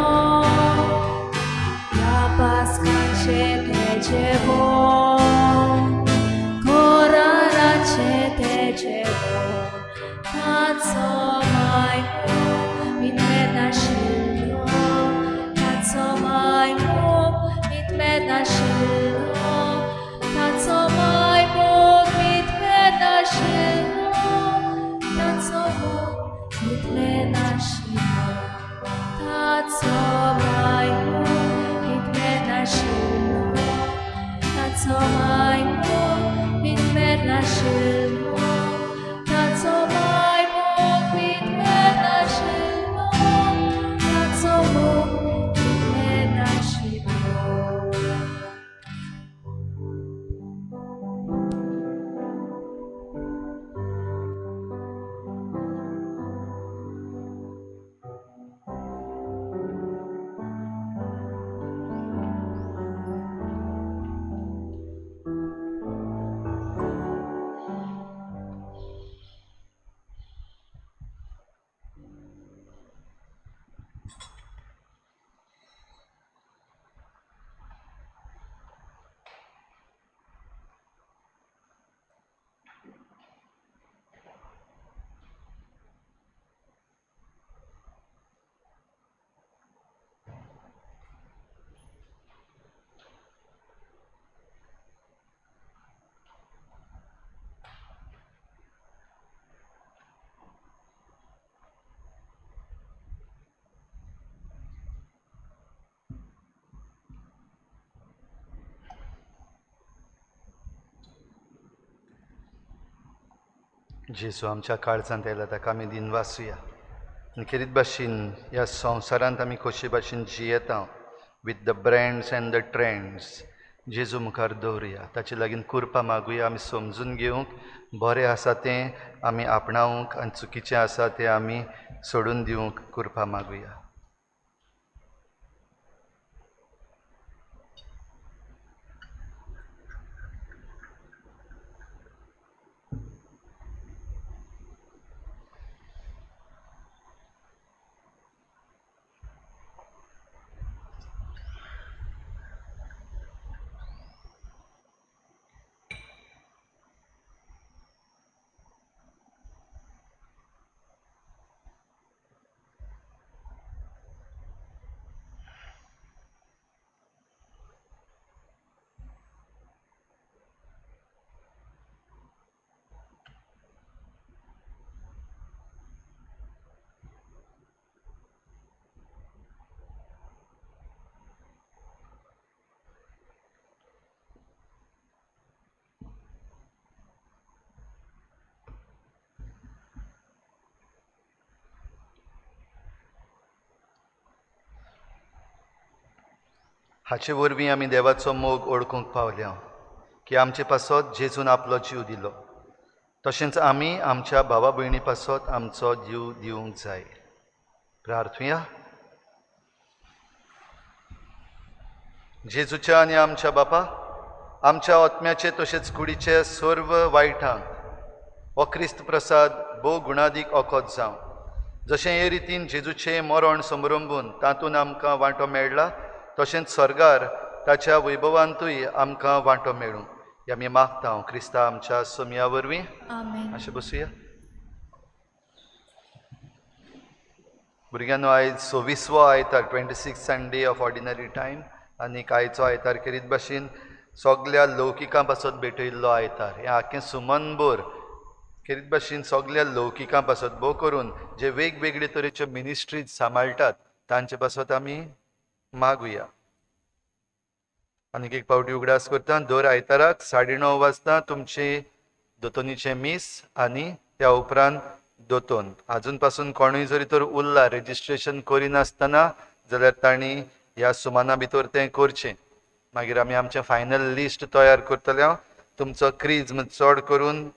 ह्या पास्काचें तें जेवण कोराराचें तें जेवण ताचो मायमोग मिटमेनाशिल्लो, ताचो मितमेर नाशिल्लो, ताचो माय मोग मितमेर नाशिल्लो, ताचो मोग मितमेर नाशिल्लो, ताचो माय मोग मितमेर नाशिल्लो, ताचो माय मोग मितमेर नाशिल्लो, ताचो माय मोग मितमेर नाशिल्लो, ताचो मोग मितमेर नाशिल्लो. जेजू आमच्या काळजांत आयला ताका आमी दिनवासुया आनी खेरीत भाशेन ह्या संवसारांत आमी कशे भाशेन जियेता with the brands and the trends जेजू मुखार दवरुया, ताचे लागीं कुरपा मागुया, आमी समजून घेवंक बरें आसा तें आमी आपणावंक आनी चुकीचें आसा तें आमी सोडून दिवंक कुरपा मागुया. हाचे वरवीं आमी देवाचो मोग ओळखूंक पावल्या की आमचे पासत जेजून आपलो जीव दिलो, तशेंच आमी आमच्या भावा भयणी पासत आमचो जीव दिवंक जाय. प्रार्थुया. जेजूच्या आनी आमच्या बापा आमच्या आत्म्याचे तशेंच कुडीचे सर्व वायटांक हो क्रिस्त प्रसाद भोव गुणादीक ओकोत जावं, जशें हे रितीन जेजूचें मरण समरंबून तातूंत आमकां वांटो मेळ्ळा तशेंच स्वर्गार ताच्या वैभवांतूय आमकां वांटो मेळूं हें आमी मागता क्रिस्ता आमच्या सोमया वरवीं. अशें बसुया. भुरग्यांनो, आयज 26वो आयतार, 26 Sunday of ordinary time, आनीक आयचो आयतार खेरीत भाशेन सगल्या लौकिकां पासत भेटयल्लो आयतार. हें आख्खें सुमनभर खेरीत भाशेन सगल्या लौकिकां पासत भोव करून जे वेगवेगळे तरेच्यो मिनिस्ट्रीज सांबाळटात तांचे पासत आमी मागुया. आनीक एक पावटी उगडास करता, दर आयताराक 9:30 वाजता तुमचे दोतोनीचें मीस आनी त्या उपरांत दोतोन. आजून पासून कोणूय जरी तर उरला रेजिस्ट्रेशन करिनासतना जाल्यार तांणी ह्या सुमाना भितर तें करचें. मागीर आमी आमचें फायनल लिस्ट तयार करतले. तुमचो क्रीज चड करून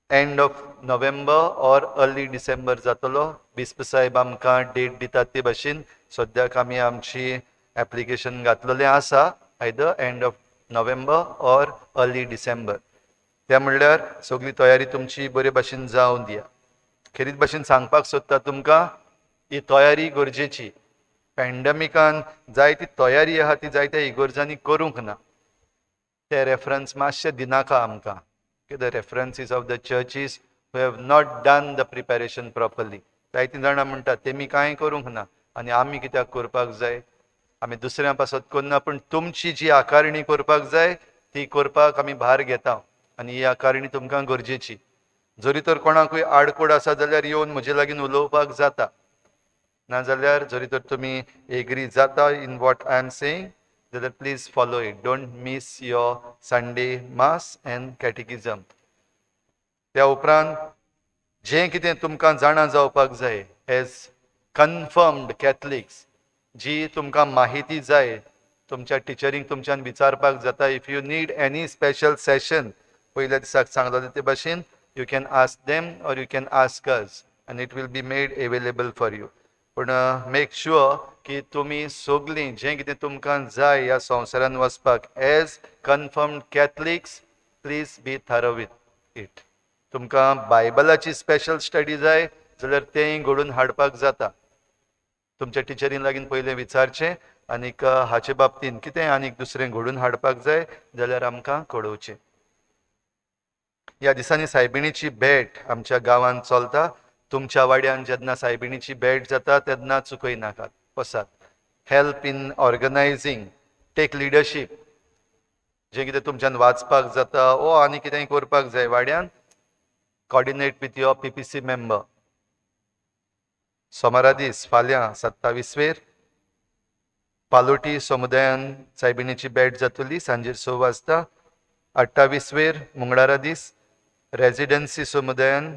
end of November or early December जातलो. बिस्प साहेब आमकां डेट दितात ते भाशेन सद्याक आमी आमची एप्लिकेशन घातलेलें आसा either end of November or early December. त्या म्हणल्यार सगळी तयारी तुमची बरे भाशेन जावन दिया. खेरीत भाशेन सांगपाक सोदता तुमकां ही तयारी गरजेची. पॅन्डेमिकान जायती तयारी आहा ती जायत्या इगर्जांनी करूंक ना. ते रेफरन्स मातशे दिनाका आमकां. The references of the churches who have not done the preparation properly. जायतीं जाणां म्हणटात तेमी कांय करूंक ना आनी आमी कित्याक करपाक जाय. आमी दुसऱ्यां पासत करना, पूण तुमची जी आकारणी करपाक जाय ती करपाक आमी भार घेता आनी ही आकारणी तुमकां गरजेची. जरी तर कोणाकूय आडकोड आसा जाल्यार येवन म्हजे लागीं उलोवपाक जाता, नाजाल्यार जरी तर तुमी एग्री जाता in what I am saying जाल्यार please follow it. Don't miss your Sunday mass and catechism. त्या उपरांत जें कितें तुमकां जाणा जावपाक जाय एज कन्फर्म्ड कॅथलिक्स, जी तुमकां माहिती जाय तुमच्या टिचरींक तुमच्यान विचारपाक जाता. If you need any special session, पयल्या दिसाक सांगलें ते भाशेन you can ask them or you can ask us and it will be made available for you. पूण मेक शुअर की तुमी सगळीं जें कितें तुमकां जाय ह्या संवसारान वचपाक as confirmed Catholics please be thorough with it. तुमकां बायबलाची स्पेशल स्टडी जाय जाल्यार तेंय घडून हाडपाक जाता. तुमच्या टिचरीन लागीं पयलें विचारचें आनीक हाचे बाबतीन कितें आनीक दुसरें घडून हाडपाक जाय जाल्यार आमकां कळोवचें. ह्या दिसांनी सायबिणीची भेट आमच्या गांवांत चलता. तुमच्या वाड्यान जेन्ना सायबिणीची भेट जाता तेन्ना चुकयनाकात, वसात. Help in organising, take leadership. जें कितें तुमच्यान वाचपाक जाता ओ आनी कितेंय करपाक जाय वाड्यान, coordinate with your PPC member. सोमारा दीस फाल्यां 27 वेर पालोटी समुदायान सायबिणीची भेट जातली सांजेर 6 वाजता. 28 वेर मंगळारा दीस रेजिडन्सी समुदायान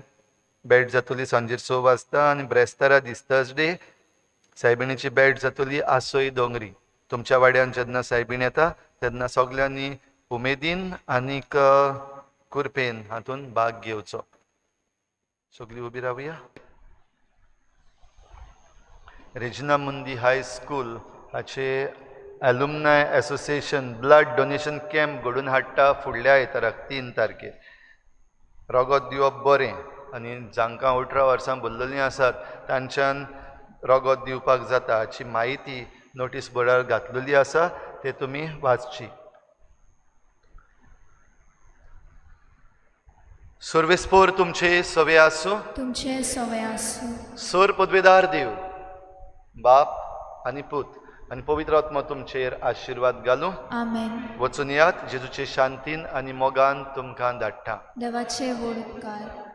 भेट जातली सांजेर 6 वाजता. आनी ब्रेस्तारा दीस थर्सडे सायबिणीची भेट जातली आसोय दोंगरी. तुमच्या वाड्यान जेन्ना सायबीण येता तेन्ना सगल्यांनी उमेदीन आनीक कुरपेन हातून भाग घेवचो. सगळीं उबी रावया. रेजिना मुंदी हाय स्कूल हाचे alumni association blood donation camp घडून हाडटा फुडल्या आयताराक 3 तारखेर. रगत दिवप बरें आनी जांकां 18 वर्सां भरलेलीं आसात तांच्यान रगत दिवपाक जाता हाची म्हायती नोटीस बोर्डार घातलेली आसा, ते तुमी वाचची. सर्वेस्पोर तुमचे सवे आसूं, तुमचे सवे आसूं. सर पदवेदार देव बाप आनी पूत आनी पवित्र आत्मा तुमचेर आशिर्वाद घालूं. आमेन. वचून यात जेजूचे शांतीन आनी मोगान तुमकां धाडटा. देवाचे व्हड उपकार.